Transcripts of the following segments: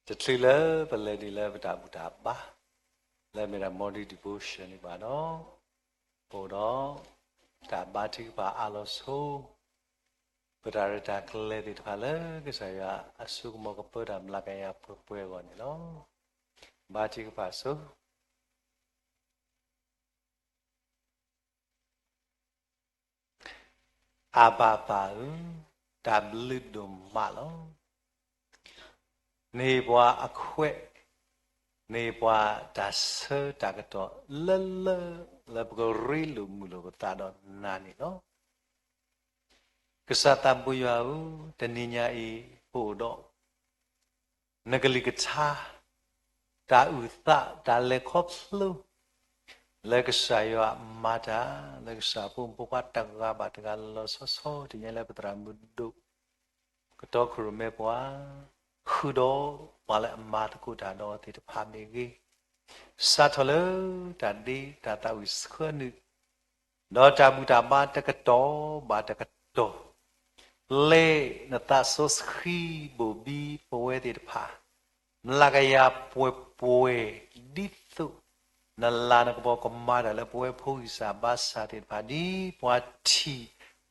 တချုးလၢပလဲၤဒံးလၢပတၢ်ဘူၣ်တၢ်ဘါ လၢအမ့ၢ်ဒၣ် morning devotion န့ၣ်ဘၣ်ဒီး, ပအိၣ်ဒီးတၢ်ဘါထုကဖၣ်အါလီၤဆိ ပတၢ်ရဲၣ်တၢ်ကျဲၤသ့ၣ်တဖၣ်လၢကစၢ်ယွၤအစိကမီၤကပၢတၢ်မျးကယၤပှဲၤပှဲၤအဂီၢ်န့ၣ်လီၤ. ဘါထုကဖၣ်ဆိ အဘၣ်ပၢ်ဧၢ, တၢ်ဘျုးဒိၣ်မးလီၤ. နဟ့ၣ်ပှၤအခွဲး, နဟ့ၣ်ပှၤတၢ်ဆၢတၢ်ကတီၢ်လၢလၢ လၢပကရ့လိာ်မုာ်လိာ်ပသးဒီးနၤန့ၣ်လီၤ. ကစၢ်သးဘိယွၤဧၢ, တနံၤညါအံၤ ပအိၣ်ဒီး နကလုၢ်ကထါ, တၢ်အုၣ်သး, တၢ်လဲၤခီဖျိ လၢကစၢ်ယွၤမၤတၢ်, လၢကစၢ်ဖိမုၣ်ဖိခွါတဂၤဘၣ်တဂၤလီၤလီၤဆီဆီ တနံၤညါလၢပသရၣ်မုၣ်ဒိၣ် ကတီခိၣ်ရိၣ်မဲပှၤ, ဃုာ်ဒီးပှၤလၢအမၤသကိးတၢ်ဒီးအီၤသ့ၣ်တဖၣ်မ့ၢ်ဂ့ၤ, စးထီၣ်လၢတၢ်ဒ့တၢ်သးဝံၣ်ဆှၢနုာ် ဒီးတၢ်ဘူၣ်တၢ်ဘါတကတီၢ်ဘၣ်တကတီၢ်, ပျဲနသးစီဆှံဘိၣ်ဘံပဝဲသ့ၣ်တဖၣ် မျးကယၤပှဲၤပှဲၤ ဒ်သိး နလၤနကပီၤကမၤတၢ်လၢပဝဲဖိဂံၢ်စၢ်ဘါစၢ်သ့ၣ်တဖၣ် ဒ်ပှၤထံၣ်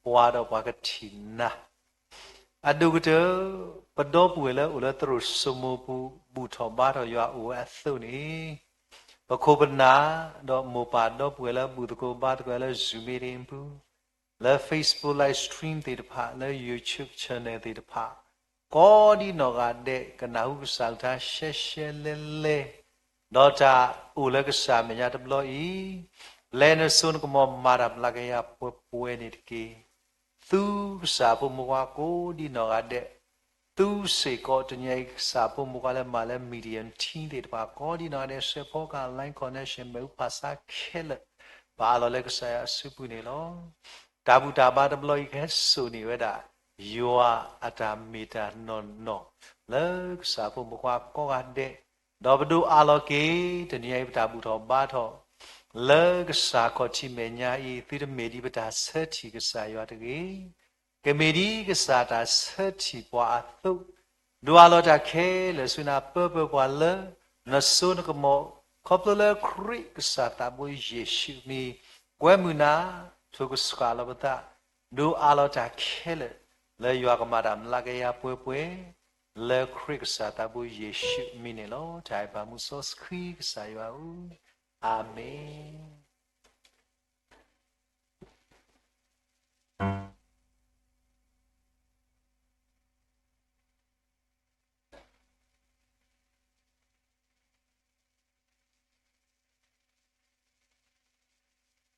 ပှၤဒီးပှၤကထံၣ်နၤ အဒိၣ်ကတၢၢ် ပဒီပုၢ်ဝဲၢ်လၢအိၣ်လၢသရိာ်စိမိၤပူၤ ဘူၣ်ထီၣ်ဘါထီၣ်ယွၤအိၣ်ဝဲအသိးန့ၣ်, ပခိၣ်ပနၢ် ဒီးမိၢ်ပၢ်ဒီပုၢ်ဝဲၢ်လၢဘူၣ်သကိးဘါသကိးလၢ Zoom meeting ပူၤ, လၢ Facebook live stream သ့ၣ်တဖၣ်, လၢ YouTube channel သ့ၣ်တဖၣ်, ကိးဒံနီၢ်ဂၤဒဲး ကနၢ်ဟူကစၢ်အကလုၢ်ကထါရှဲရှဲလဲလဲ ဒီးတၢ်အိၣ်လၢကစၢ်အမဲာ်ညါတဘျီအံၤ, ပျဲနစိနကမီၤမၤတၢ်မျးကယၤပှဲၤပှဲၤန့ၣ်တက့ၢ်. သုကစၢ်ဖိမုၣ်ဖိခွါကိးဒံနီၢ်ဂၤဒဲး, သုစ့ၢ်ကီးတနံၤအံၤကစၢ်ဖိမုၣ်ဖိခွါလၢမၤလၢ Media team သ့ၣ်တဖၣ် ကိးဒံနီၢ်ဂၤဒဲး စဲးဖီကဟၣ် line connection မ့ၣ်အူဖးဆါခဲလၢာ် ပအးလီၤလၢကစၢ်ယွၤအစုပူၤန့ၣ်လီၤ. တၢ်ဘူၣ်တၢ်ဘါတဘျီအံၤ ကဟဲစိာ်န့ၢ်ဝဲဒၣ် ယွၤအတၢ်မ့ၢ်တၢ်နီၢ်နီၢ် လၢကစၢ်ဖိမုၣ်ဖိခွါကိးဂၤဒဲး, ဒီးပဒိးအးလီၤက့ၤ တနံၤအံၤပတၢ်ဘူၣ်ထီၣ်ဘါထီၣ် လၢကစၢ်ခီၣ်ထံးမဲာ်ညါအံၤ သုတမ့ၢ်ဒ်ပတၢ်ဆၢထံၣ်ကစၢ်ယွၤတဂ့ၤ, ကမ့ၢ်ဒ်ကစၢ်တၢ်ဆၢထံၣ်ပှၤအသိး, ဒိးအးလီၤတၢ်ခဲလၢာ်ဆူနၤ ပၢပၢပှၤလၢ နစိနကမီၤ, ခီဖျိလၢခရံာ်ကစၢ်သးဘိယ့ၣ်ၡူးအမံၤ, ကွဲမုာ်နၤ, ထိၣ်ကစှၤလီၤပသး, ဒိးအးလီၤတၢ်ခဲလၢာ် လၢယွၤကမၤတၢ်မျးကယၤပှဲၤပှဲၤ, လၢခရံာ်ကစၢ်သးဘိယ့ၣ်ၡူးအမံၤန့ၣ်လီၤ. တၢ်အဲၣ်ပၢ်မုၢ်စီဆှံကစၢ်ယွၤဧၢ, အၤမ့ၣ်.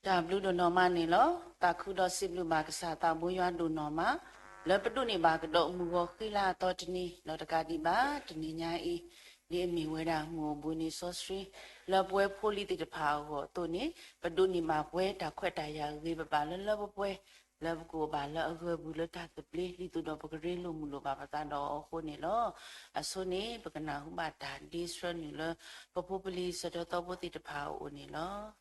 တၢ်ဘျုးဒိၣ်နီၢ်မးန့ၣ်လီၤ. သးခုဒီးစံးဘျုးဘၣ်ကစၢ်သးဘိယွၤဒိၣ်နီၢ်မး, လၢပဒိးန့ၢ်ဘၣ်ကဒီးမုၢ်ဂီၤဃံလၤအသီတနံၤ ဒီးတကးဒံးဘၣ် တနံၤညါအံၤ ဒ်အမ့ၢ်ဝဲဒၣ်မုၢ်အိၣ်ဘှံးနံၤစီဆှံ လၢပဝဲဖိလံၤသ့ၣ်တဖၣ်အဂီၢ်အသိးန့ၣ် ပဒိးန့ၢ်ဘၣ်ပှဲၤတၢ်ခွဲးတၢ်ယာ်ဂ့ၤဂ့ၤဘၣ်ဘၣ်လၢလၢပှဲၤပှဲၤ လၢပကအိၣ်ဘၣ်လၢအဂၢၢ်ပူၤလၢတၢ်သဘျ့ ဒ်သိးဒီးပကရ့လိာ်မုာ်လိာ်ဘၣ်ပသးဒီးအီၤအဃိန့ၣ်လီၤ. အဆိန့ၣ် ပကနၢ်ဟူဘၣ်တၢ်ဒ့ဆှၢနုာ်လၢ ပဖိပလံၤစၢၤထၢၣ်သီဖိသ့ၣ်တဖၣ်အအိၣ်န့ၣ်လီၤ.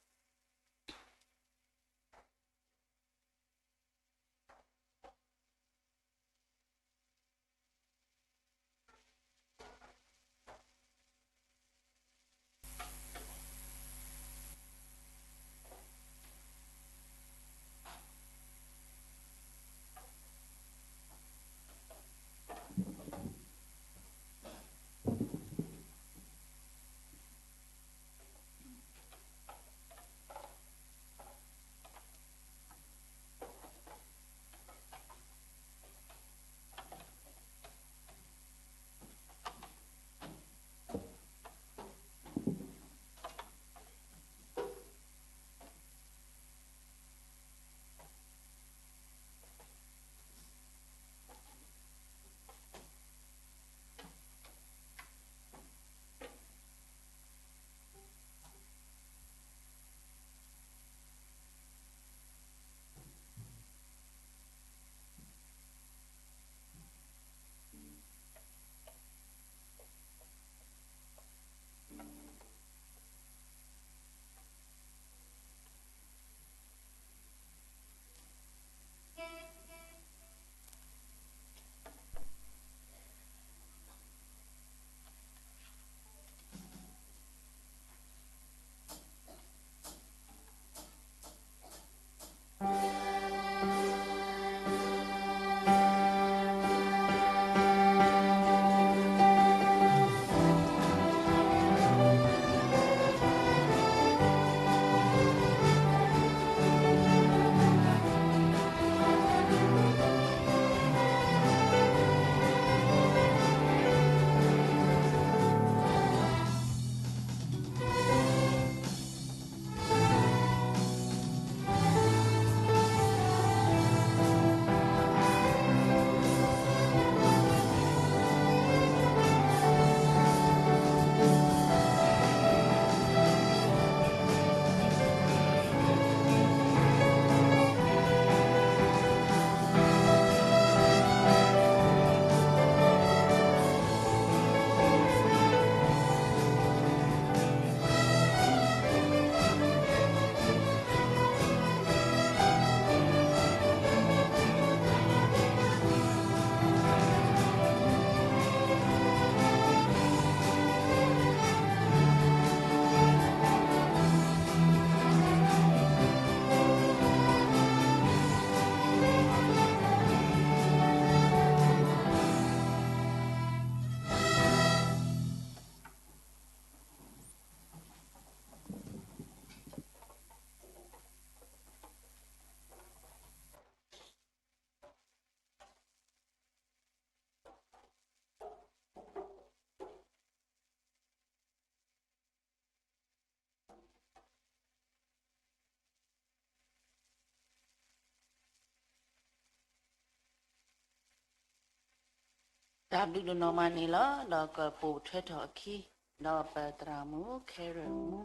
တၢ်ဘျုးဒိၣ်နီၢ်မးန့ၣ်လီၤ. ဒီးကပိာ်ထွဲထီၣ်အခံ, ဒီးပသရၣ်မုၣ် Carol မူ,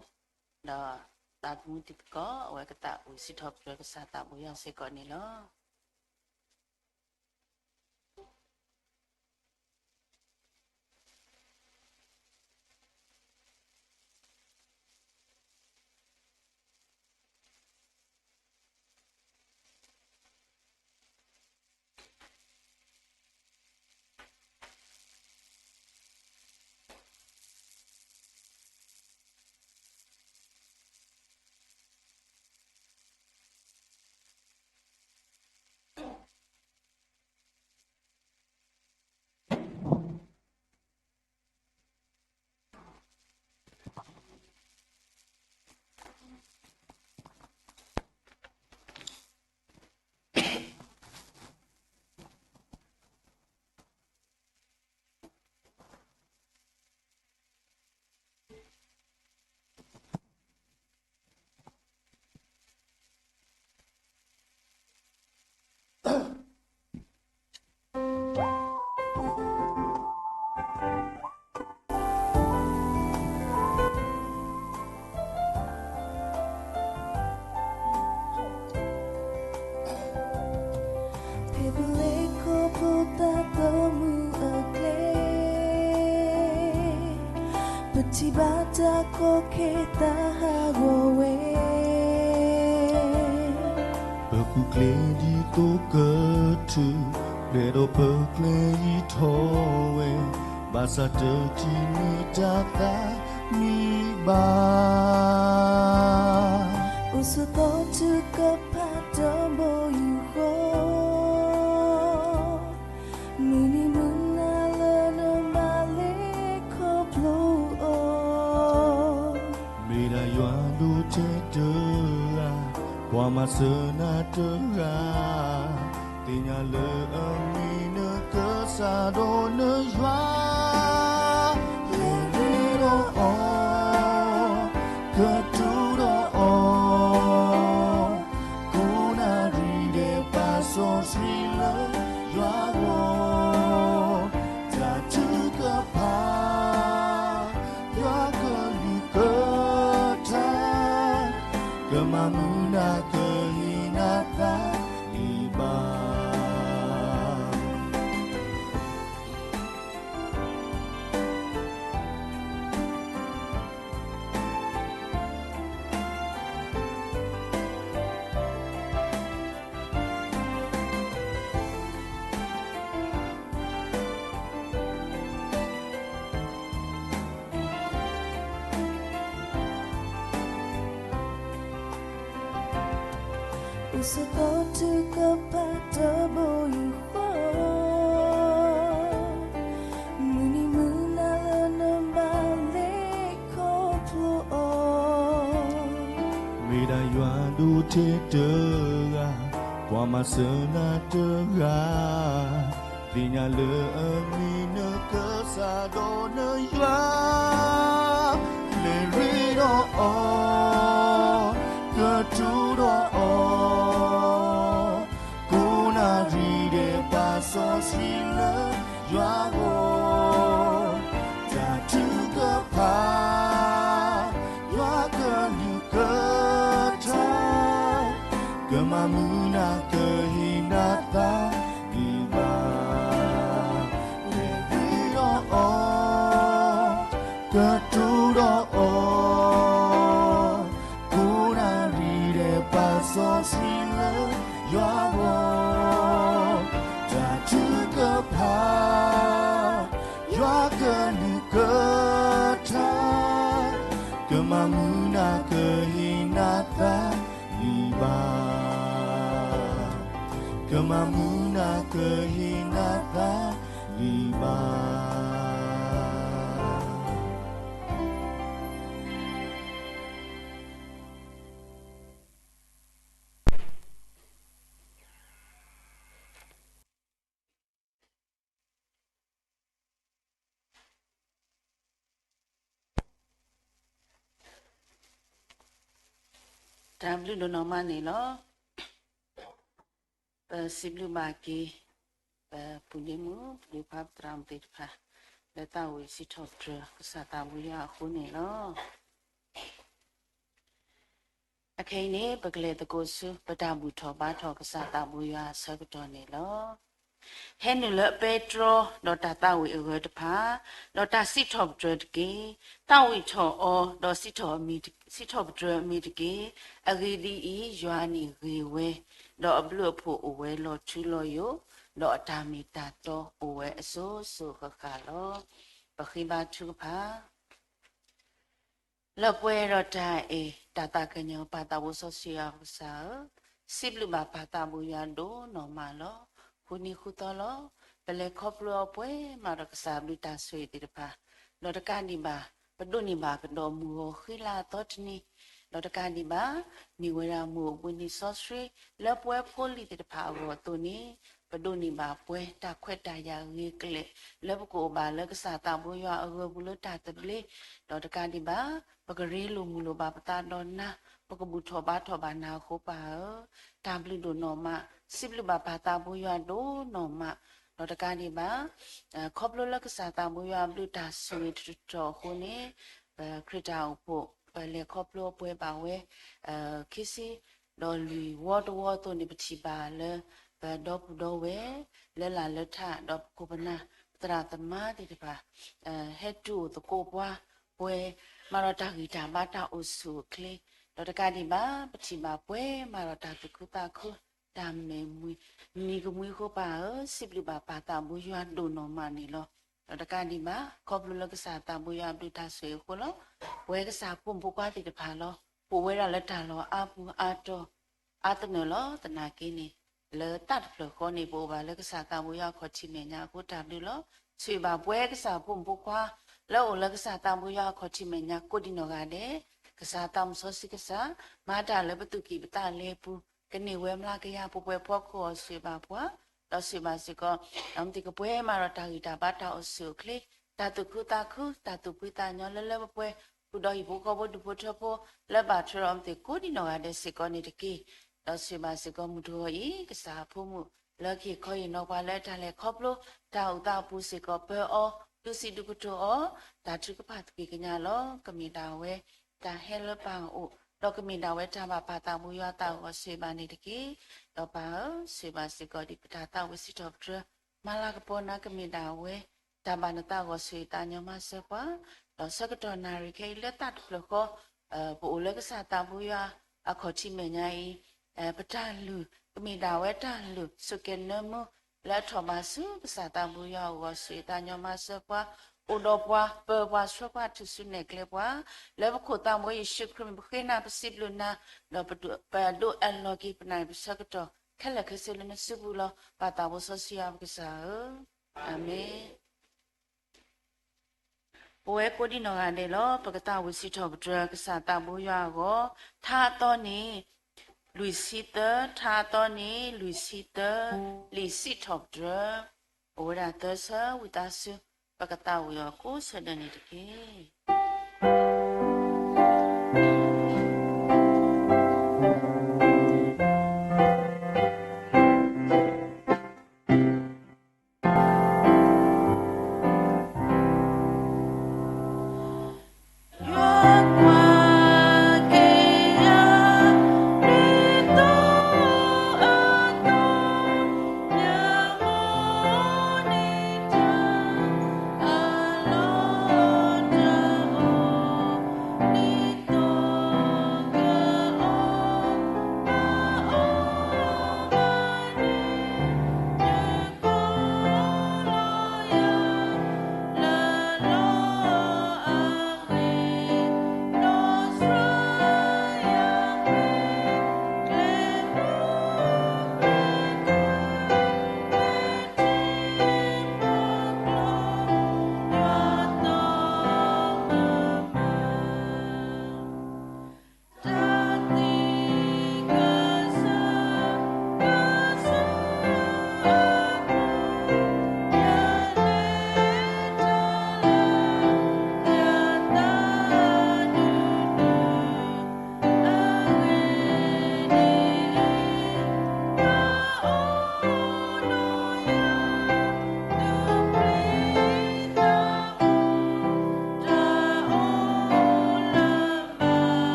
ဒီးသးသမူတံၤသကိး အဝဲကသးဝံၣ်စံးထီၣ်ပတြၢၤကစၢ်သးဘိယွၤစ့ၢ်ကီးန့ၣ်လီၤ. ဖဲပလဲၤခီဖျိတၢ်သးသမူအကျဲ ပထံၣ်ဘၣ်တၢ်ကီခဲတၢ်ဟးဂီၤဝဲ ပပူၤကျဲဒ်သိးကထုး ပျဲဒီးပကျဲယံာ်ထီၣ်ဝဲ ဘၣ်ဆၣ်တထံၣ်န့ၢ်တၢ်သးမံဘၣ် အိၣ်ဆိးသီထုကဖၣ်တဘိယူၢ်ဃီ မုၢ်နံၤမုၢ်နၤလၢနဘၣ်လဲၤခီဖျိအီၤ မ့ၢ်ဒၣ်ယွၤဒိၣ်ထဲတဂၤ ပှၤမၤစၢၤနၤတဂၤ သ့ၣ်ညါလၢအမ့ၢ်နကစၢ်ဒီးနယွၤ လဲၤရ့ဒီးအီၤ ကတိၤဒီးအီၤ ကိးနၣ်ရံၣ်ဒဲးပာ်စီဆှံလၢယွၤဂီၢ် တၢ်ထုကဖၣ် ယွၤကလုၢ်ကထါ ကမၤမုာ်နၤကဟ့ၣ်နၤသးဒံးဘၣ် အိၣ်ဆိးသီထုကဖၣ်တဘိယူၢ်ဃီ မုၢ်နံၤမုၢ်နၤလၢနဘၣ်လဲၤခီဖျိအီၤ မ့ၢ်ဒၣ်ယွၤဒိၣ်ထဲတဂၤ ပှၤမၤစၢၤနၤတဂၤ သ့ၣ်ညါလၢအမ့ၢ်နကစၢ်ဒီးနယွၤ လဲၤရ့ဒီးအီၤ ကတိၤဒီးအီၤ ကိးနၣ်ရံၣ်ဒဲးပာ်စီဆှံလၢယွၤဂီၢ် တၢ်ထုကဖၣ် ယွၤကလုၢ်ကထါ ကမၤမုာ်နၤကဟ့ၣ်နၤသးဒံးဘၣ် လဲၤရ့ဒီးအီၤ ကတိၤဒီးအီၤ ကိးနၣ်ရံၣ်ဒဲးပာ်စီဆှံလၢယွၤဂီၢ် တၢ်ထုကဖၣ် ယွၤကလုၢ်ကထါ ကမၤမုာ်နၤကဟ့ၣ်နၤသးဒံးဘၣ် ကမၤမုာ်နၤကဟ့ၣ်နၤသးဒံးဘၣ် တၢ်ဘျုးဒိၣ်နီၢ်မးန့ၣ်လီၤ. ပစံးဘျုးဘၣ်က့ၤ ပပုၢ်လ့မုၣ် ပဒုးဖးပသရၣ်မုၣ်သ့ၣ်တဖၣ် လၢသးဝံၣ်စံးထီၣ်ပတြၢၤကစၢ်သးဘိယွၤအဃိန့ၣ်လီၤ. အခဲအံၤန့ၣ် ပကလဲၤသကိးဆူ ပတၢ်ဘူၣ်ထီၣ်ဘါထီၣ်ကစၢ်သးဘိယွၤအဆၢကတီၢ်န့ၣ်လီၤ. ဟဲနုာ်လၢအပဲတြီ ဒီးတၢ်သးဝံၣ်အဂၢၢ်တဖၣ်, ဒီးတၢ်စံးထီၣ်ပတြၢၤတက့ၢ်. သးဝံၣ်ထီၣ်အီၤ ဒီးစံးထီၣ်ပတြၢၤအမံၤတက့ၢ်. အဂ့ၢ်ဒ်အံၤ, ယွၤန့ၣ်ဂ့ၤဝဲ, ဒီးအဘျုးအဖှိၣ်အိၣ်ဝဲလီၤထူလီၤယိာ်, ဒီးအတၢ်မ့ၢ်တၢ်တီအိၣ်ဝဲအစိၤစိၤဃၣ်ဃၣ်လီၤ. ပဃ့ဘါထုကဖၣ် လၢပှဲၤဒီးတၢ်အဲၣ်တၢ်သးကညီၤ ပၢ်သးဘိစီဆှံယွၤပကစၢ်ဧၢ, စံးဘျုးဘၣ်ပၢ်သးဘိယွၤဒိၣ်နီၢ်မးလီၤ. ဃုနံၤဃုသီလီၤ, ပလဲၤခီဖျိအီၤပှဲၤမးဒီးကစၢ်ဘျုးတၢ်ဆိၣ်ဂ့ၤသ့ၣ်တဖၣ်, ဒီးတကးဒံးဘၣ် ပဒိးန့ၢ်ဘၣ်ကဒီးမုၢ်ဂီၤဃံလၤအသီတနံၤ, ဒီးတကးဒံးဘၣ် မ့ၢ်ဝဲဒၣ်မုၢ်အိၣ်ဘှံးနံၤစီဆှံ လၢပဝဲဖိလံၤသ့ၣ်တဖၣ်အဂီၢ်အသိးန့ၣ်, ပဒိးန့ၢ်ဘၣ်ပှဲၤတၢ်ခွဲးတၢ်ယာ်ဂ့ၤကလဲာ် လၢပကအိၣ်ဘၣ်လၢကစၢ်သးဘိယွၤအဂၢၢ်ပူၤလၢတၢ်သဘျ့, ဒီးတကးဒံးဘၣ် ပကရ့လိာ်မုာ်လိာ်ဘၣ်ပသးဒီးနၤ, ပကဘူၣ်ထီၣ်ဘါထီၣ်ဘၣ်နၤအဃိပၢ်ဧၢ, တၢ်ဘျုးဒိၣ်နီၢ်မး, စံးဘျုးဘၣ်ပၢ်သးဘိယွၤဒိၣ်နီၢ်မး, ဒီးတကးဒံးဘၣ် ခီဖျိလၢကစၢ်သးဘိယွၤအဘျုးတၢ်ဆိၣ်ဂ့ၤတတီၤအဃိန့ၣ်, ပခရံာ်တၢ်အိၣ်ဖှိၣ် ပလဲၤခီဖျိအီၤပှဲၤဘၣ်ဝဲ ခံဆံ ဒီးလွံၢ်ဝီတဝီအသိးန့ၣ် ပထံၣ်ဘၣ်လၢ ပဒီပုၢ်ဒီဝဲၢ် လၢလၢ်လၢထး ဒီးပခိၣ်ပနၢ် ပသရၣ်သမါသ့ၣ်တဖၣ် ဟဲတုၤအိၣ်သကိးပှၤ ပှဲၤမးဒီးတၢ်ဂံၢ်တၢ်ဘါတၢ်အိၣ်ဆူၣ်အိၣ်ချ့, ဒီးတကးဒံးဘၣ် ပထံၣ်ဘၣ်ပှဲၤမးဒီးတၢ်သူၣ်ခုသးခု တၢ်မဲာ်မှံ နံၤကမှံအဃိပၢ်ဧၢ, စံးဘျုးဘၣ်ပၢ်သးဘိယွၤဒိၣ်နီၢ်မးန့ၣ်လီၤ. ဒီးတကးဒံးဘၣ် ခီဖျိလၢကစၢ်သးဘိယွၤအဘျုးတၢ်ဆိၣ်ဂ့ၤအဃိလီၤ. ပဝဲကစၢ်ဖိမုၣ်ဖိခွါသ့ၣ်တဖၣ်လီၤ. ပအိၣ်ဝဲဒၣ်လၢတၢ်လီၢ်အါပူၤအါတီၤ အါသနၢၣ်လီၤ. သနာ်က့န့ၣ် လၢသးတဖျၢၣ်ဃီန့ၣ် ပအိၣ်ဘၣ်လၢကစၢ်သးဘိယွၤအခီၣ်ထံးမဲာ်ညါအဃိတၢ်ဘျုးလီၤ. ဆိၣ်ဂ့ၤဘၣ်ပဝဲကစၢ်ဖိမုၣ်ဖိခွါ လၢအိၣ်လၢကစၢ်သးဘိယွၤအခီၣ်ထံးမဲာ်ညါကိးဒံးနီၢ်ဂၤဒဲး, ကစၢ်သးစီဆှံကစၢ် မၤတၢ်လၢပသူၣ်ကံၢ်ပသးလဲပူၤ ကန့ၢ်ဝဲမျးကယၤ ပှဲၤပှဲၤဖီခိၣ်အီၤ ဆိၣ်ဂ့ၤဘၣ်ပှၤ, ဒီးဆိၣ်ဂ့ၤဘၣ်စ့ၢ်ကီး ဒီးမ့ၢ်သ့ၣ်ကပှဲၤမးဒီးတၢ်ဂံၢ်တၢ်ဘါတၢ်အိၣ်ဆူၣ်အိၣ်ချ့, တၢ်သူၣ်ခုသးခု တၢ်သူၣ်ဖှံသးညီလၢလၢပှဲၤပှဲၤ ဃုာ်ဒီးဟံၣ်ဖိဃီဖိဒူၣ်ဖိထၢဖိ လၢဘၣ်ထွဲဒီးမ့ၢ်သ့ၣ်ကိးဒံးနီၢ်ဂၤဒဲးစ့ၢ်ကီးန့ၣ်တက့ၢ်. ဒီးဆိၣ်ဂ့ၤဘၣ်စ့ၢ်ကီးမုၢ်တဂီၤအံၤ ကစၢ်အဖိမုၣ်လၢကဟ့ၣ်ခီဟ့ၣ်နီၤပှၤလၢတၢ်လဲၤခီဖျိ တၢ်အိၣ်သးအပူၤစ့ၢ်ကီး ပၢအီၤ ဒုးစံးဒုးကတိၤအီၤ တၢ်ထုကဖၣ်သကွံာ်ကညးလီၤ. ကမ့ၢ်ဒၣ်ဝဲ တၢ်ဟဲလၢပၢ်အအိၣ် ဒီးကမ့ၢ်ဒၣ်ဝဲတၢ်ဘၣ်ပၢ်သးဘိယွၤအသးအဂီၢ် ဆိၣ်ဂ့ၤဘၣ်န့ၣ်တက့ၢ်. ဒီးပၢ်ဧၢ, ဆိၣ်ဂ့ၤဘၣ်စ့ၢ်ကီးဒ်ပတၢ်သးဝံၣ်စံးထီၣ်ပတြၢၤ မၤလၤကပီၤနၤ ကမ့ၢ်ဒၣ်ဝဲ တၢ်ဘၣ်နသးအဂီၢ်ဆိၣ်ဂ့ၤသးညီမၤစၢၤပှၤ, ဒီးဆၢကတီၢ်နၣ်ရံၣ်ခဲအံၤလၢသးတဖျၢၣ်ဃီ ပအိၣ်လၢကစၢ်သးဘိယွၤအခီၣ်ထံးမဲာ်ညါအံၤ ပတၢ်လုၢ် ကမ့ၢ်ဒၣ်ဝဲတၢ်လုၢ် ဆိၣ်ကဲၤနၢမူ လၢအထီၣ်ဘၣ်ဆူကစၢ်သးဘိယွၤအဂီၢ် ဆိၣ်ဂ့ၤသးညီမၤစၢၤပှၤ, အိၣ်ဒီးပှၤ ပၢၤပှၤဆှၢပှၤ ထုးစုနဲၣ်ကျဲပှၤ, လၢပခိၣ်သးဘိယ့ၣ်ၡူးခရံာ်မံၤ ပဃ့နၤ ပစံးဘျုးနၤ, ဒီးပဒိၣ်အလီၢ်က့ၤ ပနၣ်ရံၣ်ပဆၢကတီၢ် ခဲလၢာ်ခဲဆ့လၢနစုပူၤလီၤ. ပၢ်သးဘိစီဆှံယွၤပကစၢ်ဧၢ, အၤမ့ၣ်. ပဝဲကိးဒံးနီၢ်ဂၤဒဲးလီၤ ပကသးဝံၣ်စံးထီၣ်ပတြၢၤကစၢ်သးဘိယွၤအဂီၢ်, ထါအသီန့ၣ် လွံၢ်ဆံသၢ, ထါအသီန့ၣ် လွံၢ်ဆံသၢ, လံာ်စံးထီၣ်ပတြၢၤ အိၣ်ဝဲဒၣ်သၢဆၢ ဝံသးစူၤ ပကသးဝံၣ်အီၤကိးဆၢဒၢးန့ၣ်တက့ၢ်.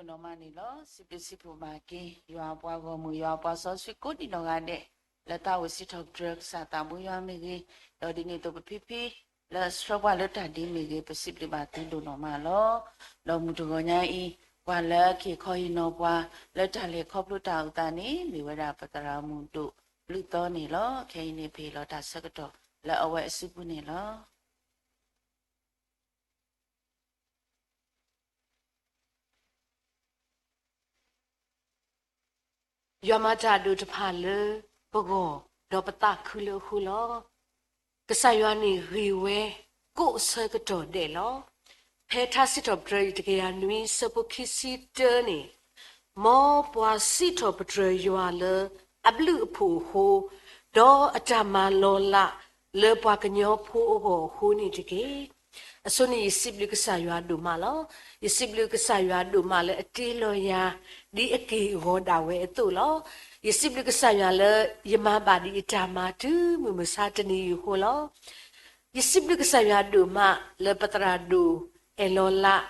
နီၢ်မးန့ၣ်လီၤ. စံးဘျုးစံးဖှိၣ်ဘၣ်က့ၤ ယွၤအပှၤဂီၢ်မုၢ် ယွၤအပှၤစီဆှံကိးဒံးနီၢ်ဂၤဒဲး လၢတၢ်အိၣ်စံးထီၣ်ပတြၢၤကစၢ်သးဘိယွၤမ့ၢ်ဂ့ၤ, ဒီးဒ်န့ၣ်အသိးပဖံဖံ လၢအဆှၢပှၤလၢတၢ်ဒ်မ့ၢ်ဂ့ၤ ပစံးဘျုးဘၣ်သုဒိၣ်နီၢ်မးလီၤ. ဒီးမုၢ်တဂီၤညါအံၤ ပှၤလၢကဟ့ၣ်ခီဟ့ၣ်နီၤပှၤ လၢတၢ်လဲၤခီဖျိတၢ်အိၣ်သးန့ၣ် မ့ၢ်ဝဲဒၣ်ပသရၣ်မုၣ်ဒိၣ်ဘျုးသီန့ၣ်လီၤ. ခဲအံၤန့ၣ် ပဟ့ၣ်လီၤတၢ်ဆၢကတီၢ်လၢအဝဲအစုပူၤန့ၣ်လီၤ. ယွၤမၤတၢ်ဒိၣ်တဖၣ်လၢပဂီၢ် ဒီးပသးခုလၢအဃိလီၤ. ကစၢ်ယွၤန့ၣ်ဂ့ၤဝဲ ကိးဆၢကတီၢ်ဒဲးလီၤ. ဖဲထါစံးထီၣ်ပတြၢၤ တကယၤနွံ ဆၢဖိခံဆံတၢန့ၣ်, မ်ပှၤစံးထီၣ်ပတြၢၤယွၤလၢအဘျုးအဖှိၣ်အဃိ, ဒီးအတၢ်မၤလီၤလးလၢပှၤကညီဖိအဂီၢ်အဃိန့ၣ်တက့ၢ်. အဆိန့ၣ်ယစံးဘျုးကစၢ်ယွၤဒိၣ်မးလီၤ. ယစံးဘျုးကစၢ်ယွၤဒိၣ်မးလၢအတ့လီၤယၤ ဒ်အက့ၢ်အဂီၤဒၣ်ဝဲအသိးလီၤ. ယစံးဘျုးကစၢ်ယွၤလၢယမၤဘၣ်ဒံးအတၢ်မၤတုၤမုၢ်မဆါတနံၤအံၤအဃိလီၤ. ယစံးဘျုးကစၢ်ယွၤဒိၣ်မးလၢပသရၣ်ဒိၣ်အဲၣ်လီၤလး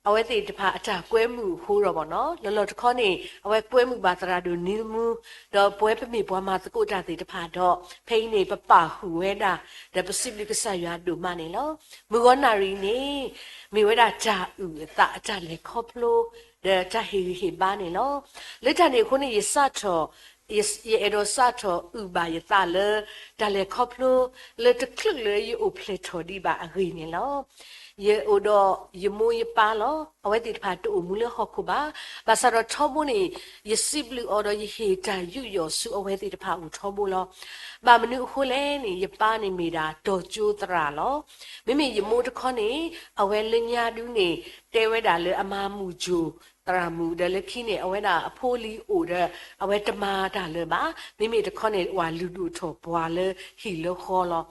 အဝဲသ့ၣ်တဖၣ်အတၢ်ကွဲမုာ်အဃိဒီးဘၣ်နီၤ, လီၤလီၤတခီန့ၣ် အဝဲကွဲမုာ်ဘၣ်သရၣ်ဒိၣ်နံၤလမူ, ဒီးပဝဲပမ့ၢ်ပှၤမၤသကိးတၢ်သ့ၣ်တဖၣ်ဒီး ဖဲအံၤန့ၣ် ပပာ်ဃုာ်ဝဲဒၣ် ဒီးပစံးဘျုးကစၢ်ယွၤဒိၣ်မးန့ၣ်လီၤ. မုၢ်ဂီၤနၣ်ရံၣ်န့ၣ် မ့ၢ်ဝဲဒၣ်တၢ်အုၣ်အသးအတၢ်လဲၤခီဖျိ ဒီးတၢ်ဟ့ၣ်ဂံၢ်ဟ့ၣ်ဘါန့ၣ်လီၤ. လၢတၢ်န့ၣ်အဃိန့ၣ် ယစးထီၣ် ယအဲၣ်ဒိးစးထီၣ်အုၣ်ဘၣ်ယသးလၢ တၢ်လဲၤခီဖျိ လၢတချုးလၢယအိၣ်ဖျဲၣ်ထီၣ်ဒံးဘၣ်အဂ့ၢ်န့ၣ်လီၤ. ယအိၣ်ဒီးယမိၢ်ယပၢ်လီၤ. အဝဲသ့ၣ်တဖၣ်တအိၣ်မူလၢဟီၣ်ခိၣ်ဘၣ်. ဘၣ်ဆၣ်ဒီးထီဘိန့ၣ် ယစံးဘျုးအီၤဒီးယဟ့ၣ်တၢ်ယူးယီၣ်ဆူအဝဲသ့ၣ်တဖၣ်အိၣ်ထီဘိလီၤ. ဘၣ်မနုၤအဃိလဲၣ်န့ၣ် ယပၢ်န့ၣ်မ့ၢ်ဒၣ်တီၤကၠိသရၣ်လီၤ. မ့မ့ၢ်ယမိၢ်တခီန့ၣ် အဝဲလၢညါဒုန့ၣ် တဲဝဲဒၣ်လၢအမၤမုၢ်ကၠိသရၣ်မုၣ်ဒီးလၢခံန့ၣ် အဝဲဒၣ်အဖိလံၤအိၣ်ဒီး အဝဲတမၤတၢ်လၢၤဘၣ်. မ့မ့ၢ်တခီန့ၣ် ဝၤလုၢ်ဒိၣ်ထီၣ်ပှၤလၢဟံၣ်လၢဃီလီၤ.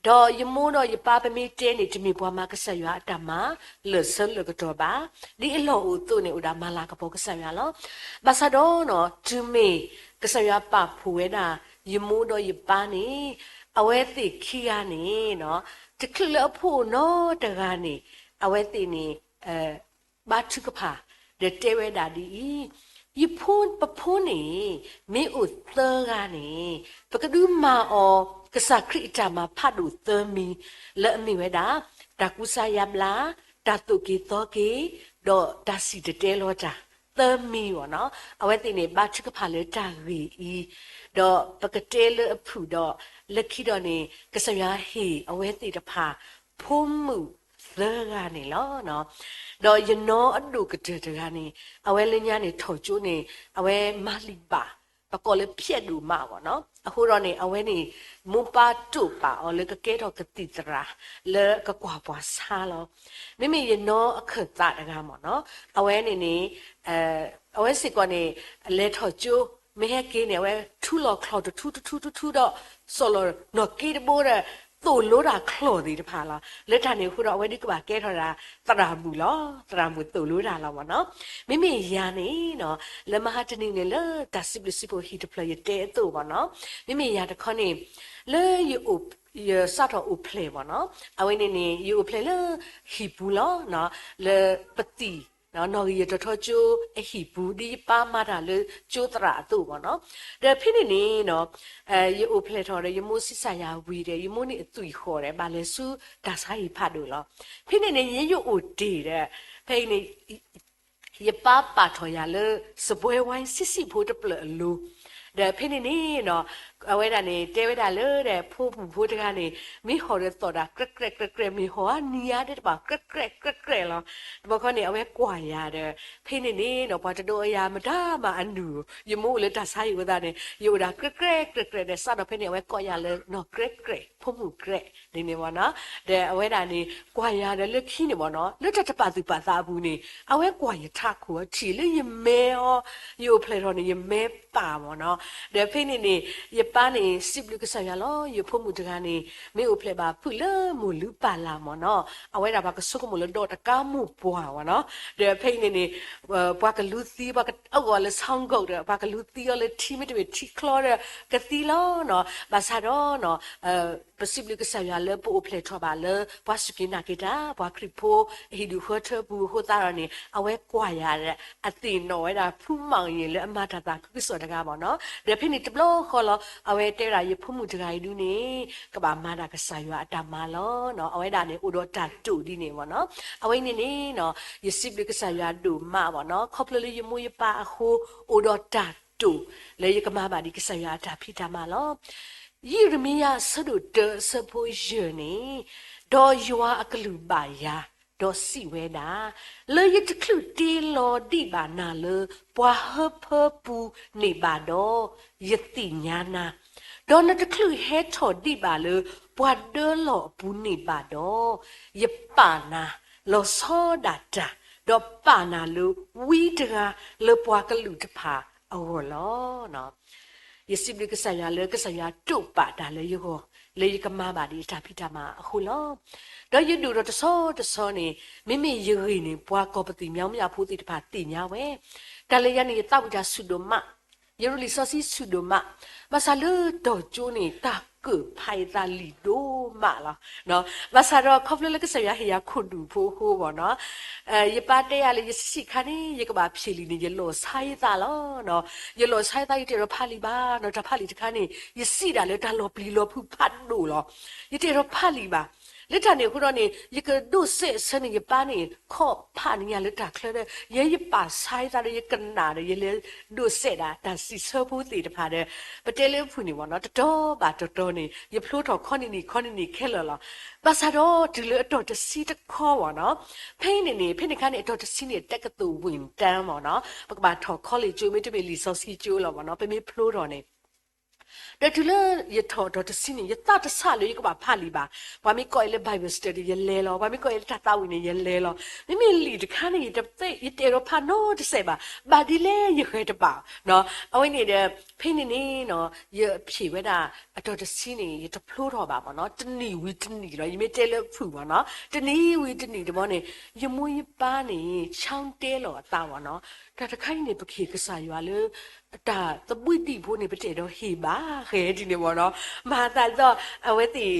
ဒီးယမိၢ်ဒီးယပၢ်ပမ့ၢ်တဲန့ၣ် တမ့ၢ်ပှၤမၤကစၢ်ယွၤအတၢ်မၤလၢာ်ဆၢလၢာ်ကတီၢ်ဘၣ်. ဒ်အလီၢ်အိၣ်အသိးန့ၣ် အိၣ်ဒၣ်မၤလၤကပီၤကစၢ်ယွၤလီၤ. ဘၣ်ဆၣ်ဒီး တုၤမ့ၢ်ကစၢ်ယွၤပာ်ဖှိၣ်ဝဲဒၣ် ယမိၢ်ဒီးယပၢ်န့ၣ် အဝဲသ့ၣ်ခံဂၤန့ၣ် တချုးလၢအဖိအိၣ်နီတဂၤန့ၣ် အဝဲသ့ၣ်န့ၣ် ဘါထုကဖၣ် ဒီးတဲဝဲဒၣ်ဒ်အံၤ, ယဖိ ပဖိန့ၣ် မ့ၢ်အိၣ်သၢဂၤန့ၣ် ပကဒုးမၤအီၤ ကစၢ်ခရံာ်အတၢ်မၤဖးဒိၣ်သၢမံၤ လၢအမ့ၢ်ဝဲဒၣ် တၢ်ကူစါယါဘျါ, တၢ်သိၣ်က့ၤသီက့ၤ, ဒီးတၢ်စံၣ်တဲၤတဲလီၤတၢ် သၢမံၤဘၣ်နီၤ. အဝဲသ့ၣ်န့ၣ် ဘါထုကဖၣ်လၢတၢ်ဂ့ၢ်အံၤ, ဒီးပကတဲလၢအဖုၣ်ဒီး လၢခံဒီးန့ၣ် ကစၢ်ယွၤဟ့ၣ်အဝဲသ့ၣ်တဖၣ် ဖိမုၣ်သၢဂၤန့ၣ်လီၤ. ဒီးယနီၢ်အဒိၣ်ကတၢၢ်တဂၤန့ၣ် အဝဲလၢညါန့ၣ် ထီၣ်ကၠိန့ၣ် အဝဲမၤလံာ်ဘၣ်, ပကိးလၢဖျဲးဒိၣ်မးဘၣ်နီၤ. အဃိဒီးန့ၣ် အဝဲန့ၣ် မိၢ်ပၢ်တိာ်ပာ်အီၤလၢကကဲထီၣ်ကသံၣ်သရၣ် လၢကကွၢ်ပှၤဆါလီၤ. မ့မ့ၢ်ယနီၢ်အခၢၣ်သးတဂၤမ့ၢ်နီၤ, အဝဲန့ၣ်န့ၣ် အဝဲစ့ၢ်ကီးန့ၣ် လဲၤထီၣ်ကၠိ မ့ၢ်ဟဲက့ၤန့ၣ် အဝဲထူလီၤချီၣ်တထူတထူတထူဒီး စီၣ်လီၤနီၢ်က့တဘိဒီး သိၣ်လိတၢ်ချီၣ်သ့ၣ်တဖၣ်လီၤ. လၢတၢ်န့ၣ်အဃိဒီး အဝဲဒုးကဘၣ်ကဲထီၣ်ဒၣ် သရၣ်မုၣ်လီၤ. သရၣ်မုၣ်သိၣ်လိတၢ်လီၤမ့ၢ်နီၤ. မ့မ့ၢ်ယၤန့ၣ်နီၤ, လၢမဟါတနံၤန့ၣ် လၢတၢ်စံးဘျုးစံးဖှိၣ်ဟံၣ်တဖျၢၣ်ယတဲအသိးမ့ၢ်နီၤ, မ့မ့ၢ်ယၤတခီန့ၣ် လၢယအိၣ် ယစးထီၣ်အိၣ်ဖျဲၣ်မ့ၢ်နီၤ, အဝဲန့ၣ်န့ၣ် ယအိၣ်ဖျဲၣ်လၢဟံၣ်ပူၤလီၤ. လၢပသံၣ် နီၣ်ဂံၢ်ယတီၤထီကၠိအဟံၣ်ပူၤ ဒ်ယပၢ်မၤတၢ်လၢကၠိသရၣ်အသိးမ့ၢ်နီၤ. ဒီးဖဲန့ၣ်န့ၣ်နီၤ, ယအိၣ်ဖျဲၣ်ထီၣ်ဒီး ယမိၢ်ဆံးစၢ်ယၤဝံၤဒီး ယမိၢ်န့ၣ်အသွံၣ်ဃီၣ်ဒီး ဘၣ်လဲၤဆူတၢ်ဆါဟံၣ်ဖးဒိၣ်လီၤ. ဖဲန့ၣ်န့ၣ် ယယအိၣ်တ့ၢ်ဒီး ဖဲအံၤန့ၣ် ယပၢ်ပာ်ထီၣ်ယၤလၢ စပွဲဝိုင်းဆံးဆံးဖိတဖျၢၣ်အလိၤ, ဒီးဖဲန့ၣ်န့ၣ်နီၤ, အဝဲဒၣ်န့ၣ် တဲဝဲဒၣ်လၢဒီး ဖိမုၣ်ဖိတဂၤန့ၣ် မ့ၢ်ဟီၣ်ဒီးသီၣ်ဒၣ်ကြဲးကြဲးကြဲးကြဲး မ့ၢ်ဟီၣ်ဧါနံၤဧါ တဲတဘၣ် ကြဲးကြဲးကြဲးကြဲးလီၤ. တဘျီခီန့ၣ် အဝဲကွၢ်ယၤဒီး ဖဲန့ၣ်န့ၣ်နီၤ ပှၤတဒိးအယၤမတၤမးအနုၢ်, ယမိၢ်အိၣ်လၢတၢ်ဆါဟံၣ်အဃိသတးန့ၣ် ယအိၣ်ဒၣ်ကြဲးကြဲးကြဲးကြဲးဒီး စးထီၣ်ဖဲန့ၣ် အဝဲကိးယၤလၢနီၢ်ကြဲးကြဲး ဖိမုၣ်ကြဲး ဒ်န့ၣ်မ့ၢ်နီၤ. ဒီးအဝဲဒၣ်န့ၣ် ကွၢ်ယၤဒီးလၢခံန့ၣ်မ့ၢ်နီၤ, လၢတၢ်တပာ်သူၣ်ပာ်သးအပူၤန့ၣ် အဝဲကွၢ်ယထးခိၣ်အထံၣ်လၢယမဲအီၤ, ယအိၣ်ဖျဲၣ်ထီၣ်န့ၣ် ယမဲပာ်မ့ၢ်နီၤ. ဒီးဖဲန့ၣ်န့ၣ် ယ ယမိၢ်ယပၢ်န့ၣ် စံးဘျုးကစၢ်ယွၤလီၤ. ယဖိမုၣ်တဂၤန့ၣ် မ့ၢ်အိၣ်ဖျဲၣ်ဘၣ်ဖုၣ်လၢမိၢ်လုၢ်ပၢ်လၢ်မ့ၢ်နီၤ, အဝဲဒၣ်ပှၤကဆိကမိၣ်လၢဒီးတကါမိၢ်ပှၢ်မ့ၢ်နီၤ, ဒီးဖဲအံၤန့ၣ်န့ၣ် ပှၤကလူသံ ပှၤကအီၣ်ဂီၤလၢ ဆၣ်ကိး ဒီး ပှၤကလူသံအီၤလၢထံ မ့တမ့ၢ်ထံချီဒီး ကသံလီၤနီၤ. ဘၣ်ဆၣ်ဒီးနီၤ ပစံးဘျုးကစၢ်ယွၤလၢပအိၣ်ဖျဲၣ်ထီၣ်ဘၣ်လၢ ပှၤစူၢ်က့ၤနာ်က့ၤတၢ် ပှၤခရံာ်ဖိအဟံၣ်ဒူၣ်ဃၢထၢပူၤအဃိသတးဒီးန့ၣ် အဝဲကွၢ်ယၤဒီး အသ့ၣ်နီၣ်ဝဲဒၣ် ဖုမီၣ်ယဲၢ် လၢအမၤတၢ်သးခုကစီၣ်တဂၤမ့ၢ်နီၤ. ဒီးဖဲန့ၣ်တဘျီဃီလီၤ အဝဲတဲဝဲဒၣ် ယဖိမုၣ်တဂၤအံၤဒုန့ၣ် ကဘၣ်မၤတၢ်ကစၢ်ယွၤအတၢ်မၤလီၤနီၤ. အဝဲဒၣ်န့ၣ် အိၣ်ဒီးတၢ်တိာ်ဒ်န့ၣ်မ့ၢ်နီၤ. အဝဲန့ၣ်န့ၣ်နီၤ ယစံးဘျုးကစၢ်ယွၤဒိၣ်မးမ့ၢ်နီၤ, ခီဖျိလၢယမိၢ်ယပၢ်အဃိ အိၣ်ဒီးတၢ်တိာ် လၢယကမၤဘၣ်ဒံးကစၢ်ယွၤအတၢ်ဖံးတၢ်မၤလီၤ. ယံးရမံယၤအဆၢဒိၣ်တၢအဆၢဖိယဲၢ်န့ၣ်, ဒီးယွၤအကလုၢ်ဘၣ်ယၤ, ဒီးစံးဝဲဒၣ်, လၢယတချုးတ့လီၤဒံးဘၣ်နၤလၢ ပှၤဟၢဖၢပူၤန့ၣ်ဘၣ်ဒီး, ယသ့ၣ်ညါနၤ, ဒီးနတချုးဟဲထီၣ်ဒံးဘၣ်လၢ ပှၤဒၢလီၢ်အပူၤန့ၣ်ဘၣ်ဒီး, ယပာ်နၤလီၤဆီဒၣ်တၢ်, ဒီးပာ်နၤလၢဝံတဂၤလၢပှၤကလုာ်တဖၣ်အဂီၢ်လီၤ. ယစံးဘျုးကစၢ်ယွၤလၢကစၢ်ယွၤတိာ်ပာ်တၢ်လၢယဂီၢ်, လၢယကမၤဘၣ်ဒံးအတၢ်ဖံးတၢ်မၤအဃိလီၤ. ဒီးယဒိၣ်ဒီးတဆီတဆီန့ၣ် မ့မ့ၢ်ယဂ့ၢ်န့ၣ် ပှၤကီၢ်ပသံၣ်မၠါမၠါဖိသ့ၣ်တဖၣ်သ့ၣ်ညါဝဲ, တၢ်လၢယၤန့ၣ် ယသးဝံၣ်တၢ်ဆူၣ်ဒိၣ်မး, ယရူလံာ်စီဆှံဆူၣ်ဒိၣ်မး, ဘၣ်ဆၣ်လၢတီၢ်ကၠိန့ၣ် တၢ်ကၢၣ်ဖးယသးလံာ်ဒိၣ်မးလီၤ. ဘၣ်ဆၣ်ဒီးခီဖျိလၢကစၢ်ယွၤဟ့ၣ်ယၤခိၣ်ဒူၣ်ဖိအဃိမ့ၢ်နီၤ, ယပၢ်တဲယၤလၢယဆံးဆံးခါန့ၣ် ယကဘၣ်ဖျ့ၣ်လံာ်န့ၣ် ယလီၤဆါယသးလီၤ. ယလီၤဆါယသး ယတအဲၣ်ဒိးဖးလံာ်ဘၣ်နီၤ, တၢ်ဖးလံာ်တခါန့ၣ် ယစံးဒၣ်လၢတၢ်လီၤပျံၤလီၤဖုးဖးဒိၣ်လီၤ. ယတအဲၣ်ဒိးဖးလံာ်ဘၣ်. လၢတၢ်န့ၣ်အဃိဒီးန့ၣ် ယကဒိးစဲးအဆၢန့ၣ် ယပၢ်န့ၣ် ခီၣ်ဖးန့ၢ်ယၤလၢတၢ်ချၢဒီး ယဲယပာ်ဆါယသးဒီး ယကနၣ်ဒီး ယလဲၤဒိးစဲးဒၣ်တၢ်စံးဆၢဖိသ့ၣ်တဖၣ်ဒီး ပတဲလၢဖုၣ်န့ၣ်မ့ၢ်နီၤ, တတီၤဘၣ်တတီၤန့ၣ် ယဖျိထီၣ်ခီနံၤနံၤခီနံၤနံၤခဲလၢာ်လီၤ. ဘၣ်ဆၣ်ဒီးတုၤလၢအတီၢ်တဆံတခီမ့ၢ်နီၤ, ဖဲအံၤန့ၣ်န့ၣ် ဖဲန့ၣ်အခါန့ၣ် အတီၢ်တဆံန့ၣ် တက္ကသိုလ်ဝင်တန်းမ့ၢ်နီၤ, ပကဘၣ်ထီၣ် college ကၠိ မ့တမ့ၢ်လံာ်စီဆှံကၠိလီၤမ့ၢ်နီၤ, ပမ့ၢ်ဖျိထီၣ်န့ၣ် ဒီးတုၤလၢယထီၣ်အတီၢ်တဆံန့ၣ် ယသးတဆးလၢယကဘၣ်ဖးလံာ်ဘၣ်. ပှၤမ့ၢ်ကိးအံၤလၢ Bible study ယလဲၤလီၤ, ပှၤမ့ၢ်ကိးအံၤလၢတၢ်သးဝံၣ်န့ၣ် ယလဲၤလီၤ. မ့မ့ၢ်လံာ်တခါန့ၣ် ယတအဲၣ်ဒိးဖးနီတစဲးဘၣ်, ဘၣ်ဒ်လဲၣ်ယဃဲၤတဘၣ်. အဝဲန့ၣ်ဒီး ဖဲန့ၣ်န့ၣ်နီၤ ယဖျ့ၣ်ဝဲဒၣ်အတီၢ်တဆံန့ၣ် ယတဖျိထီၣ်ဘၣ်မ့ၢ်နီၤ, တနံၣ်ဝံၤတနံၣ်လီၤ, ယမ့ၢ်တဲလၢဖုၣ်မ့ၢ်နီၤ, တနံၣ်ဝံၤတနံၣ်တဘျီန့ၣ် ယမိၢ်ယပၢ်န့ၣ် ဆၢတဲလီၤအသးမ့ၢ်နီၤ, တၢ်တခါအံၤန့ၣ် ပကဟ့ၣ်ကစၢ်ယွၤလၢ တၢ်သဘှံးဒံးဖိန့ၣ် ပတအဲၣ်ဒိးဟ့ၣ်ဘၣ် ဃဲဒ်န့ၣ်မ့ၢ်နီၤ, မၤသးဒ်သိး အဝဲသ့ၣ်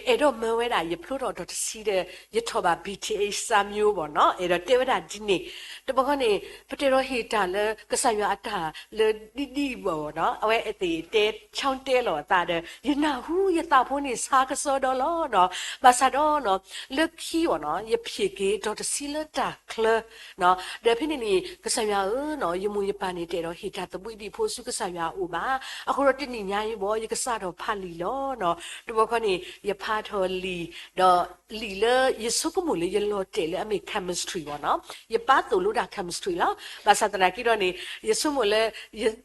အဲၣ်ဒိးမၢဝဲဒၣ် ယဖျိထီၣ်အတီၢ်တဆံဒီး ယထီၣ်ဘၣ် B Th စၣ်မျိာ်မ့ၢ်နီၤ, အဲၣ်ဒိးတဲဝဲဒၣ်ဒ်န့ၣ်, တဘျီဃီန့ၣ် ပတအဲၣ်ဒိးဟ့ၣ်တၢ်လၢကစၢ်ယွၤအတၢ်လၢဒ်ဒ်ဘၣ်မ့ၢ်နီၤ, အဝဲသ့ၣ်တဲ ဆၢတဲလီၤအသးဒီး ယနၢ်ဟူယသးဖိန့ၣ် ဆါကစီဒီလီၤနီၤ, ဘၣ်ဆၣ်ဒီးနီၤ လၢခံမ့ၢ်နီၤ ယဖျ့ၣ်က့ၤအတီၢ်တဆံလၢတၢ်ချၢ ဒီးဖဲန့ၣ်န့ၣ် ကစၢ်ယွၤဧၢနီၤ, ယမိၢ်ယပၢ်န့ၣ် တအဲၣ်ဒိးဟ့ၣ်တၢ်သဘှံးဒံးဖိဆူကစၢ်ယွၤအအိၣ်ဘၣ်. အဃိဒီးတနံၤညါအံၤဘၣ် ယကစးထီၣ်ဖးလံာ်လီၤနီၤ. တဘျီဃီန့ၣ် ယဖးထီၣ်လံာ်, ဒီးလံာ်လၢယဆိကမိၣ်လၢယလီၤတဲာ်လၢအမ့ၢ် chemistry ဘၣ်နီၤ, ယပၢ်သိၣ်လိဒၣ် chemistry လီၤ. ဘၣ်ဆၣ်သနာ်က့ဒီးန့ၣ် ယဆိကမိၣ်လၢ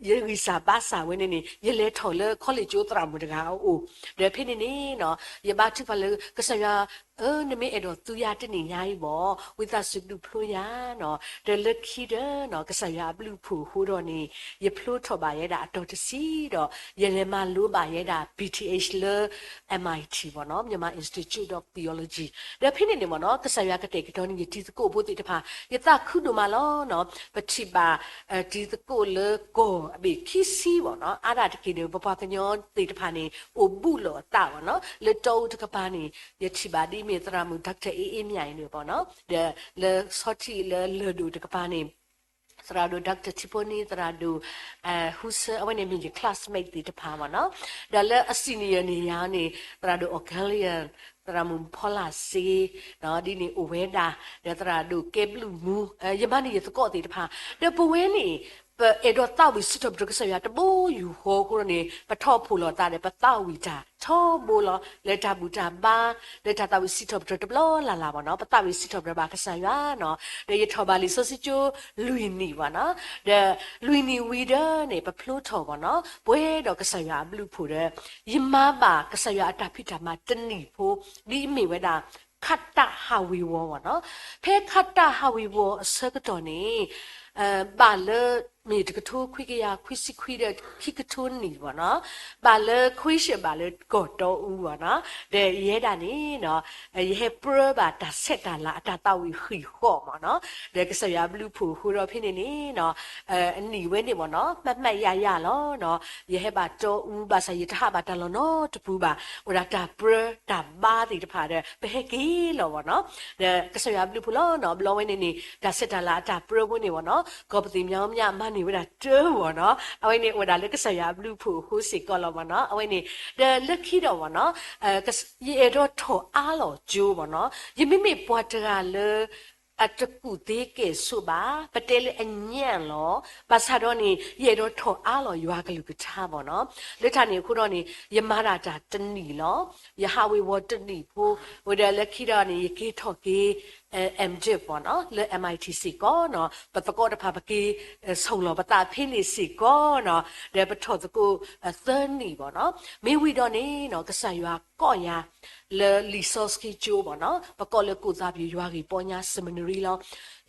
ယဂံၢ်စၢ်ဘါစၢ်ဝဲန့ၣ်န့ၣ် ယလဲၤထီၣ်လၢ college ကၠိသရၣ်မုၣ်တဂၤအအိၣ်, ဒီးဖဲန့ၣ်န့ၣ်နီၤ ယဘါထုကဖၣ်လၢကစၢ်ယွၤ အၢ နမ့ၢ်အဲၣ်ဒိးသူယၤတနံၤညါအံၤဘၣ် ဝံသးစူၤဒုးဖျိယၤနီၤ. ဒီးလၢခံဒီးနီၤ ကစၢ်ယွၤအဘျုးအဖှိၣ်အဃိဒီးန့ၣ် ယဖျိထီၣ်ဘၣ်ယဲဒၣ်အတီၢ်တဆံဒီး ယလဲၤမၤလိဘၣ်ယဲဒၣ် B Th လၢ M I T ဘၣ်နီၤ, Myanmar Institute of Theology. ဒီးဖဲန့ၣ်န့ၣ်ဘၣ်နီၤ ကစၢ်ယွၤကတဲာ်ကတီၤန့ၢ်ယတံၤသကိးဖိသ့ၣ်တဖၣ် ယသးခုဒိၣ်မးလီၤနီၤ. ပထံၣ်ဘၣ် တံၤသကိးလၢကီၢ်အဘ့ၣ်ခံဆံဘၣ်နီၤ, အါဒၣ်တက့ၢ်ဒီး ပပှၤကညီသ့ၣ်တဖၣ်န့ၣ် အိၣ်ဘူးလိာ်အသးဘၣ်နီၤ. လၢတီအူတကပၤန့ၣ် ယထံၣ်ဘၣ်ဒ်မ့ၢ်သရၣ်မုၣ် Doctor အ့အ့မၠးအံၤန့ၣ်ဘၣ်နီၤ, ဒီးလၢဆီထံးလၢလၢၢ်ဒိၣ်တကပၤန့ၣ် သရၣ်ဒိၣ် Doctor ထံဖိနံၤ သရၣ်ဒိၣ် ဟူဆၢ အဝဲန့ၣ်မ့ၢ်ယ classmate သ့ၣ်တဖၣ်ဘၣ်နီၤ. ဒီးလၢအ senior န့ၣ်ယၤန့ၣ် သရၣ်ဒိၣ် Orgalian, သရၣ်မုၣ်ဖီလာ်စ့ ဒ်န့ၣ်အိၣ်ဝဲဒၣ်, ဒီးသရၣ်ဒိၣ်ကဲဘျုးမူ, ယမၤန့ၢ်ယသကိးသ့ၣ်တဖၣ်, ဒီးပဝဲန့ၣ် ပအဲၣ်ဒိးသးဝံၣ်စံးထီၣ်ပတြၢၤကစၢ်ယွၤတဘိယူၢ်ဃီအဃိန့ၣ် ပထီၣ်ဖှိၣ်လီၤသးဒီး ပသးဝံၣ်တၢ်ထီဘိလီၤ. လၢတၢ်ဘူၣ်တၢ်ဘါ, လၢတၢ်သးဝံၣ်စံးထီၣ်ပတြၢၤတဘျီလၢ်လၢ်ဘၣ်နီၤ, ပသးဝံၣ်စံးထီၣ်ပတြၢၤဘၣ်ကစၢ်ယွၤနီၤ. ဒီးယထီၣ်ဘၣ်လံာ်စီဆှံကၠိလွံၢ်နံၣ်ဘၣ်နီၤ, ဒီးလွံၢ်နံၣ်ဝံၤဒီးန့ၣ် ပဖျိထီၣ်ဘၣ်နီၤ, ပှဲၤဒီးကစၢ်ယွၤအဘျုးအဖှိၣ်ဒီး ယမၤဘၣ်ကစၢ်ယွၤအတၢ်ဖံးတၢ်မၤတနံၣ်ဖိ ဒ်အမ့ၢ်ဝဲဒၣ် ခးတၢ်ဟးဝ့ၤဝီၤဘၣ်နီၤ. ဖဲခးတၢ်ဟးဝ့ၤဝီၤအဆၢကတီၢ်န့ၣ် ဘၣ်လၢ မ့ၢ်တကထိခွံကယၤခွံဆံခွံဒီးခံကထိနံၣ်ဘၣ်နီၤ, ဘၣ်လၢ question ဘၣ်လၢကီၢ်တီအူဘၣ်နီၤ, ဒီးယဲဒၣ်န့ၣ်နီၤ, ယဟဲပြၢဘၣ်တၢ်ဆဲးတၢ်လၤအတၢ်သးဝံၣ်ဃံးဃီၣ်မ့ၢ်နီၤ, ဒီးကစၢ်ယွၤအဘျုးအဖှိၣ်အဃိဒီးဖဲန့ၣ်န့ၣ်နီၤ, အနံၣ်ဝဲန့ၣ်မ့ၢ်နီၤ, မှတ်မှတ်ရရလီၤနီၤ, ယဟဲဘၣ်တီအူ ဘၣ်ဆၣ်ယတဟးဘၣ်တၢ်လီၢ်နီတပူၤဘၣ်, အိၣ်ဒၣ်တၢ်ပြၢတၢ်ဘါသ့ၣ်တဖၣ်ဒီး ပဟဲက့ၤလီၤမ့ၢ်နီၤ, ဒီးကစၢ်ယွၤအဘျုးအဖှိၣ်လီၤနီၤ, ဘျီဝဲန့ၣ်န့ၣ် တၢ်ဆဲးတၢ်လၤအတၢ်ပြၢဖိန့ၣ်မ့ၢ်နီၤ, ကီၢ်ပသ့ၣ်မညီမညီမၤန့ၢ်ဝဲဒၣ်တၢမ့ၢ်နီၤ, အဝဲန့ၣ်အိၣ်ဒၣ်လၢကစၢ်ယွၤအဘျုးအဖှိၣ်အဃိစ့ၢ်ကီးလီၤမ့ၢ်နီၤ, အဝဲန့ၣ်, ဒီးလၢခံဒီးမ့ၢ်နီၤ, ယအဲၣ်ဒိးထီၣ်အါလီၤကၠိမ့ၢ်နီၤ, ယမ့မ့ၢ်ပှၤတဂၤလၢ အတကူၣ်သ့ကဲၣ်ဆိးဘၣ်, ပတဲလၢအညံ့လီၤ, ဘၣ်ဆၣ်ဒီးန့ၣ် ယအဲၣ်ဒိးထီၣ်အါလီၤယွၤကလုၢ်ကထါမ့ၢ်နီၤ, လၢတၢ်န့ၣ်အဃိဒီးန့ၣ် ယမၤဒၣ်တၢ်တနံၣ်လီၤ, ယဟးဝ့ၤဝီၤတနံၣ်ဖိ, ဝဲဒီးလၢခံဒီးန့ၣ် ယက့ၤထီၣ်က့ၤ MDiv မ့ၢ်နီၤ, လၢ MIT စ့ၢ်ကီးနီၤ, ပသကိးတဖၣ်ပက့ၤ ဆိၣ်လီၤပသးဖဲန့ၣ်စ့ၢ်ကီးနီၤ, ဒီးပထီၣ်သကိးသၢနံၣ်မ့ၢ်နီၤ, မ့ၢ်ဝံၤဒီးန့ၣ်နီၤ ကစၢ်ယွၤကိးယၤ လၢလံာ်စီဆှံကၠိမ့ၢ်နီၤ, ပကိးလၢကိၣ်သးပယိၣ်ယွၤဂ့ၢ်ပီညါ seminary လီၤ.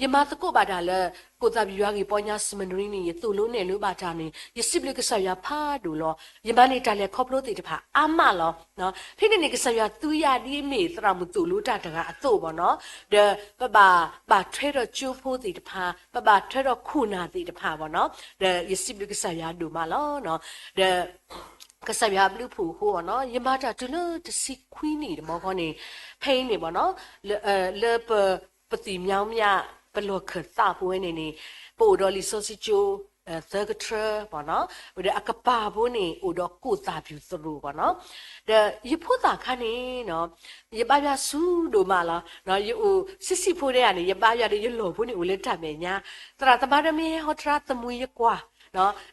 ယမၤသကိးဘၣ်တၢ်လၢ ကိၣ်သးပယိၣ်ယွၤဂ့ၢ်ပီညါ seminary န့ၣ် ယသိၣ်လိနဲၣ်လိဘၣ်တၢ်န့ၣ် ယစံးဘျုးကစၢ်ယွၤဖးဒိၣ်လီၤ. ယမၤန့ၢ်တၢ်လဲၤခီဖျိသ့ၣ်တဖၣ်အါမးလီၤ. ဖဲန့ၣ်န့ၣ် ကစၢ်ယွၤသူယၤဒ်အမ့ၢ်သရၣ်မုၣ်သိၣ်လိတၢ်တဂၤအသိးမ့ၢ်နီၤ, ဒီးပဘၣ်ဘၣ်ထွဲဒီးကၠိဖိသ့ၣ်တဖၣ်, ပဘၣ်ထွဲဒီးခိၣ်နၢ်သ့ၣ်တဖၣ်မ့ၢ်နီၤ, ဒီးယစံးဘျုးကစၢ်ယွၤဒိၣ်မးလီၤ. ဒီး ကစၢ်ယွၤအဘျုးအဖှိၣ်အဃိမ့ၢ်နီၤ, ယမၤတၢ်တုၤလၢတဆံခွံနံၣ်တဘျီဃီန့ၣ်, ဖဲအံၤန့ၣ်မ့ၢ်နီၤ, လၢ လၢပ ပသ့ၣ်မညီမညီ ပလီၢ်ခၢၣ်သးဖိဝဲန့ၣ်န့ၣ်, ပအိၣ်ဒီးလံာ်စီဆှံကၠိ သၢကထၢမ့ၢ်နီၤ, ဒီးအကပၤဖိန့ၣ် အိၣ်ဒီးကိၣ်သးပယိၣ်သရူးမ့ၢ်နီၤ, ဒီးယဖိသၣ်ခါန့ၣ်နီၤ, ယဘါယွၤဆူၣ်ဒိၣ်မးလီၤ. ယအိၣ်ဆံးဆံးဖိဒဲးဧါန့ၣ် ယဘါယွၤဒီးယလီၢ်ဖိန့ၣ်အိၣ်လၢတၢ်မဲာ်ညါ, သရၣ်သမါဒီးမ့ၢ်ဟဲဟီတရါသမူယကွၢ်,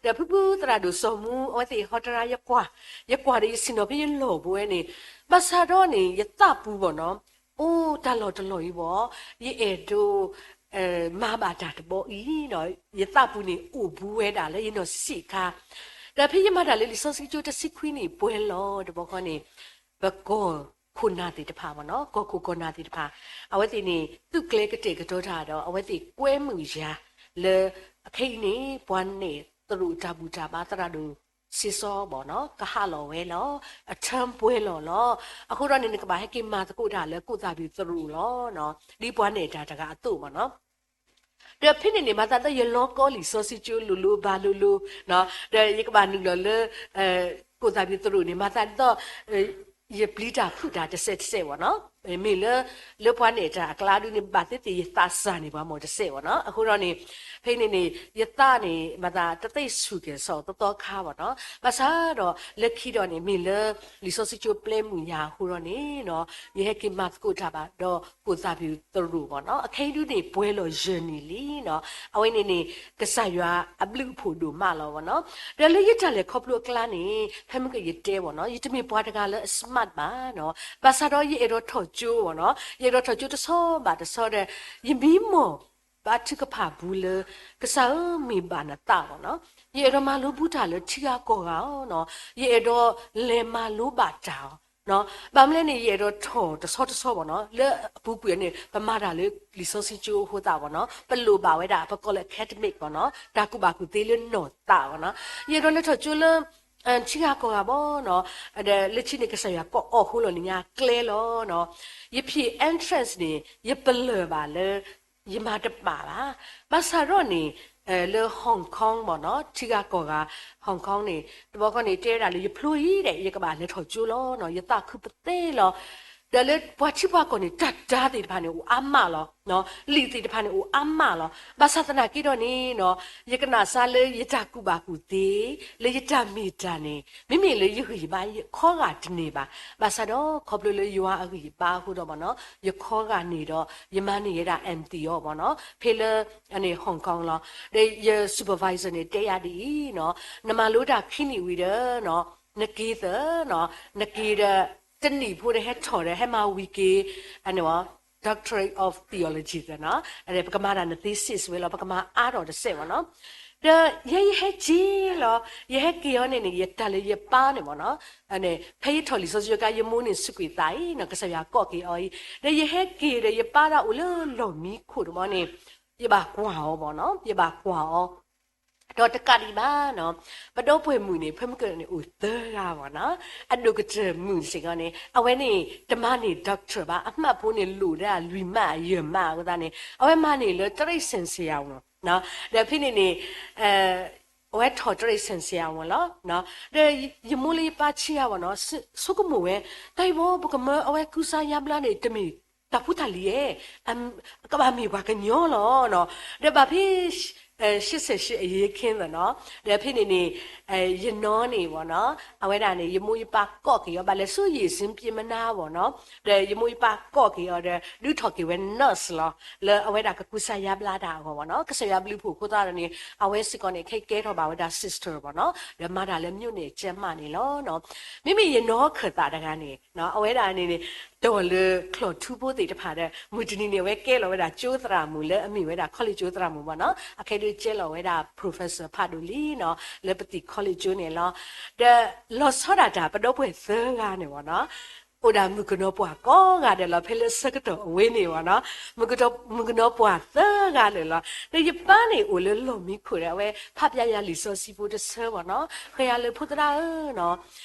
ဒီးဖုဖုသရၣ်ဒိၣ်စီၤမူ အဝဲသ့ၣ်ဟီတရါယကွၢ်, ယကွၢ်ဒီးယဆ့ၣ်နီၤဖဲယလီၢ်ဖိဝဲန့ၣ်, ဘၣ်ဆၣ်ဒီးန့ၣ် ယသးပူၤမ့ၢ်နီၤ, အိၣ်တၢ်လီၢ်တလီၢ်အံၤဘၣ်, ယအဲၣ်ဒိး မၤဘၣ်တၢ်တဘီအံၤနီၤ, ယသးပူၤန့ၣ်အိၣ်ဘူးဝဲဒၣ်လၢယနီၢ်ဆံးဆံးအခါ, ဒီးဖဲယမၤတၢ်လၢလံာ်စီဆှံကၠိတဆံခွံနံၣ်ပှဲၤလီၤတဘျီဃီန့ၣ်, ပကီၢ်ခိၣ်နၢ်သ့ၣ်တဖၣ်မ့ၢ်နီၤ, ကီၢ်ခိၣ်ကီၢ်နၢ်သ့ၣ်တဖၣ်, အဝဲသ့ၣ်န့ၣ် သူၣ်ကျဲကတဲာ်ကတီၤတၢ်ဒီး အဝဲသ့ၣ်ကွဲမုာ်ယၤလၢ အခဲအံၤန့ၣ် ပှၤနဲၣ်သရူးတၢ်ဘူၣ်တၢ်ဘါသရၣ်ဒိၣ် စ့စီဘၣ်နီၤ, ကဟးလီၤဝဲလီၤ, အထၢပှဲၤလီၤလီၤ. အဃိဒီးန့ၣ် နကဘၣ်ဟဲက့ၤမၤသကိးတၢ်လၢကိၣ်သးပယိၣ်သရူးလီၤ. ဒ်ပှၤနဲၣ်တၢ်တဂၤအသိးမ့ၢ်နီၤ. ဒီးဖဲန့ၣ်န့ၣ် မၤသးဒ်သိးယလီၤကီလံာ်စီဆှံကၠိလိၤလိၤဘၣ်လိၤလိၤ, ဒီးယကဘၣ်နုာ်လီၤလၢ ကိၣ်သးပယိၣ်သရူးန့ၣ် မၤသးဒ်သိး ယပျံၤတၢ်ဖုးတၢ်တစဲးတစဲးဘၣ်နီၤ. မ့ၢ်လၢ လၢပှၤနဲၣ်တၢ်အကျါဒုန့ၣ် ဘၣ်သ့ၣ်သ့ၣ်ယသးစၢ်န့ၢ်ပှၤမ့ၢ်တစဲးဘၣ်နီၤ. အဃိဒီးန့ၣ် ဖဲန့ၣ်န့ၣ် ယသးန့ၣ် မၤသးတသ့ၣ်ဆူၣ်ကဲၤဆီၣ်သီသီခါဘၣ်နီၤ. ဘၣ်ဆၣ်ဒီးလၢခံဒီးန့ၣ် မ့ၢ်လၢ လံာ်စီဆှံကၠိပျဲမုာ်ယၤအဃိဒီးန့ၣ်နီၤ, ယဟဲက့ၤမၤသကိးတၢ်ဘၣ်ဒီး ကိၣ်သးပယိၣ်သရူးဘၣ်နီၤ. အခဲအံၤဒုန့ၣ် ပှဲၤလီၤယဲၢ်နံၣ်လံနီၤ. အဝဲန့ၣ်န့ၣ် ကစၢ်ယွၤအဘျုးအဖှိၣ်ဒိၣ်မးလီၤဘၣ်နီၤ. ဒီးလၢယတၢ်လဲၤခီဖျိအကျါန့ၣ် ဖဲမုၢ်ကယတဲဘၣ်နီၤ, ယတမ့ၢ်ပှၤတဂၤလၢအ smart ဘၣ်နီၤ. ဘၣ်ဆၣ်ဒီးယအဲၣ်ဒိးထီၣ်ကၠိဘၣ်နီၤ, ယအဲၣ်ဒိးထီၣ်ကၠိတဆီဘၣ်တဆီဒီး ယမံမီၢ်ဘါထုကဖၣ်ပူၤလၢ ကစၢ်ဧၢ မ့ၢ်ဘၣ်နသးဘၣ်နီၤ. ယအဲၣ်ဒိးမၤလိဘူးတၢ်လၢထံဂၤကီၢ်ဂၤအီၤနီၤ, ယအဲၣ်ဒိးလဲၤမၤလိဘၣ်တၢ်အီၤ ဘၣ်မနုၤလဲၣ်န့ၣ် ယအဲၣ်ဒိးထီၣ်တဆီတဆီဘၣ်နီၤ, လၢအပူၤကွံာ်န့ၣ် ပမၤတၢ်လၢလံာ်စီဆှံကၠိအဃိသတးဘၣ်နီၤ, ပလိၣ်ဘၣ်ဝဲဒၣ် ပကိးလၢ academic ဘၣ်နီၤ, တၢ်ကူၣ်ဘၣ်ကူၣ်သ့လၢနီၢ်သးဘၣ်နီၤ. ယအဲၣ်ဒိးလဲၤထီၣ်ကၠိလၢ ထံဂၤကီၢ်ဂၤဘၣ်နီၤ, ဒီးလၢခံန့ၣ် ကစၢ်ယွၤကိးအီၤဃိလီၤလၢညါကျဲလီၤနီၤ. ယဖံး entrance န့ၣ် ယပလၢၢ်ဘၣ်လၢ ယမၤတပာ်ဘၣ်. ဘၣ်ဆၣ်ဒီးန့ၣ် လၢ Hong Kong ဘၣ်နီၤ, ထံဂၤကီၢ်ဂၤ Hong Kong န့ၣ် တဘျီဃီန့ၣ် တဲဝဲဒၣ်လၢယဖျိအံၤဒီး ယကဘၣ်လဲၤထီၣ်ကၠိလီၤနီၤ, ယသးခုပသ့လီၤ. ဒီးလၢပှၤထံပှၤကီၢ်န့ၣ် တၢ်တၤသ့ၣ်တဖၣ်န့ၣ် အိၣ်အါမးလီၤ. လံာ်သ့ၣ်တဖၣ်န့ၣ် အိၣ်အါမးလီၤ. ဘၣ်ဆၣ်သနာ်က့ဒီးန့ၣ်နီၤ, ယကနၣ်စၢ်လၢယတၢ်ကူၣ်ဘၣ်ကူၣ်သ့ လၢယတၢ်မ့ၢ်တၢ်န့ၣ် မ့မ့ၢ်လၢယဂံၢ်ယဘါ ယခီဂာ်တန့ၢ်ဘၣ်. ဘၣ်ဆၣ်ဒီးခီဖျိလၢယွၤအဂံၢ်ယဘါအဃိဒီးဘၣ်နီၤ, ယခီဂာ်န့ၢ်ဒီး ယမၤန့ၢ်ယဲဒၣ် M.Th အီၤဘၣ်နီၤ, ဖဲလၢ Hong Kong လီၤ. ဒီးယ supervisor န့ၣ် တဲယၤဒ်အံၤနီၤ, နမၤလိတၢ်ခံနံၣ်ဝံၤဒီးနီၤ, နက့ၤသၢနီၤ, နက့ၤဒီး တနံၣ်ဖိဒီးဟဲထီၣ်ဒီး ဟဲမၤဝံၤက့ၤ Doctor of Theology သၢနီၤ, ပကမၤတၢ်န thesis ဝဲလီၤ, ပကမၤအါထီၣ်တစဲးဘၣ်နီၤ. ဒီးယဲယဟဲက့ၤလီၤ, ယဟဲက့ၤအီၤန့ၣ်န့ၣ် ယတၢ်လၢယပၢ်န့ၣ်ဘၣ်နီၤ, ဖဲယထီၣ်လံာ်စီဆှံကါ ယမိၢ်န့ၣ်စူးကွံာ်သးအံၤနီၤ, ကစၢ်ယွၤကိးက့ၤအီၤအံၤ, ဒီးယဟဲက့ၤဒီးယပၢ်ဒၣ်အိၣ်လၢလီၢ်မံခိၣ်တဘျီန့ၣ်, ယဘၣ်ကွၢ်အီၤဘၣ်နီၤ, ယဘၣ်ကွၢ်အီၤ ဒီးတကးဒံးဘၣ်နီၤ, ပဒီပုၢ်ဝဲၢ်မုၣ်န့ၣ် ဖဲမုၢ်ကၢၢ်န့ၣ်အိၣ်သၢဂၤဘၣ်နီၤ, အဒိၣ်ကတၢၢ်မုၣ်စ့ၢ်ကီးန့ၣ် အဝဲန့ၣ် တမၤန့ၢ် doctor ဘၣ်, အမှတ် ဖိန့ၣ် လိၣ်ဒၣ်လွံၢ်မှတ်ယဲၢ်မှတ်အဃိသတးန့ၣ် အဝဲမၤန့ၢ်လၢ တိရစ္ဆာန်ဆရာဝန် နီၤ, ဒီးဖဲန့ၣ်န့ၣ် အဝဲထီၣ် တိရစ္ဆာန်ဆရာဝန် လီၤ, ဒီးယမိၢ်လၢယပၢ်ဆံးအါဘၣ်နီၤ, ဆိကမိၣ်ဝဲ တၢ်အံၤဘၣ် ပကမၢအဝဲကူစါယါဘျါန့ၣ် တမ့ၢ်တၢ်ဖိတၢ်လံၤဧါ, ကဘၣ်မ့ၢ်ပှၤကညီလီၤနီၤ, ဒီးဘၣ်ဖဲ ရှစ်ဆယ့်ရှစ်အရေးအခင်းသ့ၣ်နီၤ, ဒီးဖဲန့ၣ်န့ၣ် ယနီၢ်န့ၣ်ဘၣ်နီၤ, အဝဲဒၣ်န့ၣ် ယမိၢ်ယပၢ်ကိးက့ၤအီၤ ဘၣ်လဲၤဆူ ရေဆင်းပြစ်မနား ဘၣ်နီၤ, ဒီးယမိၢ်ယပၢ်ကိးက့ၤအီၤဒီး ဒုးထီၣ်က့ၤဝဲ nurse လီၤ, လၢအဝဲဒၣ်ကကူစါယါဘျါတၢ်အဂီၢ်ဘၣ်နီၤ, ကစၢ်ယွၤဘျုးဖှိၣ်အဃိသတးဒီးန့ၣ် အဝဲစ့ၢ်ကီးန့ၣ် ခဲအံၤကဲထီၣ်ဘၣ်ဝဲဒၣ် sister ဘၣ်နီၤ, ဒီးမၤတၢ်လၢ မြို့နယ်ကျန်းမာရေး န့ၣ်လီၤနီၤ, မ့မ့ၢ်ယနီၢ်ခၢၣ်သးတဂၤန့ၣ် အဝဲဒၣ်န့ၣ်န့ၣ် တီၢ်လၢချီၣ်ထူဖိသ့ၣ်တဖၣ်ဒီး မုၢ်တနံၤန့ၣ် အဝဲကဲလီၤဝဲဒၣ်ကၠိသရၣ်မုၣ်လၢအမ့ၢ်ဝဲဒၣ် college ကၠိသရၣ်မုၣ်ဘၣ်နီၤ, အခဲဒုးကဲလီၤဝဲဒၣ် professor ဖးဒိၣ်လံနီၤ, လၢပသံၣ် college ကၠိန့ၣ်လီၤ, ဒီးလီၤဆီဒၣ်တၢ် ပဒီပုၢ်ဝဲၢ်သၢဂၤန့ၣ်ဘၣ်နီၤ အိၣ်ဒၣ်မုၣ်ကနီၤပှၢ်ကိးဂၤဒဲးလီၤ, ဖဲလၢဆၢကတီၢ်အဝဲန့ၣ်ဘၣ်နီၤ, မုၣ်ကနီၤပှၢ်သၢဂၤလၢာ်လီၤ, ဒီးယပၢ်န့ၣ်အိၣ်လၢလီၢ်မံခိၣ်ဒီး အဝဲဖးပျဲယၤလံာ်စီဆှံဖိတဆၢဘၣ်နီၤ, ဃဲယၤလၢ ဖိသဒါဧၢနီၤ,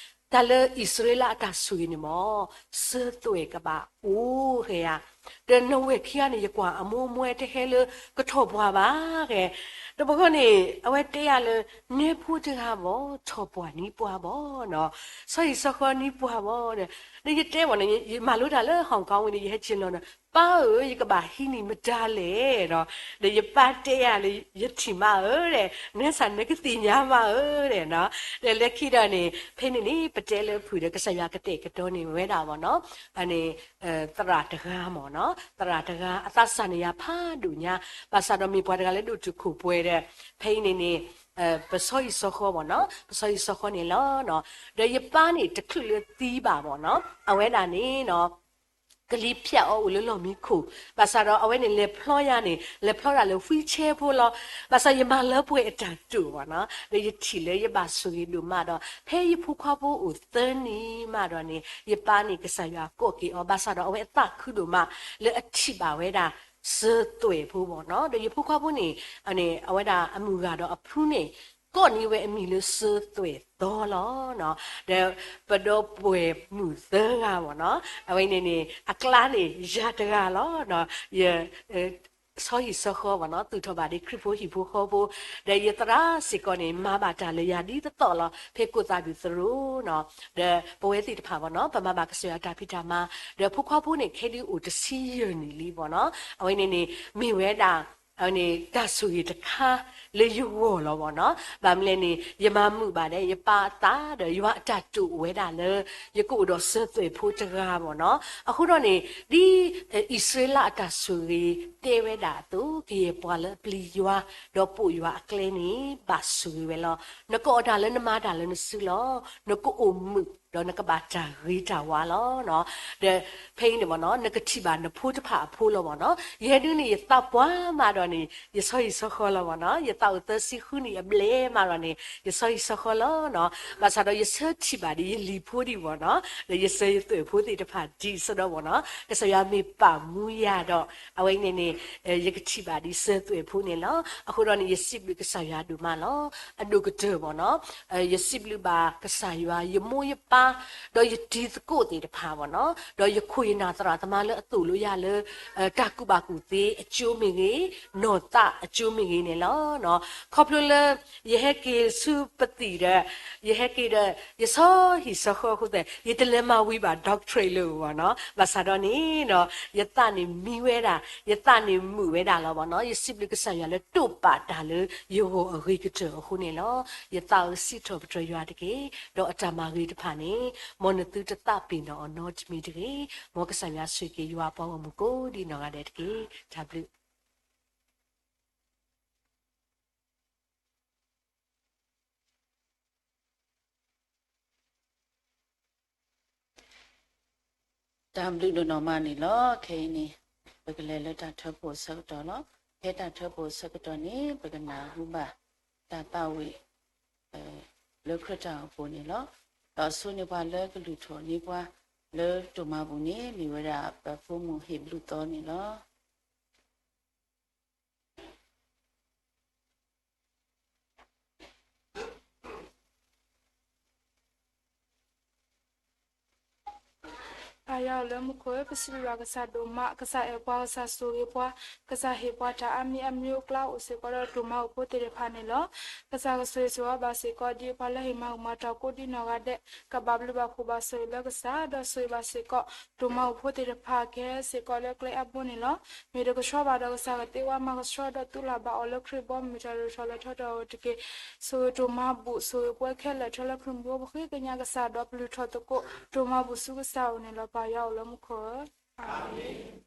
တၢ်လၢအံၣ်စရ့လးအတၢ်ဆိၣ်ဂ့ၤန့ၣ်မ့ၢ် စၢၤသွဲၣ်ကဘၣ်အိၣ်ဃဲယၤ, ဒီးနီၢ်ဝဲၢ်ခံဂၤန့ၣ် ယကွၢ်အမိၢ်အမိၢ်တဟဲလၢကထီၣ်ပှၢ်ဘၣ်ဃဲ, တဘျီဃီန့ၣ် အဝဲတဲယၤလၢ နဲဖိတဂၤဘၣ် ထီၣ်ပှၢ်နံၤပှၢ်ဘၣ်နီၤ, ဆီဟံၣ်ဆီဃီနံၤပှၢ်ဘၣ်ဒီး, ဒီးယတဲဘၣ်န့ၣ် ယမၤလိတၢ်လၢ Hong Kong ဝံၤန့ၣ် ယဟဲက့ၤလီၤဒီး ပၢ်ဧၢ ယကဘၣ်ဟံးန့ၢ်မတၤလဲၣ်ဒီး, ဒီးယပၢ်တဲယၤလၢ ယထံၣ်မးဧၢဒီး နဲဆၣ်နဲကသ့ၣ်ညါမးဧၢဒီးနီၤ, ဒီးလၢခံဒီးန့ၣ် ဖဲန့ၣ်န့ၣ် ပတဲလၢဖုၣ်ဒီး ကစၢ်ယွၤကတဲာ်ကတီၤန့ၢ်ဝဲဒၣ်ဘၣ်နီၤ, အန့ၣ် သရၣ်တဂၤမ့ၢ်နီၤ, သရၣ်တဂၤ အသးစၢ်န့ၢ်ယၤဖးဒိၣ်ညါ, ဘၣ်ဆၣ်ဒီးမ့ၢ်ပှၤတဂၤလၢဒိၣ်တုာ်ခိၣ်ပှဲၤဒီး, ဖဲအံၤန့ၣ်န့ၣ် ပဆီဟံၣ်ဆီဃီဘၣ်နီၤ, ပဆီဟံၣ်ဆီဃီန့ၣ်လီၤ. ဒီးယပၢ်န့ၣ်တချုးလၢသံဘၣ်ဘၣ်နီၤ, အဝဲဒၣ်န့ၣ်နီၤ ကလံၤဖၠးအီၤအိၣ်လၢလီၢ်မံခိၣ်, ဘၣ်ဆၣ်ဒီးအဝဲန့ၣ်လဲၤဖျီယၤန့ၣ် လဲၤဖျီဒၣ်လၢ wheelchair ဖိလီၤ. ဘၣ်ဆၣ်ယမၤလၢပှဲၤအတၢ်တိာ်ဘၣ်နီၤ, ဒီးယထံၣ်လၢယဘၣ်ဆိၣ်ဂ့ၤဒိၣ်မးဒီး ဖဲယဖိခွါဖိအိၣ်သၢနံၣ်မးဒီးန့ၣ် ယပၢ်န့ၣ်ကစၢ်ယွၤကိးက့ၤအီၤ, ဘၣ်ဆၣ်ဒီးအဝဲအသးခုဒိၣ်မး လၢအထံၣ်ဘၣ်ဝဲဒၣ် စၢၤသွဲၣ်ဖိဘၣ်နီၤ. ဒီးယဖိခွါဖိန့ၣ် အဝဲဒၣ်အမုၢ်ဂၤဒီးအဖုန့ၣ် ကိးန့ၢ်ဝဲအမံၤလၢစၢၤသွဲၣ်သီလီၤ. ဒီးပဒီပုၢ်ဝဲၢ်မုၣ်သၢဂၤဘၣ်နီၤ, အဝဲန့ၣ်န့ၣ် အကျါန့ၣ်ယၤတဂၤလီၤ. ယ ဆီဟံၣ်ဆီဃီဘၣ်နီၤ, သူၣ်ထီၣ်ဘၣ်ဒ်ခရံာ်ဖိဟံၣ်ဖိဃီဖိ, ဒီးယသရၣ်စ့ၢ်ကီးန့ၣ် မၤဘၣ်တၢ်လၢယၤဒ်သိးသိးလီၤ ဖဲကိးသးဒုးသရိာ်နီၤ. ဒီးပဝဲသ့ၣ်တဖၣ်ဘၣ်နီၤ, ပမၤဘၣ်ကစၢ်ယွၤတၢ်ဖံးတၢ်မၤ, ဒီးဖိခွါဖိန့ၣ် ခဲဒုးအိၣ်တဆံယဲၢ်နံၣ်လံဘၣ်နီၤ. အဝဲန့ၣ်န့ၣ် မ့ၢ်ဝဲဒၣ် တၢ်ဆိၣ်ဂ့ၤတခါလၢယဂီၢ်လီၤဘၣ်နီၤ. ဘၣ်မနုၤလဲၣ်န့ၣ် ယမၤမုာ်ဘၣ်ဒီး ယပၢ်အသးဒီးယွၤအတၢ်တိာ်အိၣ်ဝဲဒၣ်လၢ ယကအိၣ်ဒီးစၢၤသွဲၣ်ဖိတဂၤဘၣ်နီၤ. အဃိဒီးန့ၣ် ဒ်အံၣ်စရ့လးအတၢ်ဆိၣ်ဂ့ၤတဲဝဲဒၣ်အသိး, ကယဲၢ်ပှၤလၢအပျံၤယွၤ ဒီးပိာ်ယွၤအကျဲန့ၣ် ဘၣ်ဆိၣ်ဂ့ၤဝဲလီၤ. နကအီၣ်တၢ်လၢနမၤတၢ်လၢနစုလီၤ. နကအိၣ်မုာ်ဒီးနကဘၣ်တၢ်ဂ့ၤတၢ်ဝါလီၤ. ဒီးဖဲအံၤန့ၣ်ဘၣ်နီၤ, နကထံၣ်ဘၣ်နဖိတဖၣ်အဖိလီၤဘၣ်နီၤ. ယဲဒုန့ၣ် ယသးပှၢ်မးဒီးန့ၣ် ယဆီဟံၣ်ဆီဃီလီၤဘၣ်နီၤ. ယသးအိၣ်သၢဆံဃုနံၣ်အဘျဲၣ်မးဒီးန့ၣ် ယဆီဟံၣ်ဆီဃီလီၤနီၤ. ဘၣ်ဆၣ်ဒီးယဆၢထံၣ်ဘၣ်ဒ်ယလံၤဖိဒံးဘၣ်နီၤ, ဒီးယစၢၤယသွဲၣ်ဖိသ့ၣ်တဖၣ်ဒံးဆၢဒီးဘၣ်နီၤ, ကစၢ်ယွၤမ့ၢ်ပာ်မူယၤဒီး အဝဲအံၤန့ၣ်န့ၣ် ယကထံၣ်ဘၣ်ဒ်စၢၤသွဲၣ်ဖိန့ၣ်လီၤ. အဃိဒီးန့ၣ် ယစံးဘျုးကစၢ်ယွၤဒိၣ်မးလီၤ. အဒိၣ်ကတၢၢ်ဘၣ်နီၤ, ယစံးဘျုးဘၣ်ကစၢ်ယွၤ, ယမိၢ်ယပၢ်, ဒီးယတံၤသကိးသ့ၣ်တဖၣ်ဘၣ်နီၤ, ဒီးယခိၣ်ယနၢ်သရၣ်သမါလၢအသိၣ်လိယၤလၢ တၢ်ကူၣ်ဘၣ်ကူၣ်သ့အကျိၤမ့ၢ်ဂ့ၤ, နီၢ်သးအကျိၤမ့ၢ်ဂ့ၤန့ၣ်လီၤ. ခီဖျိလၢ ယဟဲက့ၤဆူပသံၣ်ဒီး ယဟဲက့ၤဒီး ယဆီဟံၣ်ဆီဃီအဃိသတး ယတလဲၤမၤဝံၤဘၣ် doctorate လၢအဘၣ်နီၤ. ဘၣ်ဆၣ်ဒီးန့ၣ်နီၤ ယသးန့ၣ်မံဝဲဒၣ်, ယသးန့ၣ်မုာ်ဝဲဒၣ်လီၤဘၣ်နီၤ. ယစံးဘျုးကစၢ်ယွၤလၢတိာ်ပာ်တၢ်လၢယဂီၢ်အဂ့ၤကတၢၢ်အဃိန့ၣ်လီၤ. ယသးဧၢ စံးထီၣ်ပတြၢၤယွၤတက့ၢ်. ဒီးအတၢ်မၤဂ့ၤတဖၣ်န့ၣ် မ်နသုတသးပ့ၤနီၣ်အီၤနီတမံၤတဂ့ၤ. မ်ကစၢ်ယွၤဆိၣ်ဂ့ၤက့ၤယွၤအပှၤဂီၢ်မုၢ်ကိးဒံးနီၢ်ဂၤဒဲးတက့ၢ်. တၢ်ဘျုး တၢ်ဘျုးဒိၣ်နီၢ်မးန့ၣ်လီၤ. ခဲအံၤန့ၣ် ပကလဲၤလၢတၢ်ထၢဖှိၣ်အဆၢကတီၢ်လီၤ. ဖဲတၢ်ထၢဖှိၣ်အဆၢကတီၢ်န့ၣ် ပကနၢ်ဟူဘၣ်တၢ်သးဝံၣ် လၢခရံာ်တၢ်အိၣ်ဖှိၣ်န့ၣ်လီၤ. ဒီးအဆိန့ၢ်ပှၤလၢကလုၢ်ထီၣ်န့ၢ်ပှၤလၢတိၢ်မၤပူၤန့ၣ် မ့ၢ်ဝဲဒၣ်ပဖိမုၣ်ဟ့ၣ်ဘျုးသီန့ၣ်လီၤ. ပၢ်ယွၤအိၣ်လၢမူခိၣ်ဧၢ, ပစံးဘျုးဘၣ်ကစၢ်ဒိၣ်မး, ကစၢ်အဲၣ်ပှၤ, ကစၢ်ဆိၣ်ဂ့ၤပှၤ, ကစၢ်ဟ့ၣ်ပှၤတၢ်အါမံၤအါမံၤအိၣ်ကျါအိၣ်စ့ၢ်ကီးဒီးတိၢ်မၤအိၣ်ဖိသ့ၣ်တဖၣ်န့ၣ်လီၤ. ကစၢ်ကဆိၣ်ဂ့ၤဆိၣ်ဝါဘၣ်စ့ၢ်ကီးဒ်ပှၤလၢဟ့ၣ်မၤဂ့ၤမၤထီၣ်ကိးဒ်နီၢ်ဂၤဒဲး, ကဘၣ်ဘျုးဘၣ်ဖှိၣ်ဘၣ်ဆိၣ်ဂ့ၤလၢကစၢ်, ဒီးဆိၣ်ဂ့ၤဘၣ်စ့ၢ်ကီး တိၢ်မၤအိၣ်ဖိသ့ၣ်တဖၣ်ကဟဲစ့ၢ်ကီးလၢကျဲအါဘိန့ၣ်လီၤ. မ့ၢ်တကဆှီဘၣ်ဒီးကစၢ်ကသ့ဝါမၤကဆှီဒီးသူၣ်လၢ်ဘၣ်အီၤလၢခရံာ်ဘီမုၢ်တၢ်ဒိၣ်ထီၣ်လၢထီထီၣ်တက့ၢ်. ဆိၣ်ဂ့ၤတိၢ်မၤဘူၣ်, ဆိၣ်ဂ့ၤပှၤခဲလၢာ်ထီလၢခရံာ်မူပဃ့ကညးကစၢ်ဒီးပလုၢ်ထီၣ်သကိး, တိၢ်မၤဘူၣ်ဆူကစၢ်အအိၣ်န့ၣ်လီၤ. ပၢ်ယွၤအိၣ်လၢမူခိၣ်ဧၢ.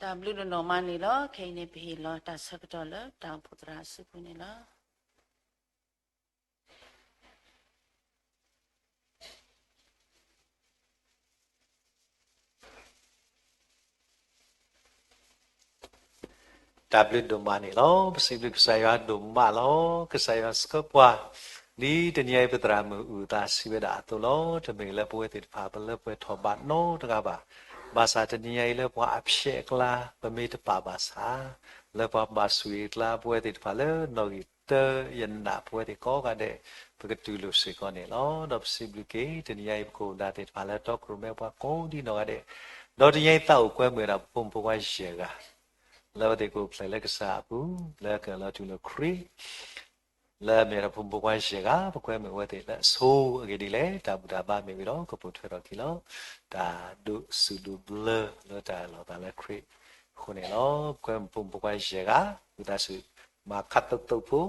တၢ်ဘျုးဒိၣ်နီၢ်မးန့ၣ်လီၤ. ခဲအံၤန့ၣ် ပဟ့ၣ်လီၤတၢ်ဆၢကတီၢ်လၢတၢ်အိၣ်ဖှိၣ်သရၣ်အစုပူၤန့ၣ်လီၤ. တၢ်ဘျုးဒိၣ်မးန့ၣ်လီၤ. ပစံးဘျုးကစၢ်ယွၤဒိၣ်မးလီၤ. ကစၢ်ယွၤဆှၢပှၤ ဒ်တနံၤအံၤပသရၣ်မုၣ်အုၣ်သးစံးဝဲဒၣ်အသိးလီၤ. တမ့ၢ်လၢပဝဲသ့ၣ်တဖၣ်ပလၢပှဲၤထီၣ်ဘၣ်နီတဂၤဘၣ်. ဘၣ်ဆၣ်တနံၤအံၤလၢပှၤအဖျဲးအကျါ ပမ့ၢ်တပာ်ဘၣ်ဆၣ် လၢပှၤဘၣ်ဆိၣ်ဂ့ၤအကျါ ပဝဲသ့ၣ်တဖၣ်လၢနီၣ်ဂံၢ်တၢ ယနာ်ပဝဲသ့ၣ်ကိးဂၤဒဲး ပကတူၢ်လိာ်စ့ၢ်ကီးန့ၣ်လီၤ. ဒီးပစံးဘျုးက့ၤ တနံၤအံၤပကအိၣ်ဒၣ်သ့ၣ်တဖၣ်လၢတီခိၣ်ရိၣ်မဲပှၤကိးဒ်နီၢ်ဂၤဒဲး, ဒီးတနံၤအံၤသးအိၣ်ကွဲမုာ်ဝဲဒၣ်ပဖိမုၣ်ဖိခွါယဲၢ်ဂၤ လၢအဝဲသ့ၣ်ကအိၣ်ဖျဲၣ်လၢကစၢ်အပူၤ လၢကလီၤတူၢ်လိာ်ခရံာ် လၢအမ့ၢ်ဝဲဒၣ်ဖိမုၣ်ဖိခွါယဲၢ်ဂၤ ပကွဲမုာ်အဝဲသ့ၣ်လၢအဆိအဂ့ၢ်ဒ်လဲၣ် တၢ်ဘူၣ်တၢ်ဘါမ့ၢ်ဝံၤဒီး ကပိာ်ထွဲထီၣ်က့ၤလီၤ တၢ်ဒိးစူၣ်ဒိးဘျၢလၢတၢ်လီၤသးလၢခရံာ်အဃိန့ၣ်လီၤ. ပကွဲမုာ်ဖိမုၣ်ဖိခွါယဲၢ်ဂၤ ဝံသးစူၤ မၤခးသိးသိးဖိ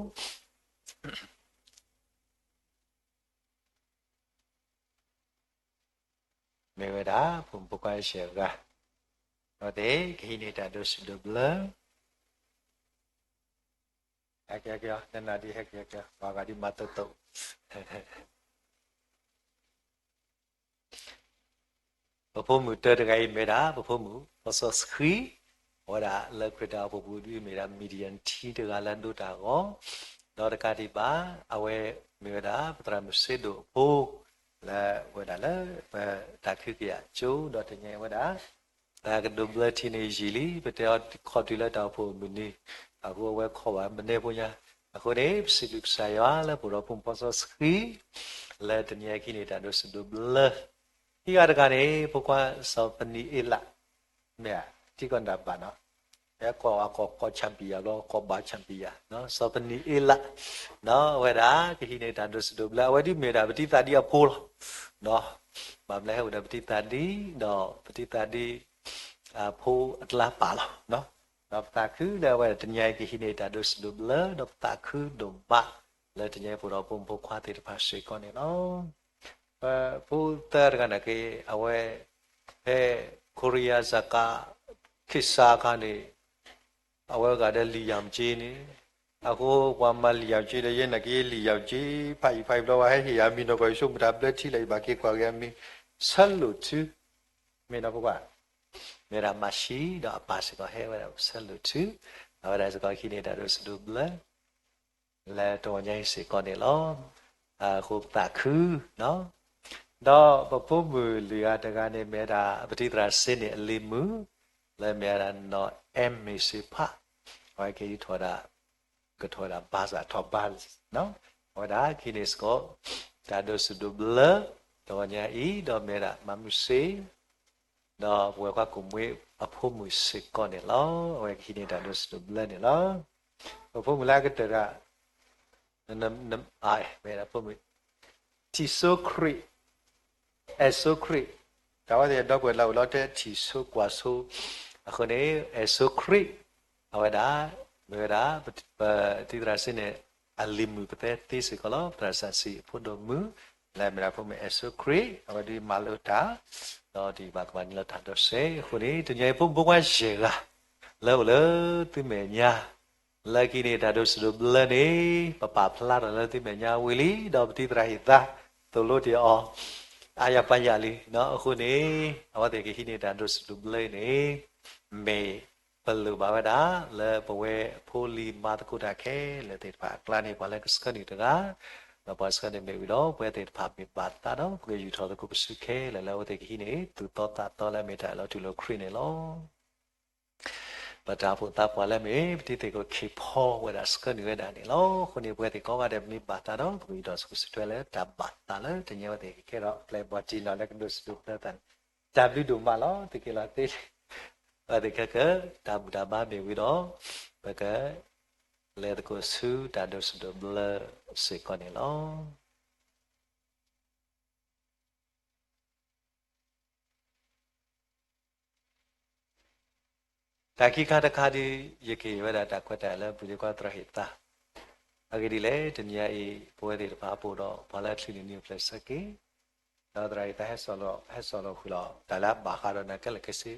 မ့ၢ်ဝဲဒၣ် ဖိမုၣ်ဖိခွါယဲၢ်ဂၤ အဝဲသ့ၣ်ကဟံးန့ၢ်တၢ်ဒိးစူၣ်ဒိးဘျၢ ဟဲက့ၤဟဲက့ၤ နနၢ်ဒ်ဟဲက့ၤဟဲက့ၤ ပှၤဂၤဒ်မၤသိးသိး ပဖိမုၣ်တၢတဂၤအံၤမ့ၢ်ဒၣ် ပဖိမုၣ်ဖီစီဆှံ အဝဲဒၣ်လၢခရံာ်တၢ်အိၣ်ဖှိၣ်ပူၤဒ်မ့ၢ်ဒၣ် Midian ထံတဂၤလၢအဒိတၢ်ဂီၤ ဒီးတကးဒံးဘၣ် အဝဲမ့ၢ်ဝဲဒၣ် ပသရၣ်မုၣ်စ့ဒိၣ်အဖိ လၢဝဲဒၣ်လၢ ပတၢ်ခုကယာ်ကၠိ ဒီးတနံၤအံၤဝဲဒၣ် တၢ်ကဒိးဘျၢထံန့ၣ်ယံာ်လံ ပတဲအီၤခီၣ်တုၤလၢတၢ်အိၣ်ဖှိၣ်အမုၢ်နံၤ အဃိအဝဲခီၣ်ဘၣ်မနုၤဖိညါ အဃိန့ၣ် ပစံးဘျုးကစၢ်ယွၤလၢပအိၣ်ဒီးဖိမုၣ်ဖီစီဆှံ လၢတနံၤအံၤကဟံးန့ၢ်တၢ်ဒိးစူၣ်ဒိးဘျၢ ခံဂၤတဂၤန့ၣ် ဖိခွါစီၤပနံၤအ့လး မ့ၢ်ဧါ ထံကီၢ်နၢ်ဘၣ်နီၤ ဟဲကီၢ်အကီၢ်ကီၢ် champion လီၤ ကီၢ်ဘၣ် champion စီၤပနံၤအ့လး အဝဲဒၣ်ကဟံးန့ၢ်တၢ်ဒိးစူၣ်ဒိးဘျၢ အဝဲဒ်မ့ၢ်ဒၣ်ပတံၤသးဒ်အဖိလီၤ ဘၣ်မနုၤဟဲအိၣ်ဒီးပတံၤသးဒ် ဒီးပတံၤသးဒ် ဖိအကျါပာ်လီၤ ဒီးပသးခုလၢအဝဲဒၣ်တနံၤအံၤကဟံးန့ၢ်တၢ်ဒိးစူၣ်ဒိးဘျၢ ဒီးပသးခုဒိၣ်မး လၢတနံၤအံၤပအိၣ်ဒီးဖိမုၣ်ဖိခွါသ့ၣ်တဖၣ်စ့ၢ်ကီးန့ၣ်လီၤ. ပဖိသၢတဂၤနာ်က့ အဝဲ ဖဲ ခိရံယါစကး ခ့ၣ်စးခါန့ၣ် အဝဲဂၤဒီးလံာ်ယၢ်မက့န့ၣ် အဃိပှၤမၤလံာ်ယၢ်မက့ဒီး ယဲနာ်က့လံာ်ယၢ်မက့ ဖးယံာ်ဖးယံာ်ဘျီဝဲဟဲဟ့ၣ်ယၤမံၤနီၢ်ကီၢ် ယဆိကမိၣ်တၢ်ဘျၢထံလၢ ယဘၣ်က့ၤကွၢ်က့ၤအမံၤ ဆၢလိာ်ထု မ့ၢ်နီၢ်ဖိခွါ မ့ၢ်ဒၣ်မၤၡံဒီးအပၢ်စ့ၢ်ကီးဟဲဝဲဒၣ်ဆၢလိာ်ထု အဝဲဒၣ်စ့ၢ်ကီးဟံးန့ၢ်တၢ်ဒိးစူၣ်ဒိးဘျၢ လၢတဂီၤညါအံၤစ့ၢ်ကီးန့ၣ်လီၤ. အဃိပသးခု ဒီးပဖိမုၣ်လွံၢ်ဂၤတဂၤန့ၣ် မ့ၢ်ဝဲဒၣ်ပတံၤသရၣ်စ့န့ၣ်အလံၤမုၣ် လၢမ့ၢ်ဝဲဒၣ်နီၢ်အဲမ့ၤစ့ဖး အဝဲက့ၤထီၣ်ဒၣ် ကထီၣ်ဝဲဒၣ်ဘါစၢ်ထီၣ်ဘါ အဝဲဒၣ်ကဟံးန့ၢ်စ့ၢ်ကီး တၢ်ဒိးစူၣ်ဒိးဘျၢ တဂီၤညါအံၤ ဒီးမ့ၢ်ဝဲဒၣ်မၤမုၢ်စ့ ဒီးပဝဲခွါကိၣ်မွ့အဖိမုၣ်စ့ၢ်ကီးန့ၣ်လီၤ. အဝဲကဟံးန့ၢ်တၢ်ဒိးစူၣ်ဒိးဘျၢန့ၣ်လီၤ. ပဖိမုၣ်လၢအကတၢၢ်တဂၤ မ့ၢ်ဒၣ်ဖိမုၣ် ထံၣ်စိခရံာ် အဲၣ်စိခရံာ် တၢ်ဝဲသ့ၣ်ဒီပုၢ်ဝဲၢ်လၢအိၣ်လီၤတဲထံၣ်စိကွၢ်စိ အဃိန့ၣ် အဲၣ်စိခရံာ် အဝဲဒၣ် မ့ၢ်ဝဲဒၣ် ပတံၤသရၣ်စ့န့ၣ် အလံၤမုၣ်ပသဲသ့စ့ၢ်ကီးလီၤ. ပသရၣ်စံးအဖိဒိၣ်မုၣ် လၢမ့ၢ်ဒၣ်ဖိမုၣ်အဲၣ်စိခရံာ် အဝဲဒၣ်မၤလိတၢ် ဒီးဒ်ဘၣ်ကမၤန့ၢ်လီၤတၢ်ဒိးစ့ အဃိန့ၣ် တနံၤအံၤဖိမုၣ်ဖိခွါယဲၢ်ဂၤ လၢအိၣ်လၢသုမဲာ်ညါ လၢကဟံးန့ၢ်တၢ်ဒိးစူၣ်ဒိးဘျၢန့ၣ် ပပာ်ဖျါထီၣ်လၢသုမဲာ်ညါဝံၤလံ ဒီးပတံၤသရၣ်ဟ့ၣ်သါ သိၣ်လိတ့ၢ်အီၤ အါယၤပၢ်ယၤလံ အဃိန့ၣ် အဝဲသ့ၣ်ကဟံးန့ၢ်တၢ်ဒိးစူၣ်ဒိးဘျၢအံၤန့ၣ် မ့ၢ်ပလိၣ်ဘၣ်ဝဲဒၣ် လၢပဝဲဖိလံၤမၤသကိးတၢ်ခဲလၢာ်သ့ၣ်တဖၣ်အကျါန့ၣ် ပှၤလၢကဆှၢနုာ်တဂၤ ဒီးပှၤဆှၢန့ၢ်မ့ၢ်ဝံၤဒီး ပဝဲသ့ၣ်တဖၣ်မ့ၢ်ဘၣ်သးဒီး ပကယူာ်ထီၣ်သကိးပစုခဲလၢာ်လၢအဝဲသ့ၣ်ကဟံးန့ၢ် သူၣ်သီသးသီလၢအမ့ၢ်တၢ်လီၤတူၢ်လိာ်ခရံာ်န့ၣ်လီၤ. ပတၢ်အိၣ်ဖှိၣ်သးပှၢ်လၢမ့ၢ် ပတံၤသကိးခ့ၣ်ဖီဝဲဒၣ်ဆှၢနုာ်ဝဲဒၣ်န့ၣ်လီၤ. အဃိန့ၣ် ပဝဲသ့ၣ်ကိးဂၤဒဲး ပမ့ၢ်ဘၣ်သးဒီး ပကယူာ်ထီၣ်သကိးစုထွဲလၢတၢ်ဘၣ်သးလၢတနံၤအဝဲသ့ၣ်ကကဲထီၣ် ပျဲၢ်ဘီၣ်တံၢ်နီၢ်လၢကဒိးစူၣ်ဒိးဘျၢသးန့ၣ် တၢ်ဘျုးဒိၣ်မးလီၤ. သုးက့လီၤသ့ အဝဲသ့ၣ်ခဲက တၢ်ဘူၣ်တၢ်ဘါမ့ၢ်ဝံၤဒီး ပက လဲၤသကိးဆူတၢ်ဒိးစူၣ်ဒိးဘျၢစ့ၢ်ကီးန့ၣ်လီၤ. တၢ်ခံခါတခါဒ် ယကဟ့ၣ်ဝဲဒၣ်တၢ်ခွဲးတၢ်ယာ်လၢ ပူၤဒ့ခွါသရၣ်ဟ့ၣ်သါ အဂ့ၢ်ဒ်လဲၣ် တနံၤအံၤ ပဝဲသ့ၣ်တဖၣ်အပူၤဒီး ပှၤလၢအချုးန့ၢ်နံၤအိၣ်ဖျဲၣ်ဆၢက့ၤ ဒီးသရၣ်အံၤတၢ်ဟဲစိာ်လီၤ ဟဲစိာ်လီၤဃုာ်လီၤ တၢ်လၢအဘၣ်ဃးဒီးနၤခဲလၢာ်ခဲဆ့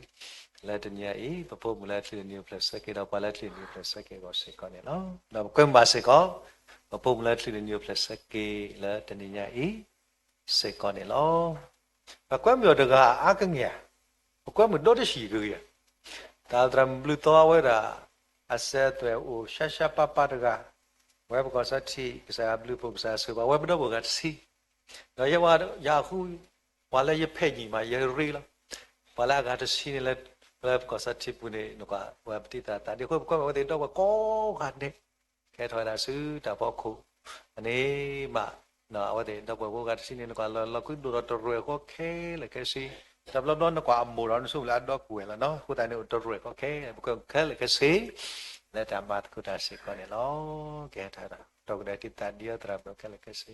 လၢတနံၤညါအံၤ ပဖိမုၣ်လၢအချုးန့ၢ်နံၣ်အိၣ်ဖျဲၣ်ဆၢက့ၤ ဒီးပှၤလၢအချုးန့ၢ်နံၣ်အိၣ်ဖျဲၣ်ဆၢက့ၤအဂီၢ်စ့ၢ်ကီးန့ၣ်လီၤ. ဒီးပကွဲမုာ်ဘၣ်စ့ၢ်ကီး ပဖိမုၣ်လၢအချုးန့ၢ်နံၣ်အိၣ်ဖျဲၣ်ဆၢက့ၤလၢတနံၤညါအံၤ စ့ၢ်ကီးန့ၣ်လီၤ. ပကွဲမုာ်အီၤတဂၤအါကညး, ပကွဲမုာ်ဒီတဆံးကဂ့ၤ, တၢ်သရၣ်မုၣ်ဘျုးသီအဝဲဒၣ် အစၢၤအသွဲၣ်အိၣ်ရှါရှါပၢ်ပၢ်တဂၤ, ဝဲပကီၢ်စၢ်ထံး ကစၢ်ယွၤဘျုးဖှိၣ် ကစၢ်ယွၤဆိၣ်ဂ့ၤဘၣ် ဝဲပဒီပုၢ်ဝဲၢ်ဂၤတဆံ, ဒီးယဲဝဲယဃု ပှၤလၢယဖဲးညံာ်မး ယရ့လီၤ, ပှၤလၢအဂၤတဆံန့ၣ်လၢ လၢပကီၢ်စၢ်ထံးပူၤန့ၣ် နကွၢ်ဝဲပတံၢ်သးသး ဒ်အဃိ ပကွဲမုာ်အဝဲသ့ၣ်ဒီပုၢ်ဝဲၢ်ကိးဂၤဒဲး ကဟဲထီၣ်ဝဲဒၣ်ဆူတၢ်ဖီခိၣ်န့ၣ်မး, အဝဲသ့ၣ်ဒီပုၢ်ဝဲၢ်ကိးဂၤတဆံန့ၣ် နကွၢ်လီၤလီၤကွံဒိၣ်ဒီးတရူးဃီခဲလၢာ်ခဲဆ့, တဘျီဘျီနကွၢ်အမိၢ်ဒီးနဆိကမိၣ်လၢအဒီပုၢ်ဝဲၢ်လီၤနီၤ, အဃိသတးန့ၣ် အိၣ်တရူးဃီခဲလၢာ်, ပကွဲမုာ်ခဲလၢာ်ခဲဆ့ လၢတၢ်မၤသကိးတၢ်စ့ၢ်ကီးန့ၣ်လီၤ. ကဟဲထီၣ်ဝဲဒၣ် ဒီးကဒဲးတံၢ်သးဒ်အီၤသရၣ်ဘျီခဲလၢာ်ခဲဆ့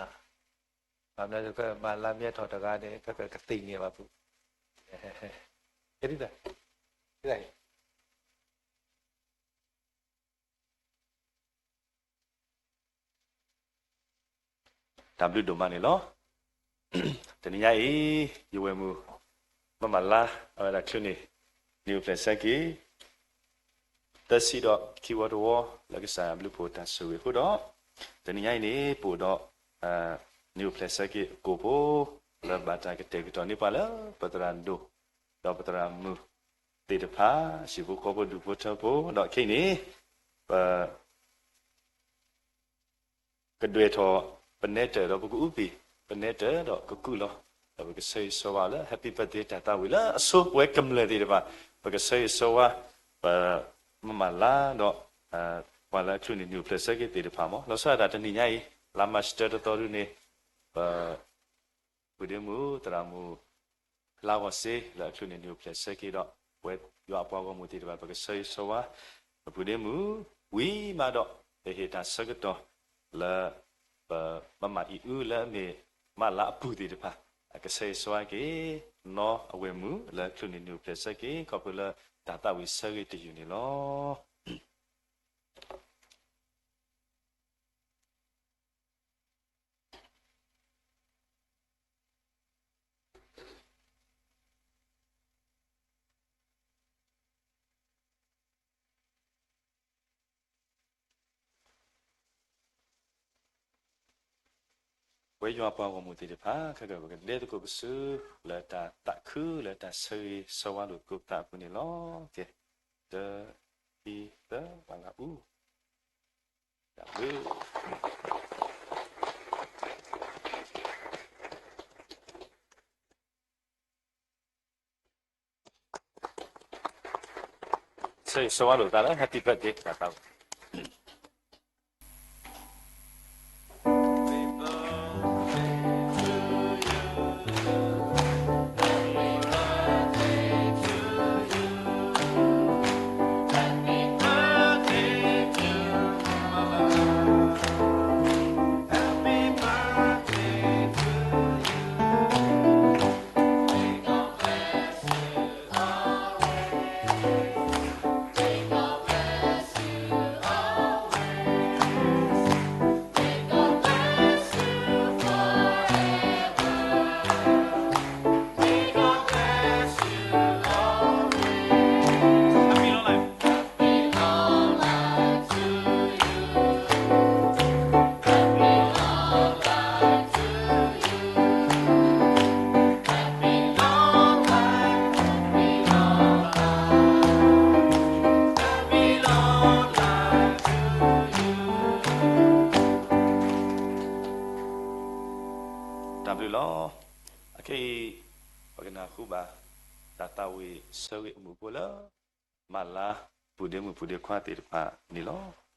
ဘၣ်မနုၤလဲၣ် မၤလါမ့ၢ်ထီၣ်တဂၤန့ၣ် ကကသ့ၣ်ညါဘၣ်ပူၤ, ကဲဒ်သိး တၢ်ဘျုးဒိၣ်မးန့ၣ်လီၤ. တနံၤညါအံၤ ယဝဲၢ်မုၣ် မမၤလါ အဝဲဒၣ်ချုးန့ၢ် နံၣ်အိၣ်ဖျဲၣ်ဆၢက့ၤ သၢဆံဒီးခံဝီတဝီ လၢကစၢ်ယွၤဘျုးဖှိၣ်တၢ်ဆိၣ်ဂ့ၤအဃိဒီး တနံၤညါအံၤန့ၣ် ပအိၣ်ဒီး နံၣ်အိၣ်ဖျဲၣ်ဆၢက့ၤအကိာ်ဖိ လၢဘၣ်တၢ်ကတဲာ်ကတီၤန့ၢ်ပှၤလၢ ပသရၣ်ဒိၣ် ဒီးပသရၣ်မုၣ်သ့ၣ်တဖၣ် ဟံၣ်ဖိဃီဖိဒူၣ်ဖိထၢဖိ ဒီးခဲအံၤန့ၣ် ပ ကဒွဲၣ်ထီၣ် ပနဲတၢၢ်ဒီးပကအူပံၤ, ပနဲတၢၢ်ဒီးကကူးလီၤ, ဒီးပကဆၢဂ့ၤဆၢဝါလၢ Happy Birthday တၢ်သးဝံၣ်လၢအဆိပဝဲကမျၢၢ်သ့ၣ်တဖၣ်, ပကဆၢဂ့ၤဆၢဝါ ပမမၤလါဒီး ပှၤလၢအချုးန့ၢ်နံၣ်အိၣ်ဖျဲၣ်ဆၢက့ၤသ့ၣ်တဖၣ်မး, လီၤဆီဒၣ်တၢ်တနံၤညါအံၤ လါမၢ်ၡးတၢတသီဒုန့ၣ် ပ ပုၢ်ဒ့မုၣ်သရၣ်မုၣ် လါဂီၤစ့ လၢအချုးန့ၢ်နံၣ်အိၣ်ဖျဲၣ်ဆၢက့ၤဒီး ပဝဲယွၤအပှၤဂီၢ်မုၢ်သ့ၣ်တဖၣ် ပကဆၢဂ့ၤဆၢဝါ ပပုၢ်ဒ့မုၣ် ဝံၤမးဒီး ပဟ့ၣ်တၢ်ဆၢကတီၢ်လၢ ပမမၤအံၤအုလၢအမ့ၢ်မၤလါအပူၤသ့ၣ်တဖၣ် အကဆၢဂ့ၤဆၢဝါက့ၤ နီၢ်အဝဲၢ်မုၣ်လၢချုးန့ၢ်နံၣ်အိၣ်ဖျဲၣ်ဆၢက့ၤ ခီဖျိလၢတၢ်သးဝံၣ်ဆၢဂ့ၤတယုၢ်န့ၣ်လီၤ. ပဝဲယွၤပှၤဂီၢ်မုၢ်သ့ၣ်တဖၣ် ခဲကၢၣ် ပကဒဲသကိးပစု လၢတၢ်သးခု လၢတၢ်ဆၢဂ့ၤဆၢဝါလိာ်သကိးပသးအပူၤန့ၣ်လီၤ. ကဲ, တၢ, ခံ, သၢ, ပှၤလၢအူ ဆၢဂ့ၤဆၢဝါလိာ်သးလၢ Happy Birthday တၢ်သးဝံၣ်တၢ်ဘျုးလီၤ. အခဲအံၤ ပကနၢ်ဟူဘၣ် တၢ်သးဝံၣ်ဆၢဂ့ၤအမူးအဖီလၢ မၤလါ ပုၢ်ဒ့မုၣ်ပုၢ်ဒ့ခွါသ့ၣ်တဖၣ်န့ၣ်လီၤ.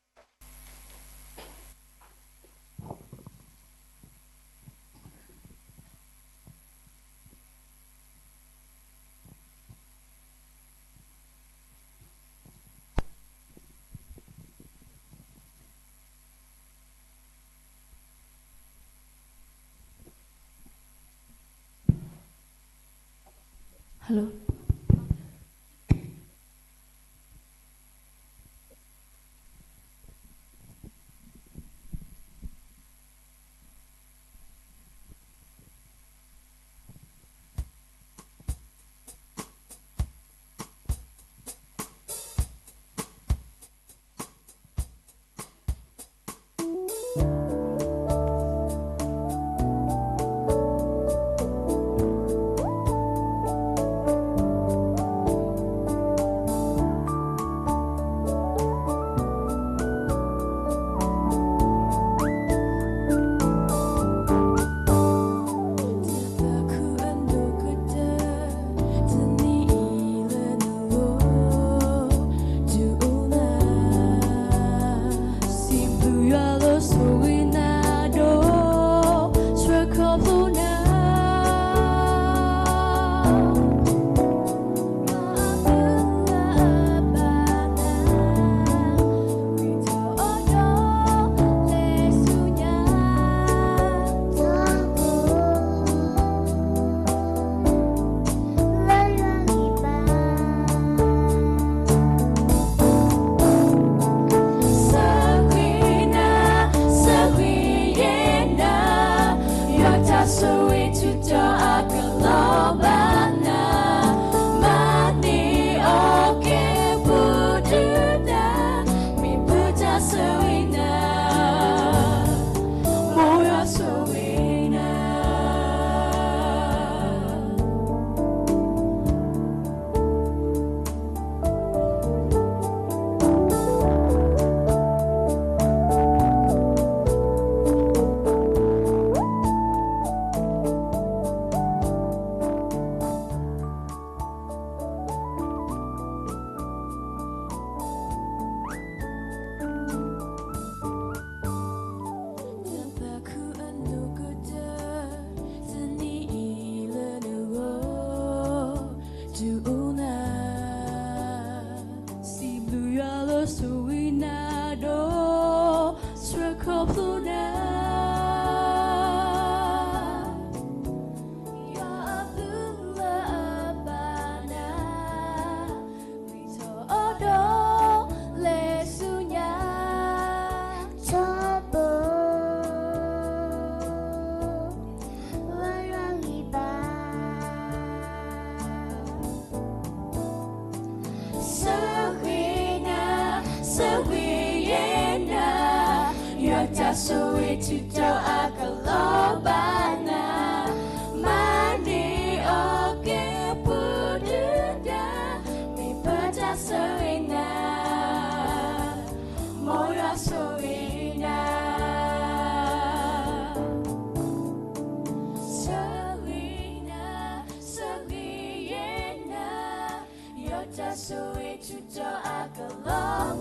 ဆိၣ်ဂ့ၤဆူတၢ်အကလီၤ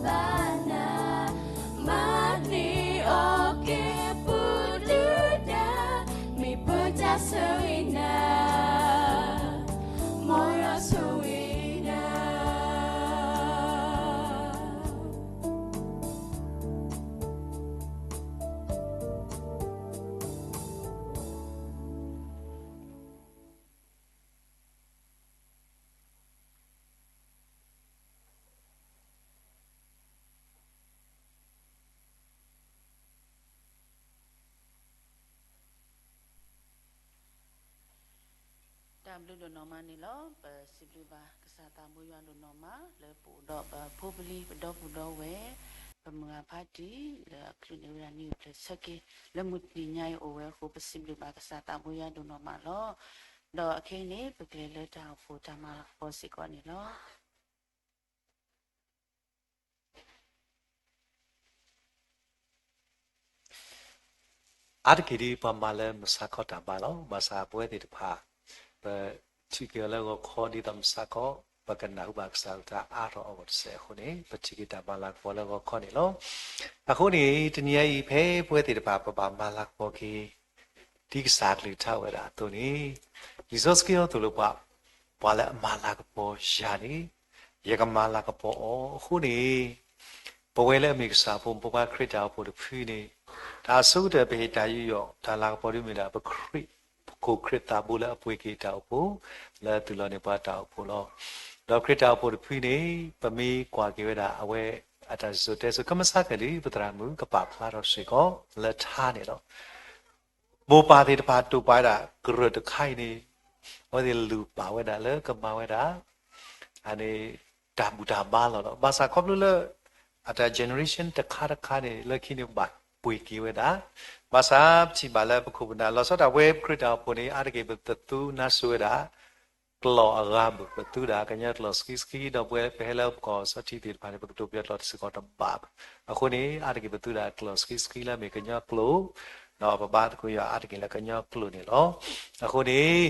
ဘၣ်နၤ, မၤန့ၢ်အီၣ်က့ၤပဒုၣ်ဒါ, မ့ၢ်ပတၢ်ဆိၣ်ဂ့ၤနၤ, မ်ယွၤဆိၣ်ဂ့ၤနၤ. တၢ်ဘျုးဒိၣ်နီၢ်မးန့ၣ်လီၤ. ပစံးဘျုးဘၣ်ကစၢ်သးဘိယွၤဒိၣ်နီၢ်မး လၢပအိၣ်ဒီးပဖိပလံၤ ပဒီပုၢ်ဒီဝဲၢ် ပမုၢ်ဂၤဖးတံၢ် လၢအချုးန့ၢ်ဝဲဒၣ်နံၣ်ဂုာ်ဖျၢၣ်ဆၢက့ၤ လၢမုၢ်တနံၤညါအံၤအိၣ်ဝဲအဃိ ပစံးဘျုးဘၣ်ကစၢ်သးဘိယွၤဒိၣ်နီၢ်မးလီၤ. ဒီးအခဲအံၤန့ၣ် ပကလဲၤလၢတၢ်အိၣ်ဖှိၣ်တၢ်မၤလၤကပီၤစ့ၢ်ကီးန့ၣ်လီၤ. အါတက့ၢ်ဒ်ပှၤမၤလၢမုၢ်ဆါခီတၢ်ဘါလီၤ. ဘၣ်ဆၣ်ပဝဲသ့ၣ်တဖၣ် ပထံၣ်က့ၤအီၤလၢဂီၤခီဒ်သိးမုၢ်ဆါခီ, ပကနၢ်ဟူဘၣ်ကစၢ်အကလုၢ်ကထါအါထီၣ်အဂီၢ်တစဲးအဃိန့ၣ် ပထံၣ်က့ၤတၢ်မၤလၤကပီၤလၢဂီၤခီန့ၣ်လီၤ. အဃိန့ၣ် တနံၤအံၤဖဲပဝဲသ့ၣ်တဖၣ် ပဘၣ်မၤလၤကပီၤက့ၤ ဒ်ကစၢ်အကလုၢ်ကထါအိၣ်ဝဲဒၣ်အသိးန့ၣ်, လံာ်စီဆှံအသိၣ်လိပှၤ, ပှၤလၢအမၤလၤကပီၤယၤန့ၣ်, ယကမၤလၤကပီၤအီၤအဃိန့ၣ်, ပဝဲလၢအမ့ၢ်ကစၢ်ဖိမုၣ်ဖိခွါခရံာ်တၢ်အိၣ်ဖှိၣ်တဖုန့ၣ်, တၢ်အဆိကတၢၢ်ပဟ့ၣ်တၢ်ယူးယီၣ် တၢ်လၤကပီၤဒ်မ့ၢ်ဒၣ် ပခရံာ်, ပခိၣ်ခရံာ်သးဘိလၢအပှ့ၤက့ၤတၢ်အိၣ်ဖှိၣ်, လၢအသူၣ်လီၤန့ၢ်ပှၤတၢ်အိၣ်ဖှိၣ်လီၤ. ဒီးခရံာ်တၢ်အိၣ်ဖှိၣ်တဖုန့ၣ် ပမ့ၢ်ကွၢ်က့ၤဝဲဒၣ်အဝဲအတၢ်စံၣ်စိၤတဲစိၤ ကမၤဆါကၢၣ်ဒ် ပသရၣ်မုၣ်ကပာ်ဖျါထီၣ်စ့ၢ်ကီးလၢထါန့ၣ်လီၤ. မိၢ်ပၢ်သ့ၣ်တဖၣ်တိာ်ပာ်ဝဲဒၣ်ကရၢၢ်တခါအံၤန့ၣ်, အဝဲသ့ၣ်လူၢ်ပာ်ဝဲဒၣ်လၢကမၤဝဲဒၣ် အန့ၣ် တၢ်ဘူၣ်တၢ်ဘါလီၤလီၤ. ဘၣ်ဆၣ်ခီဖျိလၢ အတၢ် generation တခါတခါန့ၣ် လၢခံန့ၣ်ဘၣ်ပှ့ၤက့ၤဝဲဒၣ်, ဘၣ်ဆၣ်ပထံၣ်ဘၣ်လၢပခိၣ်ပနၢ် လီၤဆီဒၣ်တၢ်ပဝဲပခရံာ်တၢ်အိၣ်ဖှိၣ်န့ၣ် အါတက့ၢ်ပတသူနါစိၤဝဲဒၣ် ကျိာ်အဂၤဘၣ်, ပသူဒၣ်ကညီကျိာ်ဆှံဆှံ, ဒီးပဝဲပဟဲလၢပကီၢ်စီထံသ့ၣ်တဖၣ်န့ၣ် ပကတိၤပယီၤကျိာ်တစ့ၢ်ကီးတဘၣ်ဘၣ်. အဃိန့ၣ် အါတက့ၢ်ပသူဒၣ်ကျိာ်ဆှံဆှံလၢမ့ၢ်ကညီကျိာ်, ဒီးပဘါသကိးယွၤအါတက့ၢ်လၢကညီကျိာ်န့ၣ်လီၤ. အဃိန့ၣ်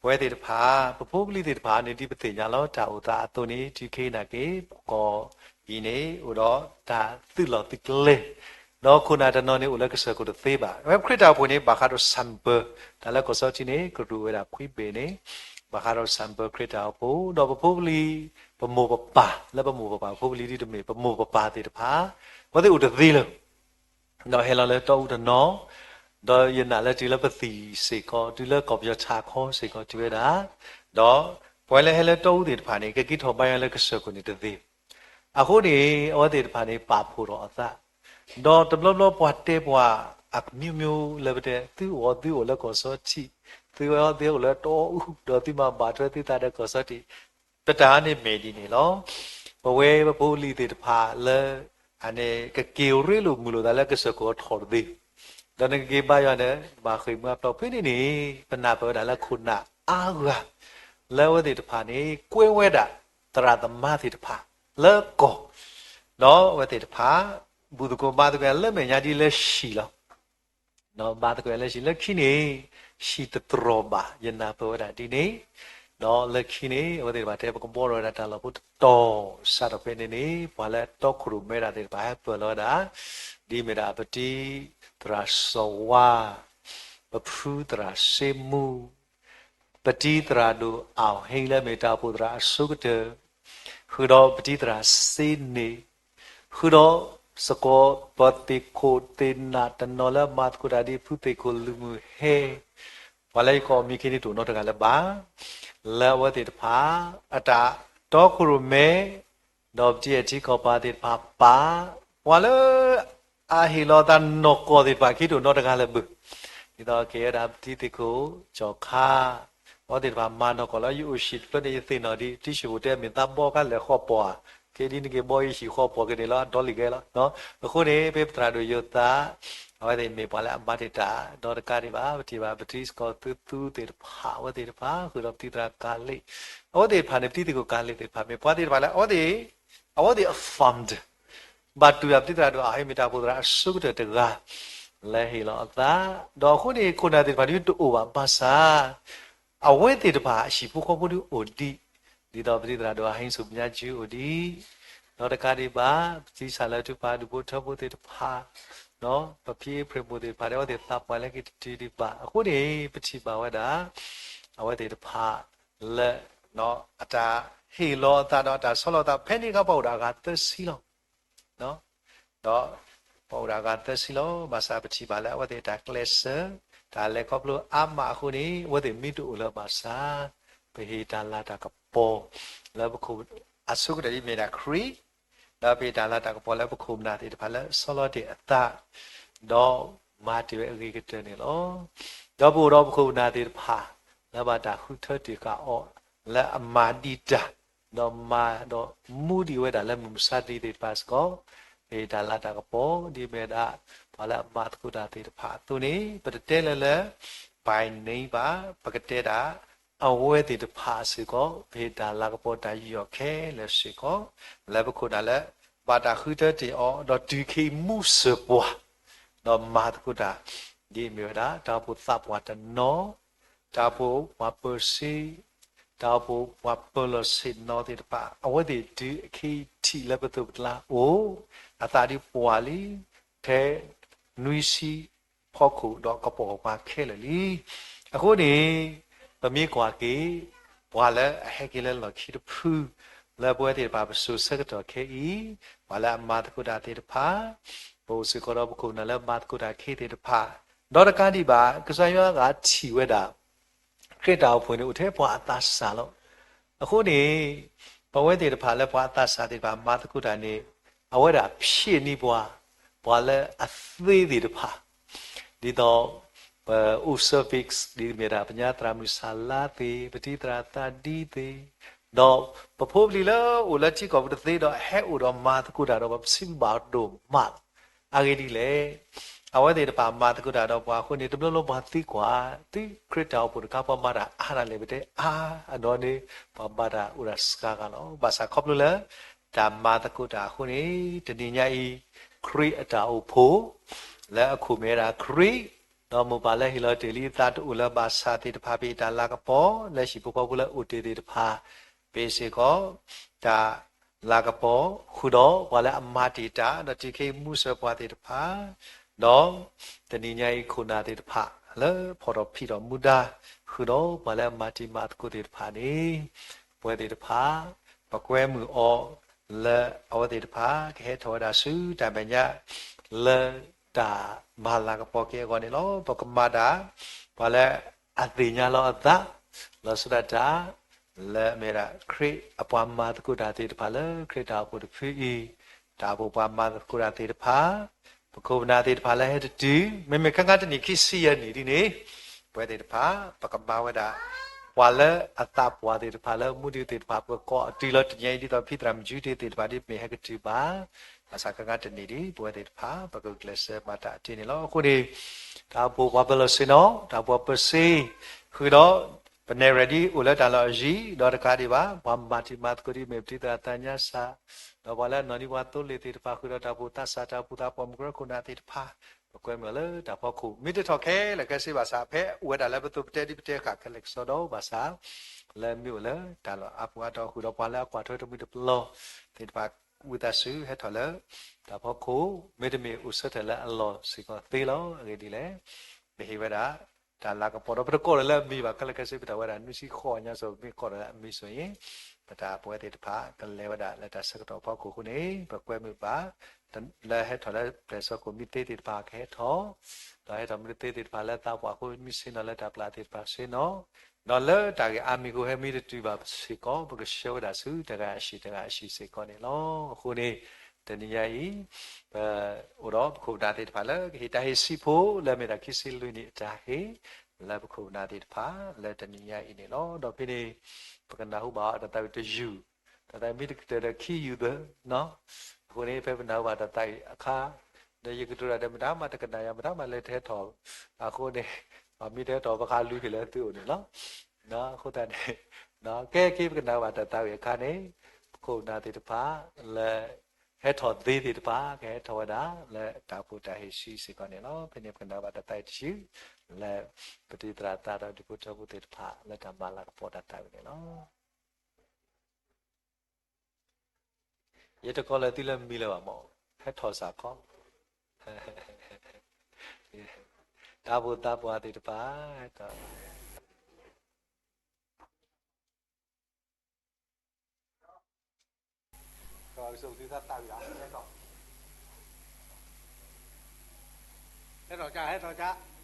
ပဝဲသ့ၣ်တဖၣ် ပဖိပလံၤသ့ၣ်တဖၣ်န့ၣ် ဒ်ပသ့ၣ်ညါလီၤတၢ်အိၣ်သးအသိးန့ၣ် တုၤခဲအံၤနာ်က့ ပကီၢ်အံၤန့ၣ် အိၣ်ဒီးတၢ်သုးလီၢ်သုးကျဲ ဒီးခိၣ်နၢ်တနီၤန့ၣ် အိၣ်လၢကစၢၢ်ခိၣ်တသ့ဘၣ်. အဝဲပခရံာ်တၢ်အိၣ်ဖှိၣ်န့ၣ် ဘၣ်ဃးဒီး sample တၢ်လၢကီၢ်စီထံန့ၣ် ကရူၢ်ဝဲဒၣ်ခွံဘ့ၣ်န့ၣ် ဘၣ်ဃးဒီး sample ခရံာ်တၢ်အိၣ်ဖှိၣ်, ဒီးပဖိပလံၤ ပမိၢ်ပပၢ် လၢပမိၢ်ပပၢ်ဖိပလံၤဒ်တမ့ၢ် ပမိၢ်ပပၢ်သ့ၣ်တဖၣ် အဝဲသ့ၣ်အိၣ်တသ့လၢၤ ဒီးဟဲလီၤလၢတီအူတနီၤ, ဒီးယနာ်လၢတုၤလၢပသံၣ်စ့ၢ်ကီး တုၤလၢကီၢ်ပယီၤဆၣ်ခီစ့ၢ်ကီးတုၤဝဲဒၣ်, ဒီးပဝဲလၢဟဲလၢတီအူသ့ၣ်တဖၣ်န့ၣ် ကက့ၤထီၣ်ဘါယွၤလၢကစၢၢ်ခိၣ်န့ၣ်တသ့ဘၣ်. အဃိန့ၣ် အဝဲသ့ၣ်တဖၣ်န့ၣ် ပာ်ဖှိၣ်ထီၣ်အသး, ဒီးတဘျီဘျီပှၤတဲပှၤ အမျိုးမျိုး လၢပတဲ သုအိၣ်သုအိၣ်လၢကီၢ်စီထံ, သုဝဲသုအိၣ်လၢတီအူ ဒီးသုမၤဘၣ်ထွဲသုသးဒီးကီၢ်စီထံ, ပတၢ်န့ၣ်မ့ၢ်ဒ်န့ၣ်လီၤ. ပဝဲပဖိပလံၤသ့ၣ်တဖၣ်လၢ အန့ၣ်ကက့ၤရ့လိာ်မုာ်လိာ်သးလၢကစၢၢ်ခိၣ်အထီၣ်တသ့, ဒီးနကက့ၤဘါယွၤန့ၣ် ဘၣ်ဃ့ၢ်မှံဟးဖျိးဖဲန့ၣ်န့ၣ် ပနၢ်ပၢၢ်ဝဲဒၣ်လၢခိၣ်နၢ်အါဂၤ လၢအဝဲသ့ၣ်တဖၣ်န့ၣ် ကွဲဝဲဒၣ်သရၣ်သမါသ့ၣ်တဖၣ်လၢကီၢ်, ဒီးအဝဲသ့ၣ်တဖၣ် ဘူၣ်သကိးဘါသကိးလၢမဲာ်ညါဒ်လၢဟံၣ်လီၤ. ဒီးဘါသကိးလၢဟံၣ်လၢခံန့ၣ် ဟံၣ်တတြီၤဘၣ် ယနၢ်ပၢၢ်ဝဲဒၣ်ဒ်န့ၣ်, ဒီးလၢခံန့ၣ် အဝဲသ့ၣ်တဖၣ်တဲ ပကဘှီထီၣ်ဝဲဒၣ်တၢ်လီၢ်ဖိတတီၤ စးထီၣ်ဖဲန့ၣ်န့ၣ် ပှၤလၢတီခိၣ်ရိၣ်မဲတၢ်သ့ၣ်တဖၣ်ဟဲပၢၢ်လီၤဝဲဒၣ် ဒ်မ့ၢ်ဒၣ်ပတံၤသရၣ်စီၤဝါ, ပဖုသရၣ်စ့မူ ပတံၤသရၣ်ဒိၣ်အၣ်ဟ့လၢမ့ၢ်တၢ်အိၣ်ဖှိၣ်သရၣ်အဆိကတၢၢ်, ဃုာ်ဒီးပတံၤသရၣ်စ့န့ၣ်, ဃုာ်ဒီးစ့ၢ်ကီးပသ့ၣ်ခိၣ်သ့ၣ်နၢ်တနီၤလၢမၤသကိးတၢ်ဒ်ဖုသ့ၣ်ခိၣ်လုၢ်မုၢ်ဟဲ, ပှၤလၢယကိးမံၤခံန့ၣ်တအိၣ်နီတဂၤလၢၤဘၣ်, လၢအဝဲသ့ၣ်တဖၣ် အတၢ်တီခိၣ်ရိၣ်မဲ ဒီးပတံၤအထံကီၢ်ပၤသ့ၣ်တဖၣ်ပာ်, ပှၤလၢအဟ့ၣ်လီၤသးနီၢ်ကီၢ်သ့ၣ်တဖၣ်ခံတအိၣ်နီတဂၤလၢၤဘၣ်. ဒ်သိးကဲဝဲဒၣ်ပတံၤသ့ၣ်ခိၣ်ကၠီၣ်ခါ, အဝဲသ့ၣ်တဖၣ်မၤနီၢ်ကီၢ်လီၤ ယအိၣ်ဟံၣ်တဖျၢၣ်န့ၣ် ယသ့ၣ်နီၣ်ဒံး တံၢ်ဆံၣ်ဖိတဲမ့ၢ်သးဘီကါလဲၤဃီပီၤဧါ, ကဲဒ်နက့ၤဘီယဟံၣ်ဃီပီၤက့ၤန့ၣ်လီၤ အဒီလံၤကဲလီၤ. အဃိန့ၣ် ဖဲပသရၣ်ဒိၣ်ယိၤသး အဝဲသ့ၣ်မ့ၢ်ပှၤလၢအမၤတ့ၢ်တၢ် ဒီတကးဒံးဘၣ် ပထံၣ်ဘၣ်ပတံၤသကိးသုသူသ့ၣ်တဖၣ် အဝဲသ့ၣ်တဖၣ် ဃုာ်ဒီးပတံၤသရၣ်ကၤလံၣ်, အဝဲသ့ၣ်တဖၣ်န့ၣ် ပတံၤသကိးကၤလံၣ်သ့ၣ်တဖၣ် မ့ၢ်ပှၤသ့ၣ်တဖၣ်လၢ အဝဲသ့ၣ် အဝဲသ့ၣ်အ founder ဘၣ်တူၢ်ယၤပတံၤသရၣ်ဒိၣ်အဟဲမ့ၢ်တၢ်အိၣ်ဖှိၣ်သရၣ်အဆိကတၢၢ်တဂၤ လၢဟ့ၣ်လီၤအသး, ဒီးအဃိန့ၣ် ခိၣ်နၢ်သ့ၣ်တဖၣ်ဒ်တအိၣ်ဘၣ် ဘၣ်ဆၣ် အဝဲသ့ၣ်တဖၣ်အဟံၣ်ဖိဃီဖိဒ်အိၣ်ဒံး, ဒ်သိးပတံၤသရၣ်ဒိၣ်အဟံးစူၣ်ပညါကၠူအိၣ်ဒံး, ဒီးတကးဒံးဘၣ် ပတံၤဆၣ်လၢထူပၤဒူၣ်ဖိထၢဖိသ့ၣ်တဖၣ်, ပဖံအ့ဖြ့ၣ်မိၢ်သ့ၣ်တဖၣ်န့ၣ် အဝဲသ့ၣ်သးပှၢ်လၢက့ၤတတုၤဒံးဘၣ်. အဃိန့ၣ် ပထံၣ်ဘၣ်ဝဲဒၣ် အဝဲသ့ၣ်တဖၣ်လၢ အတၢ်ဟ့ၣ်လီၤအသးဒီးအတၢ်ဆီလီၤသး ဖဲန့ၣ်အခါပှၤအိၣ်ဒီးအဂၤသၢဆံလီၤ. ဒီးပှၤအိၣ်ဒီးအဂၤသၢဆံလီၤ. ဘၣ်ဆၣ်ပထံၣ်ဘၣ်လၢအဝဲသ့ၣ်တၢ်ကျဲးစၢး တၢ်လဲၤခီဖျိအါမးအဃိန့ၣ် အဝဲသ့ၣ်မ့ၢ်တအိၣ်လၢၤဘၣ်ဆၣ် ပဟ့ၣ်တၢ်လၤတၢ်ကပီၤ လၢပခိၣ် အဆိကတၢၢ်ဒ်မ့ၢ်ဒၣ်ခရံာ်, ဒီးပဟ့ၣ်တၢ်လၤတၢ်ကပီၤလၢပခိၣ်ပနၢ်သ့ၣ်တဖၣ်လၢဆီလီၤတ့ၢ်အသး ဒီးမၤတ့ၢ်ဝဲအဂ့ၤကတၢၢ်န့ၣ်လီၤ. ဒီးပအိၣ်ဒီးပခိၣ်ပနၢ်သ့ၣ်တဖၣ် လၢဘၣ်တၢ်ဃုထၢတ့ၢ်ဃာ်အီၤ လၢအမၤဒံးတၢ် ဒီးမၤဒီးမူဒံးဝဲဒၣ်လၢမုၢ်မဆါတနံၤသ့ၣ်တဖၣ်စ့ၢ်ကီး, ပဟ့ၣ်တၢ်လၤတၢ်ကပီၤ ဒ်မ့ၢ်ဝဲဒၣ် ပှၤလၢအမၤသကိးတၢ်သ့ၣ်တဖၣ်အသိးန့ၣ် ပတတဲလၢၤလၢ by name ဘၣ်, ပကတဲဒၣ် အဝဲသ့ၣ်တဖၣ်စ့ၢ်ကီး ပဟ့ၣ်တၢ်လၤကပီၤတၢ်ယူးယီၣ်ခဲလၢာ်စ့ၢ်ကီး လၢပခိၣ်နၢ်လၢ ဘၣ်တၢ်ဃုထၢတ့ၢ်အီၤ ဒီးတုၤခဲအံၤမူစၢၤပှၤ ဒီးမၤသကိးတၢ် ဒ်မ့ၢ်ဝဲဒၣ် တၢ်အိၣ်ဖှိၣ်သးပှၢ်တနီၤ, တၢ်အိၣ်ဖှိၣ်ပှၤပၢၤစ့, တၢ်အိၣ်ဖှိၣ်ပှၤပၢၤလီၢ်ဆ့ၣ်နီၤသ့ၣ်တဖၣ် အဝဲသ့ၣ်တုၤခဲအံၤထံၣ်လၢပသိးပကျါအိၣ် အသးဒ်ပှၤလံ ထဲနွံဆံဖီခိၣ်ဒီးကပိာ်ကပၤခဲလၢာ်လံ. အဃိန့ၣ် ပမ့ၢ်ကွၢ်က့ၤ ပှၤလၢအဟဲက့ၤလၢလီၢ်ခံတဖု လၢပဝဲသ့ၣ်တဖၣ်ပစိၤဆၢကတီၢ်ခဲအံၤ ပှၤလၢအမၤသကိးတၢ်သ့ၣ်တဖၣ်, ပအိၣ်စ့ၢ်ကီးဒီးပခိၣ်ပနၢ်လၢမၤသကိးတၢ်ခဲသ့ၣ်တဖၣ်, ဒီးတကးဒံးဘၣ် ကစၢ်ယွၤအဂၤထံၣ်ဝဲဒၣ် ခရံာ်တၢ်အိၣ်ဖှိၣ်န့ၣ် အိၣ်ထဲပှၤအသးစၢ်လီၤ. အဃိန့ၣ် ပဝဲသ့ၣ်တဖၣ်လၢပှၤအသးစၢ်သ့ၣ်တဖၣ်မၤသကိးတၢ်န့ၣ် အဝဲဒၣ်ဖျဲးန့ၢ်ပှၤ ပှၤလၢအသ့သ့ၣ်တဖၣ် ဒ်သိး ပအိၣ် service ဒ်မ့ၢ်ဒၣ် ပညါသရၣ်မုၣ်ဆၣ်လါသ့ၣ်, ပတံၤသရၣ်သးဒံသ့ၣ်, ဒီးပဖိပလံၤလၢအိၣ်လၢထံကီၢ်ပူၤတသ့ဒီး ဟဲအိၣ်ဒီးမၤသကိးတၢ်ဒီးပှၤ ပစံးဘၣ်ဒိၣ်မးလီၤ. အဂ့ၢ်ဒ်လဲၣ်, အဝဲသ့ၣ်တဖၣ်မၤသကိးတၢ်ဒီးပှၤအဃိန့ၣ် တဘျီလၢပှၤသံကွၢ် သုခရံာ်တၢ်အိၣ်ဖှိၣ်တခါ ပှၤမၤတၢ်အါဒၣ်လဲာ် ပတဲအါအနီၢ်န့ၣ် ပှၤမၤတၢ်အိၣ်ဒၣ်စှၤဂၤလီၤ. ဘၣ်ဆၣ်ခီဖျိလၢ တၢ်မၤသကိးတၢ်အဃိန့ၣ် တနံၤညါအံၤ ခရံာ်အတၢ်အိၣ်ဖှိၣ် လၢအခိၣ်မ့ၢ်ဝဲဒၣ်ခရံာ် ဒီးမိၢ်ပၢ်လၢဟ့ၣ်လီၤတ့ၢ်လံအသးတအိၣ်လၢၤဘၣ်ဆၣ်သ့ၣ်တဖၣ် ပဟ့ၣ်တၢ်လၤကပီၤ လၢဟံၣ်ဖိဃီဖိလၢအိၣ်တ့ၢ်သ့ၣ်တဖၣ် ပ့ၢ်စ့ၢ်ကီး တၢ်လၤကပီၤ ဃုာ်ဒီးပှၤလၢအမၤတ့ၢ်တၢ် ဒီးတုၤခဲအံၤမူစၢၤပှၤသ့ၣ်တဖၣ် ဒီးတနံၤညါအံၤခိၣ်နၢ်သ့ၣ်တဖၣ် လၢဖီၣ်ထီၣ်ဖံးထီၣ်မူဒါ ဃုာ်ဒီးပှၤလၢအမၤတံၤမၤသကိးသ့ၣ်တဖၣ်န့ၣ် ပဝဲသ့ၣ်တဖၣ် ပကွဲမုာ်အီၤ လၢအဝဲသ့ၣ်တဖၣ် ကဟဲထီၣ်ဝဲဒၣ်ဆူတၢ်မဲာ်ညါ လၢတၢ်မၤလၤကပီၤက့ၤအဂီၢ်န့ၣ်လီၤ. ပကမၤတၢ် ပှၤလၢအသ့ၣ်ညါလီၤအသး လီၤဆီဒၣ်တၢ် လၢအမ့ၢ်ဝဲဒၣ်ခရံာ်အပှၤမၤသကိးတၢ်သ့ၣ်တဖၣ်လၢခရံာ်တၢ်အိၣ်ဖှိၣ်တဖုအံၤ, တၢ်အိၣ်ဖှိၣ်ပှၤမၤသကိးတၢ်သ့ၣ်တဖၣ်, ပခိၣ်ပနၢ်သ့ၣ်တဖၣ်လၢဟဲတတုၤ မ့မ့ၢ်ခဲခါတနံၤခံဆံယဲၢ်နံၣ်ဒ်န့ၣ် ပဝဲသ့ၣ်တဖၣ် ပကမၤဝဲဒၣ် ပှၤလၢအသးပှၢ်သ့ၣ်တဖၣ်လၢမူဒံးသ့ၣ်တဖၣ် ပကကိးအတုၤလီၤတနံၤအံၤ ဒ်သိးဖံသရၣ်မုၣ်ကၠူတ့သ့ၣ်တဖၣ်ဒ်မ့ၢ်ဟဲကတုၤဘၣ်, ဘၣ်ဆၣ်ခဲခါတနံၤဒ် ပဝဲသ့ၣ်တဖၣ် ပကကျဲးစၢးမၤတၢ်အတုၤန့ၣ်လီၤ. အဃိန့ၣ် တၢ်အိၣ်ဖှိၣ်ပှၤပၢၤလီၢ်ဆ့ၣ်နီၤ တၢ်အိၣ်ဖှိၣ်ပၢၤစ့ ဃုာ်ဒီး ပနဲၣ်ရွဲၣ်ဒ်အိၣ်လၢတၢ်လီၢ်အယံၤ ဒီးတကးဒံးဘၣ် ပှၤမၤတံၤမၤသကိးဒ်မ့ၢ်ပတံၤသရၣ်သးညါစၢ် ဒီးပှၤလၢအနီၢ်နံၤပှၤသိလ့ၣ်သ့ၣ်တဖၣ် ဃုာ်ဒီးတၢ်အိၣ်ဖှိၣ်သးစၢ် တၢ်အိၣ်ဖှိၣ်သးပှၢ်မုၢ်ကရၢခိၣ်နၢ်သ့ၣ်တဖၣ် ပကွဲမုာ်လၢတၢ်ဖီခိၣ် မ့ၢ်တထီၣ်ခဲလၢာ်ခဲဆ့ဘၣ်ဆၣ် ဖဲအိၣ်ဝဲဒၣ်လၢပသိးပတဲဒ်ပတဲဃာ်ခဲလၢာ်ကစီဒီဘၣ်ဆၣ် လၢမ့ၢ်အိၣ်လၢတၢ်လီၢ်အါပူၤအါတီၤဃုာ်ဒီးပှၤလၢအကွၢ်ထွဲတမှံၤတပလီၢ်သ့ၣ်တဖၣ် ဝံသးစူၤဟဲထီၣ်လၢ တၢ်ဖီခိၣ် မ့တမ့ၢ်အိၣ်ဆၢထၢၣ်လၢအလီၢ်စ့ၢ်ကီးသ့လီၤ. အဂ့ၢ်ဒ်လဲၣ် ပဟ့ၣ်ဝဲဒၣ် တၢ်လၤကပီၤဒီးပတကိးလၢၤလၢအမံၤဘၣ် ခဲလၢာ်ခဲဆ့ ပတၢ်ဝဲဒၣ်နွံဆံဃိးညါစိၤ ပမ့ၢ်ကိးလၢၤလၢအမံၤစိၤအံၤ ပတၢ်ပဝဲသ့ၣ်တဖၣ် ကလဲၤဝဲဒၣ်လၢတၢ်ဆၢကတီၢ်ဖီခိၣ်အဃိန့ၣ် ပကွဲမုာ်ဘၣ် လၢဟဲထီၣ်လၢပျဲၢ်စီၤကိၣ်မံသ့သ့ၣ်တဖၣ်ကဟဲထီၣ် ဒီးဟဲထီၣ်မ့ၢ်တသ့သ့ၣ်တဖၣ်လၢသးပှၢ်အဃိ မ့ၢ်ဆ့ၣ်နီၤလၢတၢ်ပျၢ်သ့ၣ်တဖၣ်ဆ့ၣ်နီၤ ဒီးလၢတၢ်ဂ့ၢ်အါမံၤအဃိ ဟဲမ့ၢ်တတုၤဘၣ်စ့ၢ်ကီး ပကဆှၢဝဲဒၣ်ဆူတဂၤအဟံၣ်တဂၤအဟံၣ်စ့ၢ်ကီးန့ၣ်လီၤ. အဃိန့ၣ် တနံၤညါအံၤ ပအိၣ်ဒီးပခိၣ်ပနၢ်သ့ၣ်တဖၣ်လၢကဟ့ၣ်တၢ်ဟ့ၣ်ဆံးဖိ လၢအမ့ၢ်ဒၣ်ခံဆံလွံၢ်နံၣ်အတၢ်ဟ့ၣ် လၢပခိၣ်ပနၢ်သ့ၣ်တဖၣ် လၢတနံၤညါအံၤန့ၣ်လီၤ. ဒီးဖဲန့ၣ် ပကနၢ်ဟူဘၣ်အီၤတၢ်သးဝံၣ်တယုၢ် တၢ်သးဝံၣ်မ့ၢ်တကတၢၢ်ဒီးခံယုၢ်သၢ အဃိန့ၣ် ဖဲပနၢ်ဟူဘၣ်တၢ်သးဝံၣ်အခါ ဒီးယကတိၤတၢ်ဒီးမတၤမးတကနၣ်ယၤ မတၤမးလဲၤတဟဲထီၣ် အဃိန့ၣ် မ့ၢ်တဟဲထီၣ် ပဃးလူၤဟ့ၣ်လၢသုအိၣ်န့ၣ်လီၤ. အဃိသတးန့ၣ် ကဲက့ၤပကနၢ်ဟူဘၣ်တၢ်သးဝံၣ်အခါန့ၣ် ပခိၣ်ပနၢ်သ့ၣ်တဖၣ် လၢဟဲထီၣ်သ့သ့ၣ်တဖၣ် ကဟဲထီၣ်ဝဲဒၣ် လၢတၢ်အိၣ်ဖှိၣ်တၢ်ဟ့ၣ်ဆံးစ့ၢ်ကီးန့ၣ်လီၤ. ဖဲန့ၣ်ပကနၢ်ဟူဘၣ်တၢ်သးဝံၣ်တယုၢ် လၢပတံၤသရၣ်သးဒီးဒူၣ်ဖိထၢဖိသ့ၣ်တဖၣ် လၢတၢ်မၤလၤကပီၤတၢ်သးဝံၣ်န့ၣ်လီၤ. ယတကိးလၢာ်သုလၢမံလၢၤဘၣ်မၢ်, ဟဲထီၣ်စးခီ, တၢ်ဖိသၣ်ပှၢ်သ့ၣ်တဖၣ်, ဟဲထီၣ် ကစၢ်သုသၣ်ဝံၤလီၤ, ဟဲထီၣ်, ဟဲထီၣ်ကၢ်, ဟဲထီၣ်ကၢ်.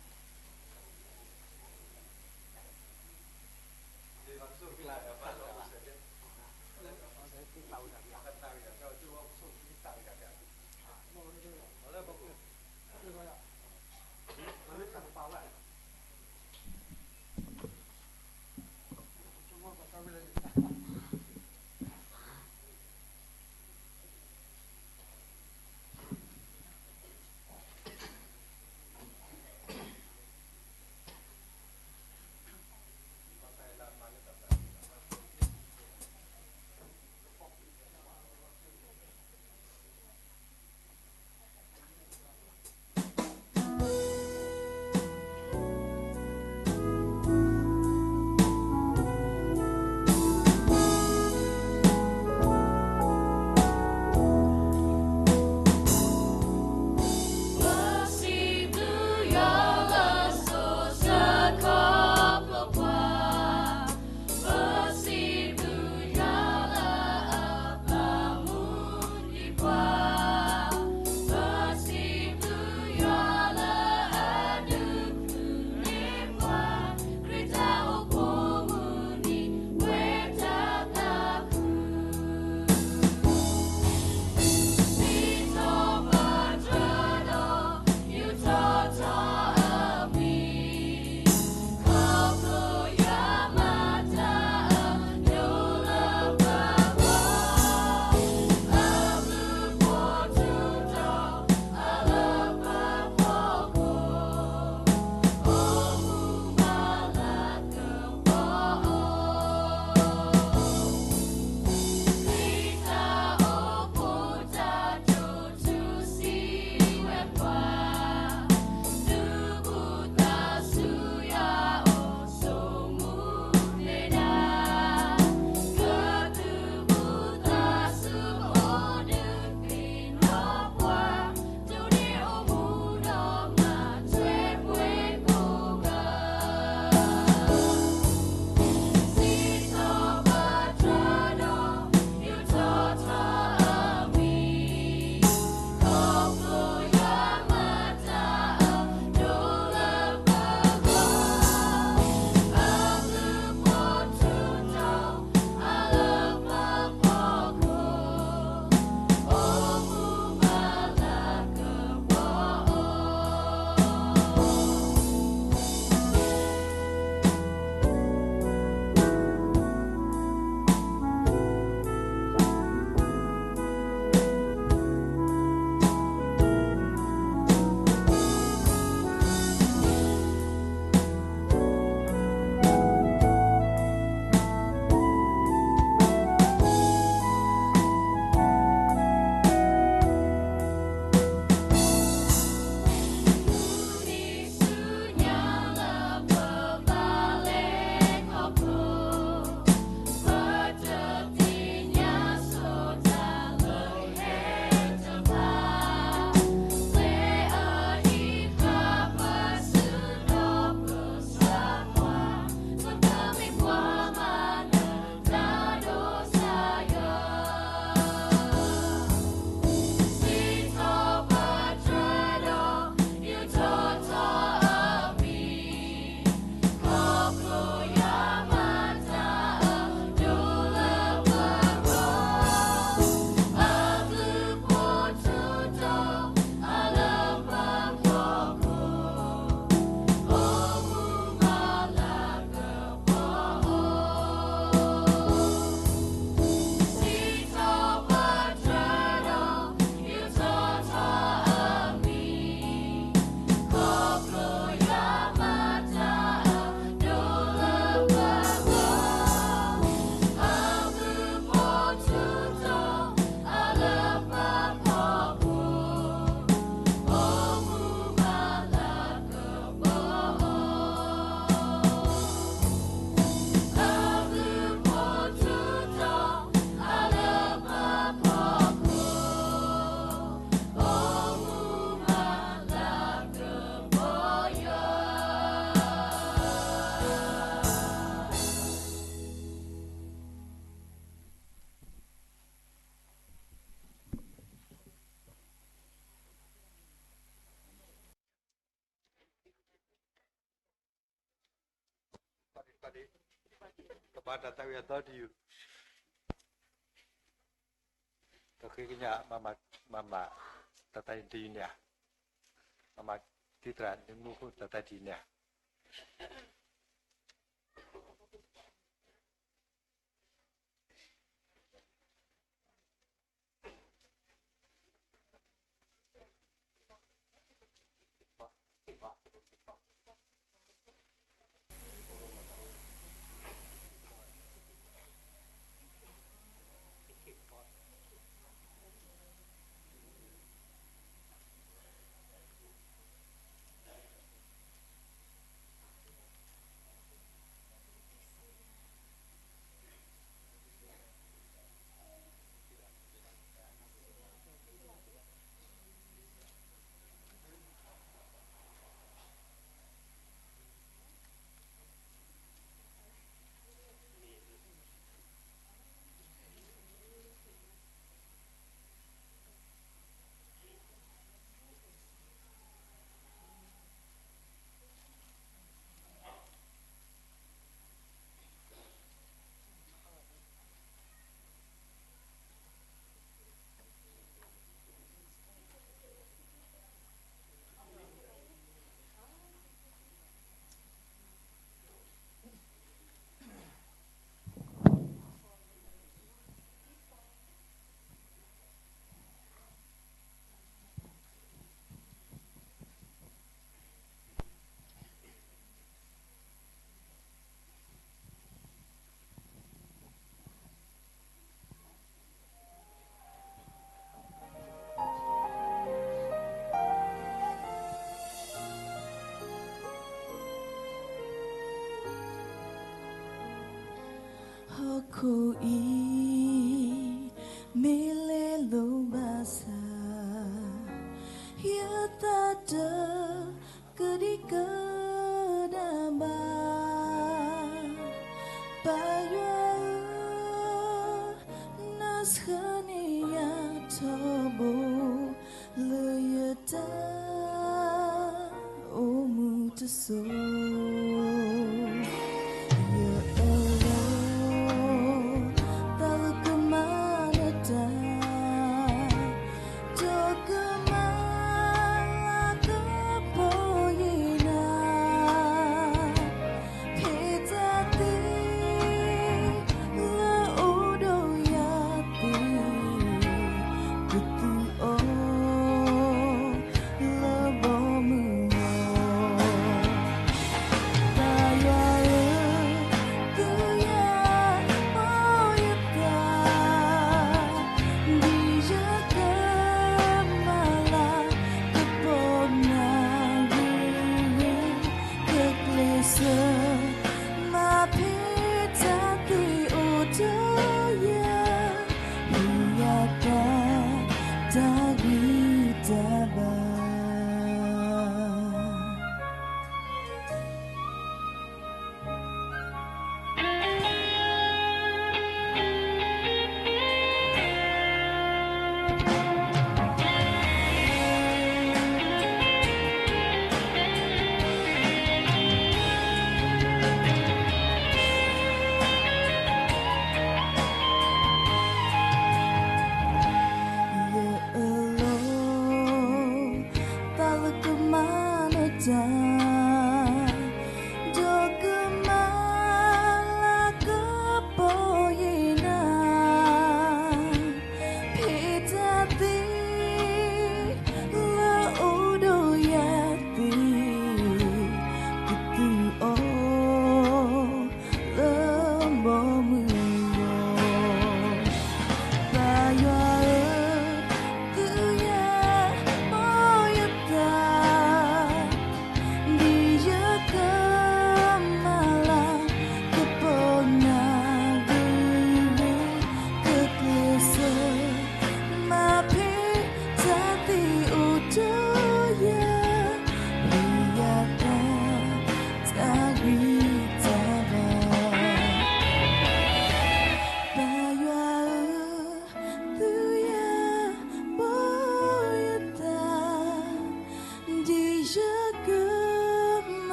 ကဘၣ်တၢ်သးဝံၣ်အသီတယုၢ်, တဃ့ကညး မၤမး တၢ်သးဝံၣ်တယုၢ်န့ၣ်ဧါ, မၤမးသံသရၣ်န့ၣ်မူခိၣ်တၢ်သးဝံၣ်တယုၢ်န့ၣ်ဧါ. ဟီၣ်ခိၣ်အံၤ မ့ၢ်လဲၤလိၤဘၣ်ဆၣ်, ယသးတကဒံကဒါဘၣ်. ပၢ်ယွၤဧၢ, နဆှၢန့ၢ်ယၤထီဘိ လၢယတၢ်အိၣ်မူတစိၤ, ယအၢၣ်လီၤ တၢ်လၢကမၤနတၢ်, ဒီးကမၤလၤကပီၤယံၤနၤ, ဖဲတၢ်သ့ လၢအိၣ်ဒီးယၤသ့ၣ်, ကသူအီၤ လၢဘီမုၢ်လီၤ. ပၢ်ယွၤ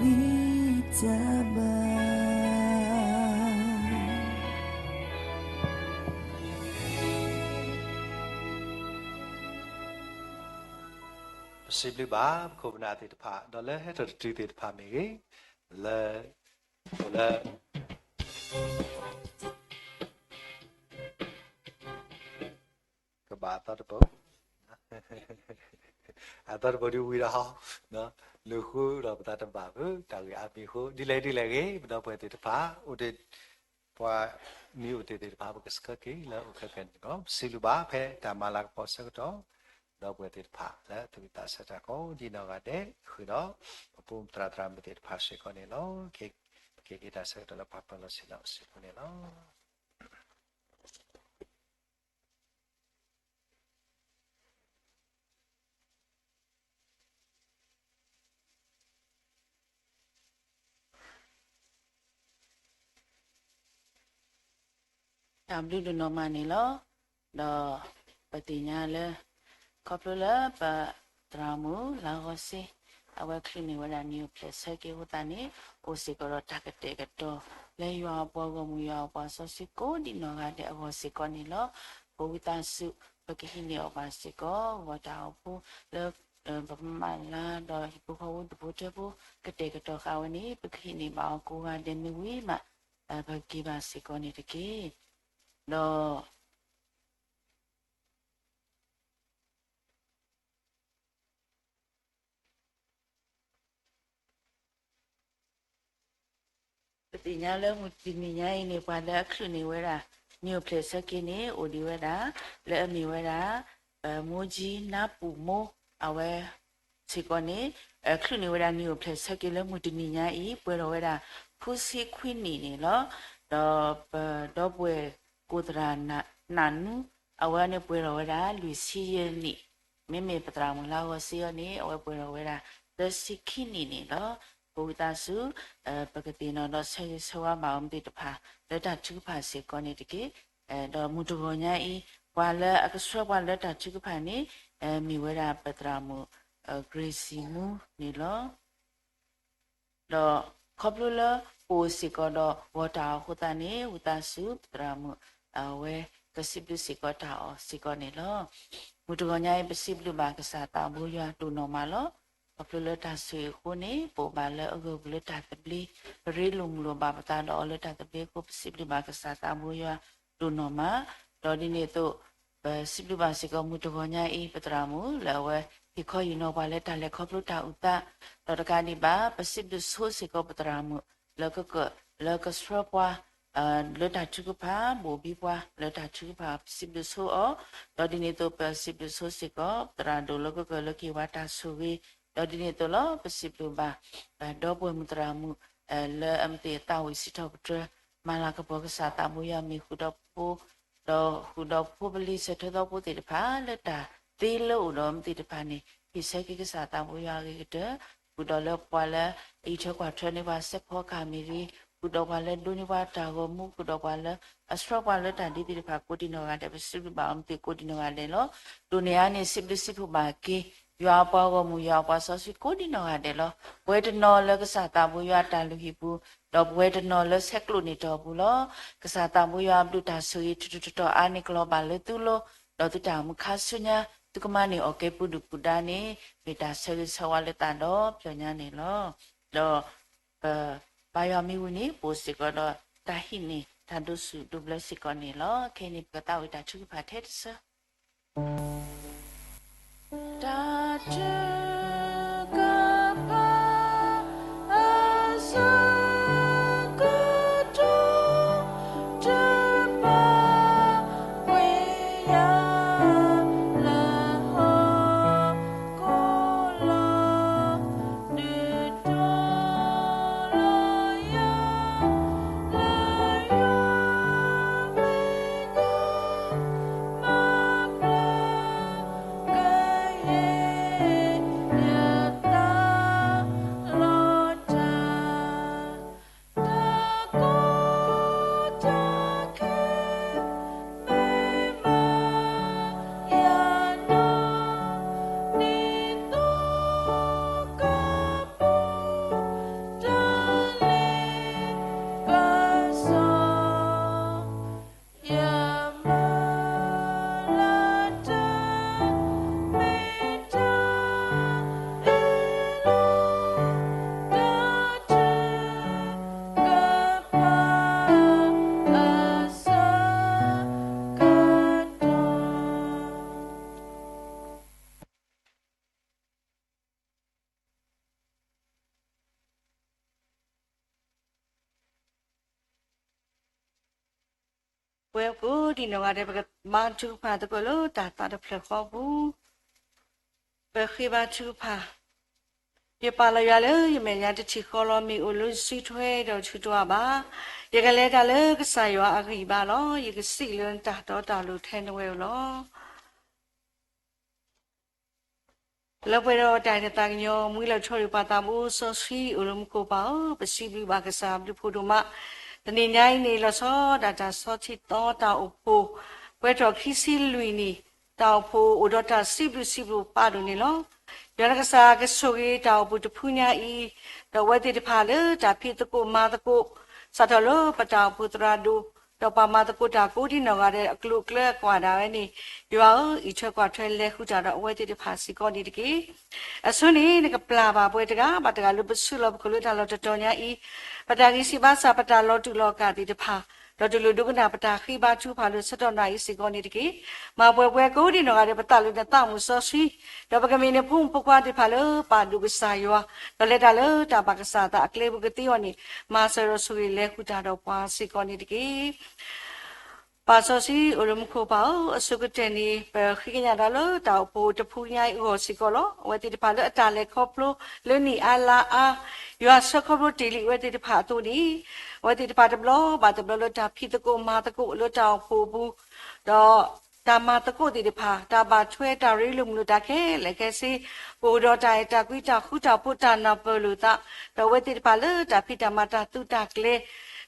တၢ်ဘၣ် ပစံးဘျုးဘၣ် ပခိၣ်ပနၢ်သ့ၣ်တဖၣ် ဒီးလၢဟဲထီၣ်တတုၤသ့ၣ်တဖၣ်မ့ၢ်ဂ့ၤ, လၢ လၢ ကဘၣ်အသီတဘိ, အသီတဘိဒ်ဝံၤဒီး လူၤဃုဒီးပသးတဘၣ်ဘၣ် တၢ်ဂ့ၢ်အါမံၤအဃိ ဒ်လဲၣ်ဒ်လဲၣ်ဂ့ၤ ပဒီပုၢ်ဝဲၢ်သ့ၣ်တဖၣ် အိၣ်တ့ၢ် ပှၤမ့ၢ်အိၣ်တ့ၢ်သ့ၣ်တဖၣ် ပကဆှၢက့ၤလၢအိၣ်ခဲကနံၣ်အဂီၢ် ပစံးဘျုးဘၣ်ဖဲတၢ်မၤလၤကပီၤအဆၢကတီၢ် ဒီပုၢ်ဝဲၢ်သ့ၣ်တဖၣ် လၢသူၣ်ဝံၣ်သးဆၢတၢ်ကိးဒ်နီၢ်ဂၤဒဲး ဃုာ်ဒီး ပဖိမုၣ်သရၣ်သရၣ်မုၣ်သ့ၣ်တဖၣ်စ့ၢ်ကီးန့ၣ်လီၤ. ကက့ၤက့ၤတၢ်ဆၢကတီၢ်လၢပှၤပၢၤလီၢ်ဆ့ၣ်နီၤအစုပူၤန့ၣ်လီၤ. တၢ်ဘျုးဒိၣ်နီၢ်မးန့ၣ်လီၤ. ဒီးပသ့ၣ်ညါလၢ ခီဖျိလၢပသရၣ်မုၣ်လါဂီၤစ့ အဝဲချုးန့ၢ်ဝဲဒၣ်နံၣ်အိၣ်ဖျဲၣ်ဆၢက့ၤအဃိသတးန့ၣ် အိၣ်စ့ၢ်ကီးဒီးတၢ်ကတဲာ်ကတီၤ လၢယွၤအပှၤဂီၢ်မုၢ်ယွၤအပှၤစီဆှံကိးဒ်နီၢ်ဂၤဒဲးအဂီၢ်စ့ၢ်ကီးန့ၣ်လီၤ. ပဝံသးစူၤ ပကဟံးန့ၢ်အီၤဘၣ်စ့ၢ်ကီး ဂီၢ်တၢ်အိၣ်ဖှိၣ်လၢ ပမၤလၤ ဒီးဟံၣ်ဖိဃီဖိဒူၣ်ဖိထၢဖိ ကတဲာ်ကတီၤဃာ်ဝဲန့ၣ် ပကဟံးန့ၢ်ဘၣ်အီၤကိးဂၤဒဲးမ့ၢ်ဝံၤမး ပကက့ၤဘၣ်စ့ၢ်ကီးန့ၣ်တက့ၢ်. ဒီး ပသ့ၣ်ညါလၢမုၢ်တနံၤညါအံၤန့ၣ် ပှၤလၢအချုးန့ၢ်ဝဲဒၣ် နံၣ်အိၣ်ဖျဲၣ်ဆၢက့ၤန့ၣ် အိၣ်ဒံးဝဲဒၣ် လၢအမ့ၢ်ဝဲဒၣ် မိၢ်ကၠံနါပူၤမိၢ် အဝဲစ့ၢ်ကီးန့ၣ် ချုးန့ၢ်ဝဲဒၣ်နံၣ်အိၣ်ဖျဲၣ်ဆၢက့ၤလၢမုၢ်တနံၤညါအံၤ ပှဲၤထီၣ်ဝဲဒၣ် ဃုဆံခွံနံၣ်န့ၣ်လီၤ. ဒီးပဒီပုၢ်ဝဲၢ်ကိၢ်သရၣ်နးနူ အဝဲန့ၣ်ပှဲၤထီၣ်ဝဲဒၣ် လွံၢ်ဆံယဲၢ်နံၣ်, မ့မ့ၢ်ပသရၣ်မုၣ်လါဂီၤစ့အံၤန့ၣ် အဝဲပှဲၤထီၣ်ဝဲဒၣ် သၢဆံခံနံၣ်န့ၣ်လီၤ. ပဝံသးစူၤ ပကသ့ၣ်နီၣ်ဒီးဆၢဂ့ၤဆၢဝါဘၣ်အီၤမ့ၢ်သ့ၣ်တဖၣ် လၢတၢ်ထုကဖၣ်စ့ၢ်ကီးန့ၣ်တက့ၢ်. ဒီးမုၢ်တဂီၤညါအံၤ ပှၤလၢအကဆှၢပှၤလၢတၢ်ထုကဖၣ်န့ၣ် မ့ၢ်ဝဲဒၣ်ပသရၣ်မုၣ် Gracie မူန့ၣ်လီၤ. ဒီးခီဖျိလၢပအိၣ်စ့ၢ်ကီးဒီးဂီၢ်တၢ်အီၣ်အဃိသတးန့ၣ် ဝံသးစူၤပသရၣ်မုၣ် အဝဲကစံးဘျုးစ့ၢ်ကီးတၢ်အီၣ်စ့ၢ်ကီးန့ၣ်လီၤ. မုၢ်တဂီၤညါအံၤ ပစံးဘျုးဘၣ်ကစၢ်သးဘိယွၤဒိၣ်နီၢ်မးလီၤ. ခီဖျိလၢတၢ်ဆိၣ်ဂ့ၤအဃိန့ၣ် ပအိၣ်ဘၣ်လၢအဂၢၢ်ပူၤလၢတၢ်သဘျ့, ပရ့လိာ်မုာ်လိာ်ဘၣ်ပသးဒီးအီၤလၢတၢ်သဘျ့အဃိ ပစံးဘျုးဘၣ်ကစၢ်သးဘိယွၤဒိၣ်နီၢ်မး, ဒီးဒ်န့ၣ်အသိး ပစံးဘျုးဘၣ်စ့ၢ်ကီးမုၢ်တဂီၤညါအံၤ ပသရၣ်မုၣ် လၢအဝဲဟ့ၣ်ခီဟ့ၣ်နီၤပှၤလၢတၢ်လဲၤခီဖျိတၢ်အုၣ်သး, ဒီးတကးဒံးဘၣ် ပစံးဘျုးဆိစ့ၢ်ကီးပသရၣ်မုၣ် လၢကက လၢကဆှၢပှၤ လၢတၢ်ထုကဖၣ် ဘိၣ်ဘံပှၤလၢတၢ်ထုကဖၣ် ပစံးဘျုးဆိအီၤ, ဒီးဒ်န့ၣ်အသိး ပစံးဘျုးဆိစ့ၢ်ကီး သရၣ်ဒိၣ်လၢကကၢၢ်လၢကဟ့ၣ်ဝဲတၢ်ဆိၣ်ဂ့ၤ, ဒီးဒ်န့ၣ်အသိးလီၤ ပစံးဘျုးဘၣ် ဒီပုၢ်ဝဲၢ်မုၣ်သရၣ်မုၣ် လၢအမ့ၢ်သ့ၣ်အသးဝံၣ်စံးထီၣ်ပတြၢၤ မၤလၤကပီၤကစၢ်သးဘိယွၤမ့ၢ်ဃုာ်ဒီးဖိ ဒီးဃုာ်ဒီးဖိပလံၤစၢၤထၢၣ်သီဖိသ့ၣ်တဖၣ် လၢတၢ်သ့လၢအိၣ်ဒီးမ့ၢ်သ့ၣ်တဖၣ်န့ၣ် ဟ့ၣ်ဆၢက့ၤကစၢ်သးဘိယွၤအဂ့ၤကတၢၢ်, ဃုာ်ဒီးလၢပှၤလၢအအံးထွဲကွၢ်ထွဲန့ၢ်ပှၤစဲးဖီကဟၣ်မ့ၢ်ဂ့ၤ, ဃုာ်ဒီးပှၤလၢဒိးန့ၢ်ပှၤတၢ်ဂီၤမူ, ဃုာ်ဒီးပှၤလၢအဆှၢပှၤလၢတၢ်ဒ်သ့ၣ်တဖၣ်ကိးဒံးနီၢ်ဂၤဒဲး ပစံးဘျုးဘၣ်အီၤမ့ၢ်သ့ၣ်ကိးဒံးနီၢ်ဂၤဒဲးလီၤ. ဒိၣ်န့ၢ်အါန့ၣ် စံးဘျုးစံးဖှိၣ်ဘၣ်က့ၤ ယွၤအပှၤဂီၢ်မုၢ် ယွၤအပှၤစီဆှံကိးဒံးနီၢ်ဂၤဒဲးလီၤ. ပဝဲတနီၤလၢကစၢ်သးဘိယွၤအတၢ်လုၢ်ဟံၣ်ပူၤ, ဒီးပဝဲတနီၤလၢဆဲးကျိးန့ၢ်တီၢ်ပူၤလီၤ. ကစၢ်သးဘိယွၤအဘျုးတၢ်ဆိၣ်ဂ့ၤ ထူးထူးတီၤတီၤအါန့ၢ်ကလီၤဘၣ်လၢသုလိၤ, ဒီးသုတၢ်အိၣ်မူခါဆူညါ သုကမၤန့ၢ်အီၣ်ကဲပူၤဒုၣ်ပူၤဒါန့ၣ် မ့ၢ်တၢ်ဆၢဂ့ၤဆၢဝါလၢသးဒီဖျၢၣ်ညါန့ၣ်လီၤ. ဒီး ပ ပၢ်ယွၤမ့ၢ်ဝံၤန့ၣ် ပအိၣ်စ့ၢ်ကီးဒီးတၢ်ဟံးန့ၢ် တၢ်ဒိးဆူၣ်ဒိးဘျၢစ့ၢ်ကီးန့ၣ်လီၤ. ခဲအံၤန့ၣ် ပကသးဝံၣ်တၢ်ထုကဖၣ်ထဲတဆၢ တၢ်ထုကဖၣ် အဆၢကတီၢ် တပာ်ကွံာ်ယၤ လၢဟီၣ်ခိၣ်လီၤ. ဒုးတီၤလီၤယၤ လၢယွၤမဲာ်ညါ မၤပျၢ် ကယဲၢ် ပဝဲကိးဒံနီၢ်ဂၤဒဲး ပကဘါထုကဖၣ်သကိးလၢတၢ်သးတဖျၢၣ်ဃီပူၤ, ပဃ့ဘါထုကဖၣ်. ယပာ်လီၤယွၤလၢယမဲာ်ညါတထံၣ်ဃီလီၤ, မ့ၢ်အိၣ်လၢနစုထွဲဒီးထုးထီၣ်ဘၣ်. ယကလဲၤတၢ်လၢကစၢ်ယွၤအဂံၢ်ဘါလီၤ. ယကစံးလၢနတၢ်တီတၢ်လိၤထဲနဝဲၢ်ဧိၤလီၤ. လၢပှဲၤဒီးတၢ်အဲၣ်တၢ်သးကညီၤ မှံလီၤဆီဒၣ်ပှၤသးဘိစီဆှံ အိၣ်လၢမူခိၣ်ပၢ်ဧၢ, ပစံးဘျုးဘၣ်ကစၢ်ဘျုးဖှိၣ်ဒိၣ်မး, တနံၤညါအံၤန့ၣ် လီၤဆီဒၣ်တၢ်ဆီထံသီတၢ်အိၣ်ဖှိၣ် ပှဲၤထီၣ်ခံဆံလွံၢ်နံၣ်, တၢ်အိၣ်ဖှိၣ်အိၣ်ဒီးတၢ်စံးဘျုးစံးဖှိၣ်ဖးဒိၣ်န့ၣ်လီၤ. ယွၤနကစၢ်ကဆိၣ်ဂ့ၤတၢ်အိၣ်ဖှိၣ်တဖုညါအံၤ, ဒီးအဝဲသ့ၣ်တဖၣ်လၢတၢ်ဖံးသကိးမၤသကိး စးထီၣ်လၢပတၢ်အိၣ်ဖှိၣ်သရၣ်ဒိၣ် ဒီးပှၤမၤသကိးတၢ်ကိးဒံနီၢ်ဂၤဒဲးအကျိၤအကျဲအကွၢ်ဒၣ်ဝဲန့ၣ်, ယွၤဧၢ, အံးထွဲကွၢ်ထွဲလဲၤဃုာ်တၢ်ဒီးအဝဲသ့ၣ်တဖၣ်စ့ၢ်ကီးန့ၣ်တက့ၢ်. အဆိန့ၣ် နကပျၢ်ဘၣ်ပှၤတဂၤဘၣ်တဂၤလၢပဆှၢလီၤပခိၣ်လၢတၢ်လီၢ်တတီၤညါအံၤ, ပတၢ်ဂံၢ်စၢ်ဘါစၢ် ပတၢ်လီၤတူာ်လီၤကာ်သ့ၣ်တဖၣ်, ဒီးတူၢ်လိာ်ဒိကနၣ်ပတၢ်ဃ့ဘါထုကဖၣ်လၢဆၢကတီၢ်နၣ်ရံၣ်စ့ၢ်ကီးန့ၣ်တက့ၢ်. မၤပှဲၤပှဲၤကိးဒံနီၢ်ဂၤဒဲး ပသးလၢနသးမုၢ်စီဆှံ, ဒီးပကမ့ၢ်နဖိမုၣ်ဖိခွါသ့ၣ်တဖၣ်လၢပာ်ဒိၣ်ကစၢ်ယွၤ, ဒီးလဲၤတၢ်လၢတၢ်ဘၣ်ကစၢ်သးအကျဲပူၤကသ့အီၤန့ၣ်, မၤစၢၤဒီးဆိၣ်ဂ့ၤလဲၤဃုာ်တၢ်ဒီးပှၤစ့ၢ်ကီးန့ၣ်တက့ၢ်. ပၢ်စီဆှံအိၣ်လၢမူခိၣ်ပၢ်ဧၢ, အဆိကတၢၢ်န့ၣ် ပဃ့ကညးတၢ်လၢတၢ်အိၣ်ဖှိၣ်တဖုညါအံၤအဂီၢ်စ့ၢ်ကီးလီၤ. အဝဲသ့ၣ်တဖၣ်လၢအတၢ်လဲၤခီဖျိလၢနံၣ်အါလါအါ, ယွၤဆှၢခီဖျိတ့ၢ်လံအဝဲသ့ၣ်တဖၣ်အသိးန့ၣ်, အဝဲသ့ၣ်တဖၣ်တဘျီဘၣ်တဘျီလၢတၢ်ဖံးသကိးမၤသကိးလၢတၢ်အိၣ်ဖှိၣ်အပူၤ, ဒီးတၢ်မၤသကိးသ့ၣ်တဖၣ်, တၢ်ဘၣ်ထွဲတၢ်ရ့လိာ်မုာ်လိာ်တၢ်ခဲလၢာ်ခဲဆ့, ကအိၣ်ဒီးတၢ်အဲၣ်တၢ်ကွံ တၢ်ဃူတၢ်ဖိး တၢ်နၢ်ပၢၢ်လိာ်သး, ဒီးအဝဲသ့ၣ်တဖၣ်လၢတၢ်ဖံးတၢ်မၤတၢ်သူတၢ်ကျဲ,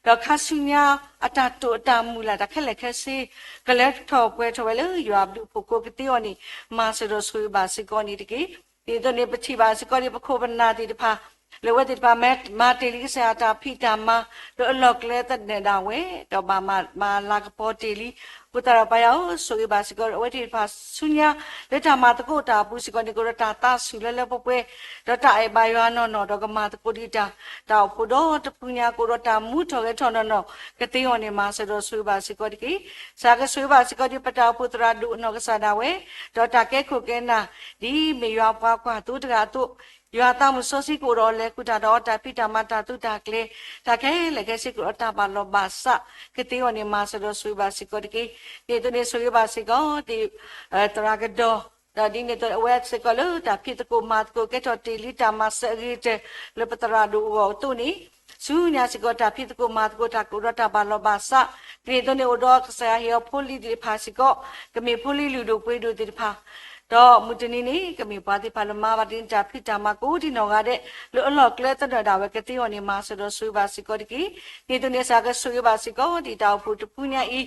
ဒီးခါဆူညါအတၢ်တိာ်အတၢ်မုၢ်လၢ်တၢ်ခဲလၢာ်ခဲဆ့, ကလၢထီၣ်ပှဲၤထီၣ်ဝဲလၢယွၤဘျုးဖှိၣ်ကိးကသ့အီၤန့ၣ်, မၤစၢၤဒီးဆိၣ်ဂ့ၤဘၣ်စ့ၢ်ကီးန့ၣ်တက့ၢ်. ဒ်သိးန့ၣ် ပထံၣ်ဘၣ်စ့ၢ်ကီးန့ၣ် ပခိၣ်ပနၢ်သ့ၣ်တဖၣ်, လၢအဝဲသ့ၣ်တဖၣ်မၤတ့ၢ်လံကစၢ်ယွၤတၢ်ဖံးတၢ်မၤ လၢအလီၢ်ကျဲသနၢၣ်ဒၣ်ဝဲ, ဒီးဘၣ်မၤလၤကပီၤတ့ၢ်လံ, အဃိသတးဒီးပၢ်ယွၤဧၢ, ဆိၣ်ဂ့ၤဘၣ်စ့ၢ်ကီးအဝဲသ့ၣ်တဖၣ်ဆူညါ, လၢတၢ်မၤသကိးတၢ်အပူၤစ့ၢ်ကီးန့ၣ် ကအိၣ်ဒီးတၢ်သးဆူၣ်လၢလၢပှဲၤပှဲၤ, ဒီးတၢ်အဲၣ်ဘၣ်ယွၤနီၢ်နီၢ် ဒီးကမၤသကိးဒံးတၢ်, တၢ်အိၣ်ဖှိၣ်ဒီတဖုညါ ကအိၣ်ဒီးတၢ်မူထီၣ်ဂဲၤထီၣ်နီၢ်နီၢ်ကသ့အီၤန့ၣ် မၤစၢၤဒီးဆိၣ်ဂ့ၤဘၣ်စ့ၢ်ကီးတက့ၢ်. ကစၢ်ကဆိၣ်ဂ့ၤဘၣ်စ့ၢ်ကီးဒံး ပတၢ်အိၣ်ဖှိၣ်သရၣ်ဒိၣ်အနီၢ်ကစၢ်ဒၣ်ဝဲ, ဒီးတၢ်ကဲခိၣ်ကဲနၢ်, ဒ်မ့ၢ်ယွၤပှၤကွၢ်သိတဂၤအသိး, ယွၤသးမုၢ်စီဆှံကအိၣ်ဒီးအီၤ လဲၤဃုာ်တၢ်ဒီးအီၤ တၢ်ဖံးတၢ်မၤတၢ်သူတၢ်ကျဲ, တၢ်ခဲလၢာ်ခဲဆ့ကအိၣ်ဒီးတၢ်ဘၣ်လီၢ်ဘၣ်စးကသ့အီၤန့ၣ် မၤစၢၤဒီးဆိၣ်ဂ့ၤဘၣ်စ့ၢ်ကီးတက့ၢ်. ဒ်သိးန့ၣ်ဆိၣ်ဂ့ၤဘၣ်စ့ၢ်ကီးဒံး သရၣ်ကဒီး, ဒီးဒ်န့ၣ်အသိးအဝဲစ့ၢ်ကီးလၢတၢ်ဖံးသကိးမၤသကိး ကဲထီၣ်တ့ၢ်လံတၢ်မၤစၢၤအဂ့ၤကတၢၢ် လၢပသရၣ်ဒိၣ်အဂီၢ်အသိးန့ၣ်, ဆူညါစ့ၢ်ကီးတၢ်ဖံးသကိးမၤသကိးတၢ်ကအိၣ်ဒီးတၢ်ဘၣ်လီၢ်ဘၣ်စး, ဒ်န့ၣ်အသိးန့ၣ်အိၣ်ဒီးကစၢ်ယွၤဟ့ၣ်အီၤဖိလံၤသ့ၣ်တဖၣ်စ့ၢ်ကီး, ကမ့ၢ်ဖိလံၤလုၢ်ဒိၣ်ပှ့ၤဒိၣ်သ့ၣ်တဖၣ်, ဒီးမုၢ်တနံၤန့ၣ် ကမ့ၢ်ပှၤသ့ၣ်တဖၣ်လၢမၤဘၣ်တ့ၢ်တၢ်ဖံးတၢ်မၤကိးဒံးနီၢ်ဂၤဒဲး လၢအလီၢ်ကျဲသနၢၣ်ဒၣ်ဝဲကသ့အီၤန့ၣ် မၤစၢၤဒီးဆိၣ်ဂ့ၤဘၣ်စ့ၢ်ကီးတက့ၢ်. ဒ်သိးန့ၣ် ကစၢ်ကဆိၣ်ဂ့ၤဘၣ်စ့ၢ်ကီးဒံးတၢ်အိၣ်ဖှိၣ်တဖုညါအံ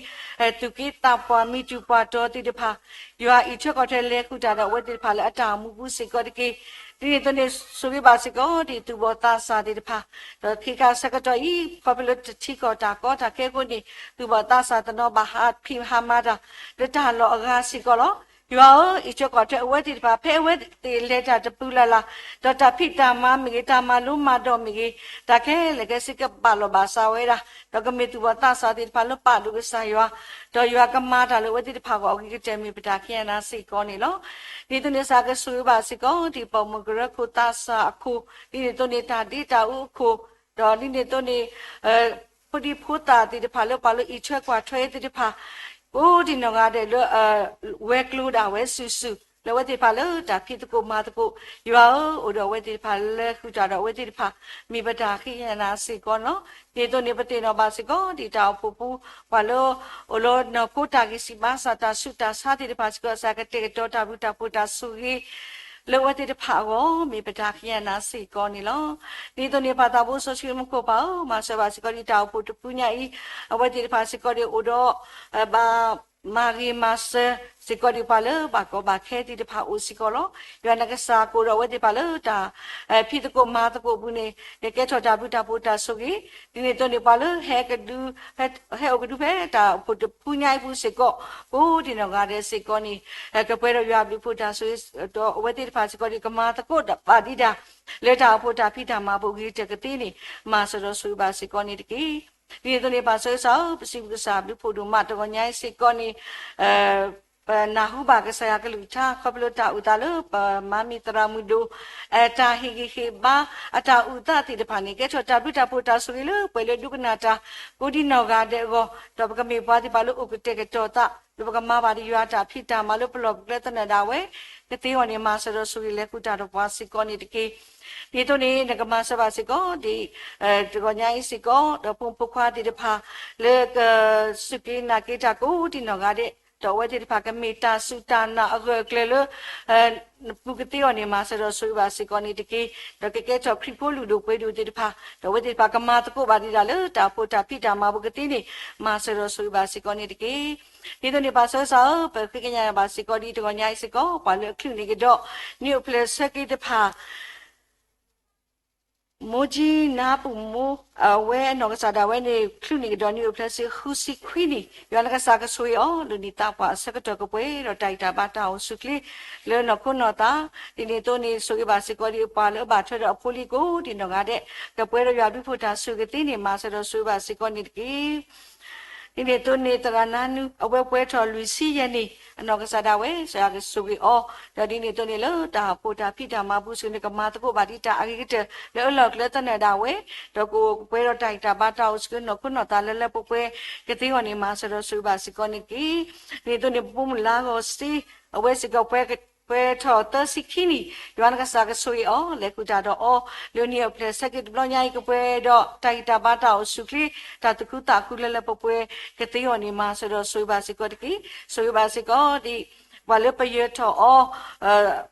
ၤ, သူၣ်က့သးပှၢ်မံၤတူၢ်ပှၢ်တီၤသ့ၣ်တဖၣ်, ယွၤအံးထွဲကွၢ်ထွဲလဲၤဃုာ်တၢ်ဒီးအဝဲသ့ၣ်တဖၣ်လၢအတၢ်အိၣ်မူပူၤစ့ၢ်ကီးတက့ၢ်. ဒ်န့ၣ်အသိးန့ၣ် ဆိၣ်ဂ့ၤဘၣ်စ့ၢ်ကီးဒံး သူၣ်ဘီၣ်သးစၢ်သ့ၣ်တဖၣ်, ဒီးခဲခါဆၢကတီၢ်အံၤ ခီဖျိလၢတထံကီၢ်တၢ်ကီတၢ်ခဲအဃိန့ၣ် သူၣ်ဘီၣ်သးစၢ်တနီၤဘၣ်ဟးဖံးဟးမၤတၢ် လၢတၢ်လီၢ်အဂၤစ့ၢ်ကီးလီၤ. ယွၤဧၢ, အံးထွဲကွၢ်ထွဲအဝဲသ့ၣ်တဖၣ် ဖဲအဝဲသ့ၣ်လဲၤတၢ်တပူၤလၢ်လၢ်, ဒီးတၢ်ဖံးတၢ်မၤမ့ၢ်ဂ့ၤ တၢ်မၤလိမၤဒိးမ့ၢ်ဂ့ၤ, တၢ်ခဲလၢာ်ခဲဆ့ကဘၣ်လီၢ်ဘၣ်စးဝဲဒၣ်, ဒီးကမ့ၢ်သူၣ်ဘီၣ်သးစၢ်သ့ၣ်တဖၣ်လၢပာ်ဒိၣ်ကစၢ်ယွၤ, ဒီးယွၤကမၤတၢ်လၢအဝဲသ့ၣ်တဖၣ်အဂီၢ်အဂ့ၤကတၢၢ်မ့ၢ်ပတၢ်ခံဂၤနၤစ့ၢ်ကီးန့ၣ်လီၤ. ဒ်သိးန့ၣ် ကစၢ်ကဆိၣ်ဂ့ၤဘၣ်စ့ၢ်ကီးဒံး ပိာ်မုၣ်ကရၢခိၣ်သးစၢ်အခိၣ်, ဒ်န့ၣ်အသိးန့ၣ် တၢ်ဒ့တၢ်အူအခိၣ်, ဒီးဒ်န့ၣ်အသိးန့ၣ် ဖိဒံဖိသၣ်သ့ၣ်တဖၣ်လၢပှၤလၢအံးထွဲကွၢ်ထွဲသ့ၣ်တဖၣ် ကိးဒံးနီၢ်ဂၤဒဲးလၢ ဝဲၤကျိၤဒၣ်ဝဲစုာ်စုာ် လၢအဝဲသ့ၣ်တဖၣ်လၢတၢ်ဖံးသကိးမၤသကိး, ယွၤဧၢ, အိၣ်ဒီးအဝဲသ့ၣ်တဖၣ်လဲၤဃုာ်တၢ်ဒီးအဝဲသ့ၣ်တဖၣ် မ့ၢ်ပတၢ်ဃ့ကညးနၤစ့ၢ်ကီးန့ၣ်လီၤ. ဒ်န့ၣ်အသိးန့ၣ် ပသ့ၣ်နီၣ်ဘၣ်စ့ၢ်ကီးဒံးတၢ်အိၣ်ဖှိၣ်ပူၤ ပှၤလၢအိၣ်လၢနီၢ်ခိတၢ်ဂံၢ်စၢ်ဘါစၢ် တၢ်ဆူးတၢ်ဆါသ့ၣ်တဖၣ်စ့ၢ်ကီး ကစၢ်ကတဲာ်ကတီၤတၢ်ဘျုးတၢ်ဖှိၣ်တၢ်ဆိၣ်ဂ့ၤ လၢအဝဲသ့ၣ်တဖၣ်အဂီၢ် မ့ၢ်ပတၢ်ဃ့ကညးနၤစ့ၢ်ကီးန့ၣ်လီၤ. ဒ်သိးန့ၣ် ပၢ်သးဘိစီဆှံမူခိၣ်ပၢ်ဧၢ, မၤစၢၤဘၣ်စ့ၢ်ကီးဒံးတၢ်အိၣ်ဖှိၣ်တဖုညါအံၤ, အဝဲသ့ၣ်တဖၣ်စ့ၢ်ကီးဒံးအိၣ်ဒီး ဘၣ် မၤဂ့ၤမၤစၢၤစ့ၢ်ကီးဒံးပှၤလၢဘၣ်ကီဘၣ်ခဲသ့ၣ်တဖၣ်အိၣ်စ့ၢ်ကီးလီၤ. ယွၤနကစၢ်ကအိၣ်ဒီးအဝဲသ့ၣ်တဖၣ်လၢတၢ် ဖံးသကိးမၤသကိးအပူၤန့ၣ် ကကဲထီၣ်တၢ်ဘျုးတၢ်ဖှိၣ်တၢ်ဆိၣ်ဂ့ၤ, ဒ်န့ၣ်အသိးန့ၣ် ပှၤလၢ ဟဲအိၣ်ကဒုဖဲတၢ်အိၣ်ဖှိၣ်တဖုညါအံၤပူၤစ့ၢ်ကီး ကိးဒံးနီၢ်ဂၤဒဲးစ့ၢ်ကီးန့ၣ် ကပှဲၤဒီးယွၤဘျုးဖှိၣ်တၢ်ဆိၣ်ဂ့ၤ ဒီးအဝဲသ့ၣ်တဖၣ်စ့ၢ်ကီးဒံး ကမၤသကိးတၢ်ဘၣ်ဒံးဒၣ် လၢတၢ်အိၣ်ဖှိၣ်တၢ်ဖံးတၢ်မၤပူၤအဂ့ၤကတၢၢ်ကသ့န့ၣ် မၤစၢၤဒီးဆိၣ်ဂ့ၤဘၣ်စ့ၢ်ကီးန့ၣ်တက့ၢ်. ဒ်န့ၣ်အသိးန့ၣ် ပၢ်စီဆှံဧၢ, ပစံးဘျုးကစၢ်ဘျုးဖှိၣ်ဒိၣ်မး တဂီၤညါအံၤစ့ၢ်ကီးန့ၣ် ပနၢ်ဟူဘၣ်ကစၢ်ယွၤကလုၢ်ကထါ ခီဖျိတၢ်အိၣ်သးလၢပမၤမ့ၢ်သရၣ်မုၣ်ဒိၣ် တၢ်ဟ့ၣ်ဂံၢ်ဟ့ၣ်ဘါ အတၢ်အိၣ်သးသ့ၣ်တဖၣ်န့ၣ် ကဲထီၣ်တၢ်ဘျုးတၢ်ဖှိၣ်တၢ်ဆိၣ်ဂ့ၤလၢပှဲၤလၢဒိကနၣ်တၢ် ကိးဒံနီၢ်ဂၤဒဲးအဂီၢ်, ဒီးပကမ့ၢ်ပှၤသ့ၣ်တဖၣ်လၢအိၣ်ကတဲာ်ကတီၤသး ဒီးပကမၤဘၣ်ဒံးယွၤအတၢ်ဖံးတၢ်မၤလၢပလီၢ်ပကျဲသနၢၣ်ဒၣ်ဝဲ, ကသ့အဂီၢ်န့ၣ် မၤစၢၤဒီးဆိၣ်ဂ့ၤလဲၤဃုာ်တၢ်ဒီးပှၤစ့ၢ်ကီးန့ၣ်တက့ၢ်. ဒ်သိးန့ၣ် နကမၤစၢၤဘၣ်စ့ၢ်ကီးဒ် တဂီၤညါအံၤစ့ၢ်ကီး ဒီးဖိမုၣ်ဖိခွါသ့ၣ်တဖၣ် လၢကစူၢ်က့ၤနာ်က့ၤတၢ်ကိးဒံနီၢ်ဂၤဒဲး, ဒီးအဝဲသ့ၣ်တဖၣ်ကမ့ၢ်တၢ်စူၢ်တၢ်နာ်အဂၢၢ်အကျၢၤလၢ နပူၤကသ့အဂီၢ်န့ၣ် မၤစၢၤဒီးဆိၣ်ဂ့ၤဘၣ်စ့ၢ်ကီးန့ၣ်တက့ၢ်. ဒီးကကဲထီၣ်ခရံာ်ဖိလုၢ်ဒိၣ်ပှ့ၤဒိၣ်သ့ၣ်တဖၣ်, ဒီးအဝဲသ့ၣ်တဖၣ်ကမၤသကိးဘၣ်ဒံးဒၣ်လၢတၢ်အိၣ်ဖှိၣ်တၢ်ဖံးတၢ်မၤပူၤကသ့န့ၣ် မၤစၢၤဒီးဆိၣ်ဂ့ၤဘၣ်စ့ၢ်ကီးန့ၣ်တက့ၢ်. ဒ်သိးန့ၣ် ပၢ်ဆၢကစၢ်ဧၢ, ပဃ့ကညးဘၣ်စ့ၢ်ကီးဒ်တဂီၤညါအံၤစ့ၢ်ကီး ပှၤလၢအချုးန့ၢ်ကဒီး နံၣ်အိၣ်ဖျဲၣ်ဆၢက့ၤတဖၣ် မိၢ်ကၠံနါပူၣ်မိၢ် အဝဲအနီၢ်ကစၢ်ဒၣ်ဝဲန့ၣ် ချုးန့ၢ်ကဒီးနံၣ်အိၣ်ဖျဲၣ်ဆၢဃုဆံခွံနံၣ်, ယွၤနကစၢ်ကဆိၣ်ဂ့ၤအီၤ လၢနံၣ်သးပှၢ်အဆၢကတီၢ်ကပှဲၤဒီးတၢ်ဂံၢ်တၢ်ဘါတၢ်အိၣ်ဆူၣ်ချ့ လၢနီၢ်ခိနီၢ်သး, ဒ်န့ၣ်အသိးန့ၣ် ဆိၣ်ဂ့ၤဘၣ်စ့ၢ်ကီးဒ်ပှၤလၢအဘၣ်ထွဲဒီးအဖိလံၤကိးဒံနီၢ်ဂၤဒဲး ကပှဲၤဒီးယွၤဘျုးဖှိၣ်တၢ်ဆိၣ်ဂ့ၤကသ့န့ၣ် မၤစၢၤဒီးဆိၣ်ဂ့ၤဘၣ်စ့ၢ်ကီးန့ၣ်တက့ၢ်. ဒ်န့ၣ်အသိးန့ၣ် သရၣ်နါနူ အဝဲပှဲၤထီၣ်လွံၢ်ဆံယဲၢ်နံၣ် အနီၢ်ကစၢ်ဒၣ်ဝဲ ကစၢ်ယွၤကဆိၣ်ဂ့ၤအီၤ, ဒီးဒ်န့ၣ်အသိးန့ၣ် လၢတၢ်အိၣ်ဖှိၣ်တၢ်ဖံးတၢ်မၤပူၤစ့ၢ်ကီးန့ၣ် ကမၤသကိးဘၣ်ဒံးတၢ်အဂ့ၤကတၢၢ် လၢအလီၢ်အကျဲသနၢၣ်ဒၣ်ဝဲ, ဒီးကအိၣ်ကပှဲၤဒီးတၢ်ဂံၢ်တၢ်ဘါတၢ်အိၣ်ဆူၣ်ချ့နီၢ်ခိနီၢ်သးလၢလၢပှဲၤပှဲၤကသ့အဂီၢ်န့ၣ် မၤစၢၤဒီးဆိၣ်ဂ့ၤဘၣ်စ့ၢ်ကီးန့ၣ်တက့ၢ်. ဒ်န့ၣ်အသိးန့ၣ် ပဖိမုၣ်လါဂီၤစ့ အဝဲစ့ၢ်ကီးပှဲၤ ပှဲၤထီၣ်သၢဆံခံနံၣ်, ယွၤနကစၢ်ကဆိၣ်ဂ့ၤအီၤ လဲၤဃုာ်တၢ်ဒီးအီၤ လၢနံၣ်အိၣ်ဖျဲၣ်ဆၢက့ၤတဘျီညါအံၤ ကပှဲၤဒီးတၢ်ဂံၢ်တၢ်ဘါတၢ်အိၣ်ဆူၣ်ချ့ တၢ်သူၣ်ခုသးခုလၢလၢပှဲၤပှဲၤကသ့အဂီၢ်န့ၣ် မၤစၢၤဒီးဆိၣ်ဂ့ၤဘၣ်စ့ၢ်ကီးတက့ၢ်. ဆိၣ်ဂ့ၤဘၣ်စ့ၢ်ကီးဒ် ပှၤလၢပယၢၤထီၣ်အီၤ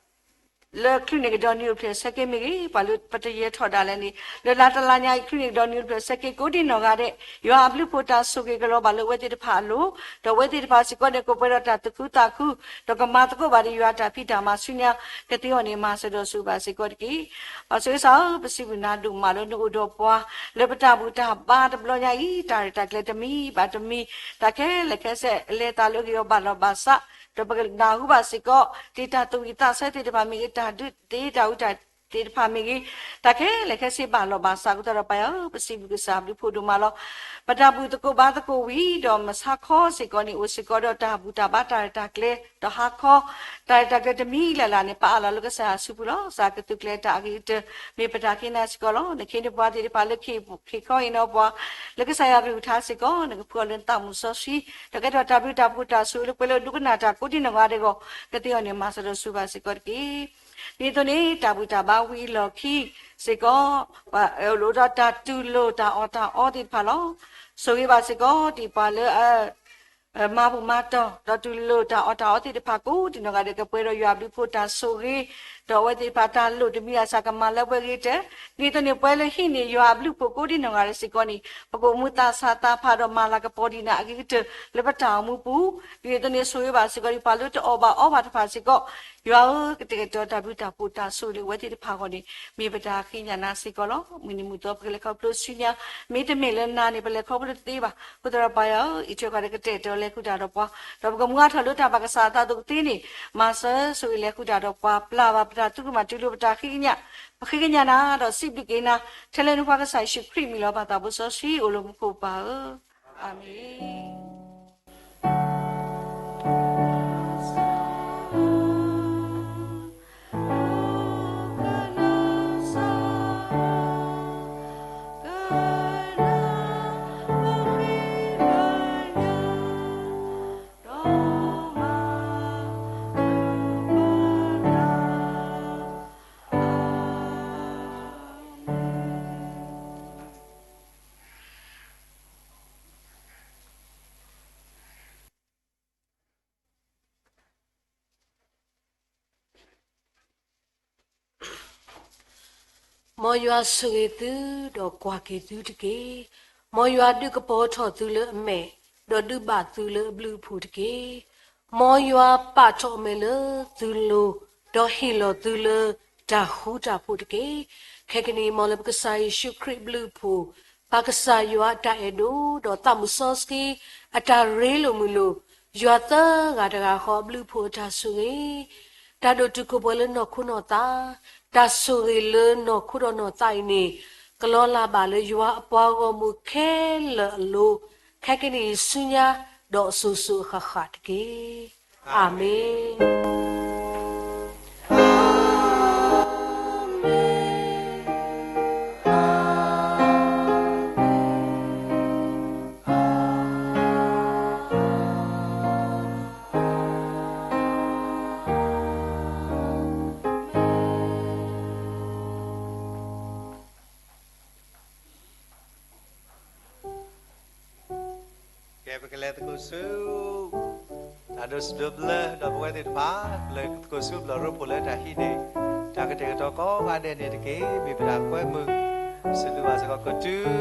လၢချုးန့ၢ်ကဒီးနံၣ်အိၣ်ဖျဲၣ်ဆၢက့ၤမ့ၢ်ဂ့ၤ, ပှၤလၢပတယၢၤထီၣ်ဒၣ်လဲာ်န့ၣ် လၢလါတလါညါအံၤ ချုးန့ၢ်ကဒီးနံၣ်အိၣ်ဖျဲၣ်ဆၢက့ၤကိးဒံနီၢ်ဂၤဒဲး, ယွၤအဘျုးဖှိၣ်တၢ်ဆိၣ်ဂ့ၤကလီၤဘၣ်လၢအဝဲသ့ၣ်တဖၣ်အလိၤ, ဒီးအဝဲသ့ၣ်တဖၣ်စ့ၢ်ကီးန့ၣ် ကပှဲၤဒီးတၢ်သူၣ်ခုသးခု, ဒီးကမၤသကိးဘၣ်ဒံးယွၤတၢ်ဖံးတၢ်မၤဆူညါကသ့အဂီၢ်န့ၣ် မၤစၢၤဒီးဆိၣ်ဂ့ၤဘၣ်စ့ၢ်ကီးတက့ၢ်. ပၢ်ဆၢကစၢ်ဧၢ, ပစံးဘျုးနၤဒိၣ်မးလၢနအိၣ်ဒီးပှၤ လၢပတၢ်ဘူၣ်တၢ်ဘါတဘျီညါအံၤ တၢ်ရဲၣ်တၢ်ကျဲၤတမံၤဘၣ်တမံၤ, တၢ်ခဲလၢာ်ခဲဆ့ အလဲၤသးလၢအဂ့ၤအဘၣ်လီၤဘၣ်စး, ဒီးပကနၢ်ဟူဘၣ်စ့ၢ်ကီး ဒ်တၢ်သူၣ်ဝံၣ်သးဆၢသ့ၣ်တဖၣ်မ့ၢ်ဂ့ၤ, တၢ်ဒုးသ့တၢ်အူတၢ်သ့ၣ်တဖၣ်မ့ၢ်ဂ့ၤ, တၢ်ခဲလၢာ်ခဲဆ့ဘၣ်လီၤဘၣ်စးအဃိသတးဒီး ပၢ်ယွၤဧၢ, ပစံးဘျုးကစၢ်ဘျုးဖှိၣ်ဒိၣ်မးလီၤ. ပတၢ်ဘူၣ်သကိးဘါသကိးဝံၤဒီး မဆါခီစ့ၢ်ကီးန့ၣ် အိၣ်စ့ၢ်ကီးဒီးတၢ်ဘူၣ်တၢ်ဘါတၢ်ရဲၣ်တၢ်ကျဲၤ ဒီးဟါခီ တၢ်ရဲၣ်တၢ်ကျဲၤတမံၤလၢ်လၢ်န့ၣ် ပအၢၣ်လီၤလၢကစၢ်ယွၤအစုပူၤလီၤ. ကစၢ်ကသုးကျဲၤတၢ်အဂ့ၤကတၢၢ် မ့ၢ်ပတၢ်ဃ့နၤစ့ၢ်ကီးလီၤ. နခ့နပှၤသ့ၣ်တဖၣ်လၢခ့ခ့ခီအံၤန့ၣ်ပှၤ လၢကစၢ်ယွၤကလုၢ်ကထါစ့ၢ်ကီး နကဖှူအီၤလၢနသးမုၣ်စီဆှံ, ဒီးကဲထီၣ်တၢ်ဘျုးတၢ်ဖှိၣ်တၢ်ဆိၣ်ဂ့ၤလၢပှဲၤလၢဒိကနၣ်တၢ်ကိးဒံနီၢ်ဂၤဒဲးအဂီၢ် ကသ့အဂီၢ်န့ၣ် မၤစၢၤဒီးဆိၣ်ဂ့ၤဘၣ်စ့ၢ်ကီးတက့ၢ်. ဒ်သိးန့ၣ် တၢ်ဘူၣ်တၢ်ဘါဝံၤအလီၢ်ခံစ့ၢ်ကီး ပှၤအိၣ်ဒီးတၢ်တူၢ်လိာ်တၢ်အီၣ်တၢ်အီသ့ၣ်တဖၣ်လီၤ. ဆိၣ်ဂ့ၤဘၣ်စ့ၢ်ကီးဒ်ပှၤလၢ မၤဘူၣ်မၤတီၢ် ဒီးတူၢ်လိာ်တၢ်အီၣ်တၢ်အီသ့ၣ်တဖၣ်ကိးဒံနီၢ်ဂၤဒဲး ကပှဲၤဒီးယွၤအဘျုးဖှိၣ်တၢ်ဆိၣ်ဂ့ၤ, ဒီးအဝဲသ့ၣ်တဖၣ်တၢ်လိၣ်တမံၤအစးကမၤလၢပှဲၤဂ့ၤကတၢၢ်, ဒ်သိးန့ၣ် ပှၤလၢဟံးန့ၢ်ယွၤအဘျုးဖှိၣ်ကိးဒံနီၢ်ဂၤဒဲးစ့ၢ်ကီးန့ၣ် ပကအိၣ်မူသးဆးသးဖးဒီးမၤလၤကပီၤဒံးနၤအဂ့ၤကတၢၢ်လၢပတၢ်အိၣ်မူပူၤ, ဒ်သိးန့ၣ် ဆိၣ်ဂ့ၤဘၣ်စ့ၢ်ကီးဒ်ပှၤလၢတအီၣ်ဘၣ်အီဘၣ်တဖၣ်စ့ၢ်ကီး, ယွၤဧၢ, ကတဲာ်ကတီၤတၢ်ဘျုးတၢ်ဖှိၣ်တၢ်ဆိၣ်ဂ့ၤလၢအဝဲသ့ၣ်တဖၣ်အဂီၢ်န့ၣ် မ့ၢ်ပတၢ်ဃ့ကညးနၤစ့ၢ်ကီးလီၤ. မုၢ်နံၤမုၢ်သီပကလဲၤခီဖျိဆူညါ, မ့တမ့ၢ်လၢနၤန့ၣ် ပလဲၤခီဖျိတသ့ဘၣ်. အဃိသတးဒီးပၢ်ယွၤဧၢ, အံးထွဲကွၢ်ဒီးကတဲာ်ကတီၤလဲၤဃုာ်တၢ်ဒီးပှၤ, ဒီးပကမူအါထီၣ်လၢတၢ်ဘၣ်ကစၢ်အသးအသိးကသ့န့ၣ် မၤစၢၤဆိၣ်ဂ့ၤလဲၤဃုာ်တၢ်ဒီးပှၤ, ပျၢ်ဘၣ်ပတၢ်သရူးကမၣ်တူၢ်လိာ်ပတၢ်ဃ့ကညး, ပဃ့ကညးနၤဒီးစံးဘျုးက့ၤနၤ, ထဲလၢနဖိခွါကစၢ်ယ့ၣ်ၡူးခရံာ်အမံၤလီၤ. ပၢ်သးဘိစီဆှံအိၣ်လၢမူခိၣ်ပၢ်ဧၢ, အၤမ့ၣ်. မ်ယွၤဆိၣ်ဂ့ၤသု, ဒီးကွၢ်က့ၤသုတက့ၢ်. မ်ယွၤဒုးကပီၤထီၣ်သုလၢအမဲာ်, ဒီးဒုးဘၣ်သုလၢအဘျုးအဖှိၣ်တက့ၢ်. မ်ယွၤပာ်ထီၣ်အမဲာ်လၢသုလိၤ, ဒီးဟ့ၣ်လီၤသုလၢတၢ်ဃူတၢ်ဖိးတက့ၢ်. ခဲကနံၣ်အံၤ မ်လၢပကစၢ်ယ့ၣ်ၡူးခရံာ်အဘျုးအဖှိၣ်, ပၢ်ကစၢ်ယွၤအတၢ်အဲၣ်ဒိၣ်, ဒီးသးမုၣ်စီဆှံအတၢ်ရ့လိာ်မုာ်လိာ်, ယွၤသၢဂၤတဂၤဃီအဘျုးအဖှိၣ်အတၢ်ဆိၣ်ဂ့ၤ, တၢ်ဒိၣ်တုာ်ခိၣ်ပှဲၤလၢနီၢ်ခိနီၢ်သး, တၢ်ဆိၣ်ဂ့ၤလၢနီၢ်ခိဒီးနီၢ်သးအံၤန့ၣ်, ကလီၤလၢ်ဘၣ်လၢယွၤအပှၤဂီၢ်မုၢ်ခဲလၢာ်အလိၤ, ခဲကနံၣ်အံၤဆူညါ, ဒီးအစိၤစိၤအဃၣ်ဃၣ်တက့ၢ်. အၤမ့ၣ်. ကဲ ပကလဲၤသကိးဆူ တၢ်ဒိးစံးဘျုး ဒီပုၢ်ဝဲၢ်သ့ၣ်တဖၣ်, ပလဲၤသကိးဆူဘျီၣ်ရိဖှိၣ်လၢတၢ်ဟံးန့ၢ် တၢ်ကတဲာ်ကတီၤကိးဂၤဒဲးန့ၣ်တက့ၢ်. မ့ၢ်ပတၢ်ကွဲမုာ်စံးဘျုးဘၣ်စ့ၢ်ကီး ကတုၤ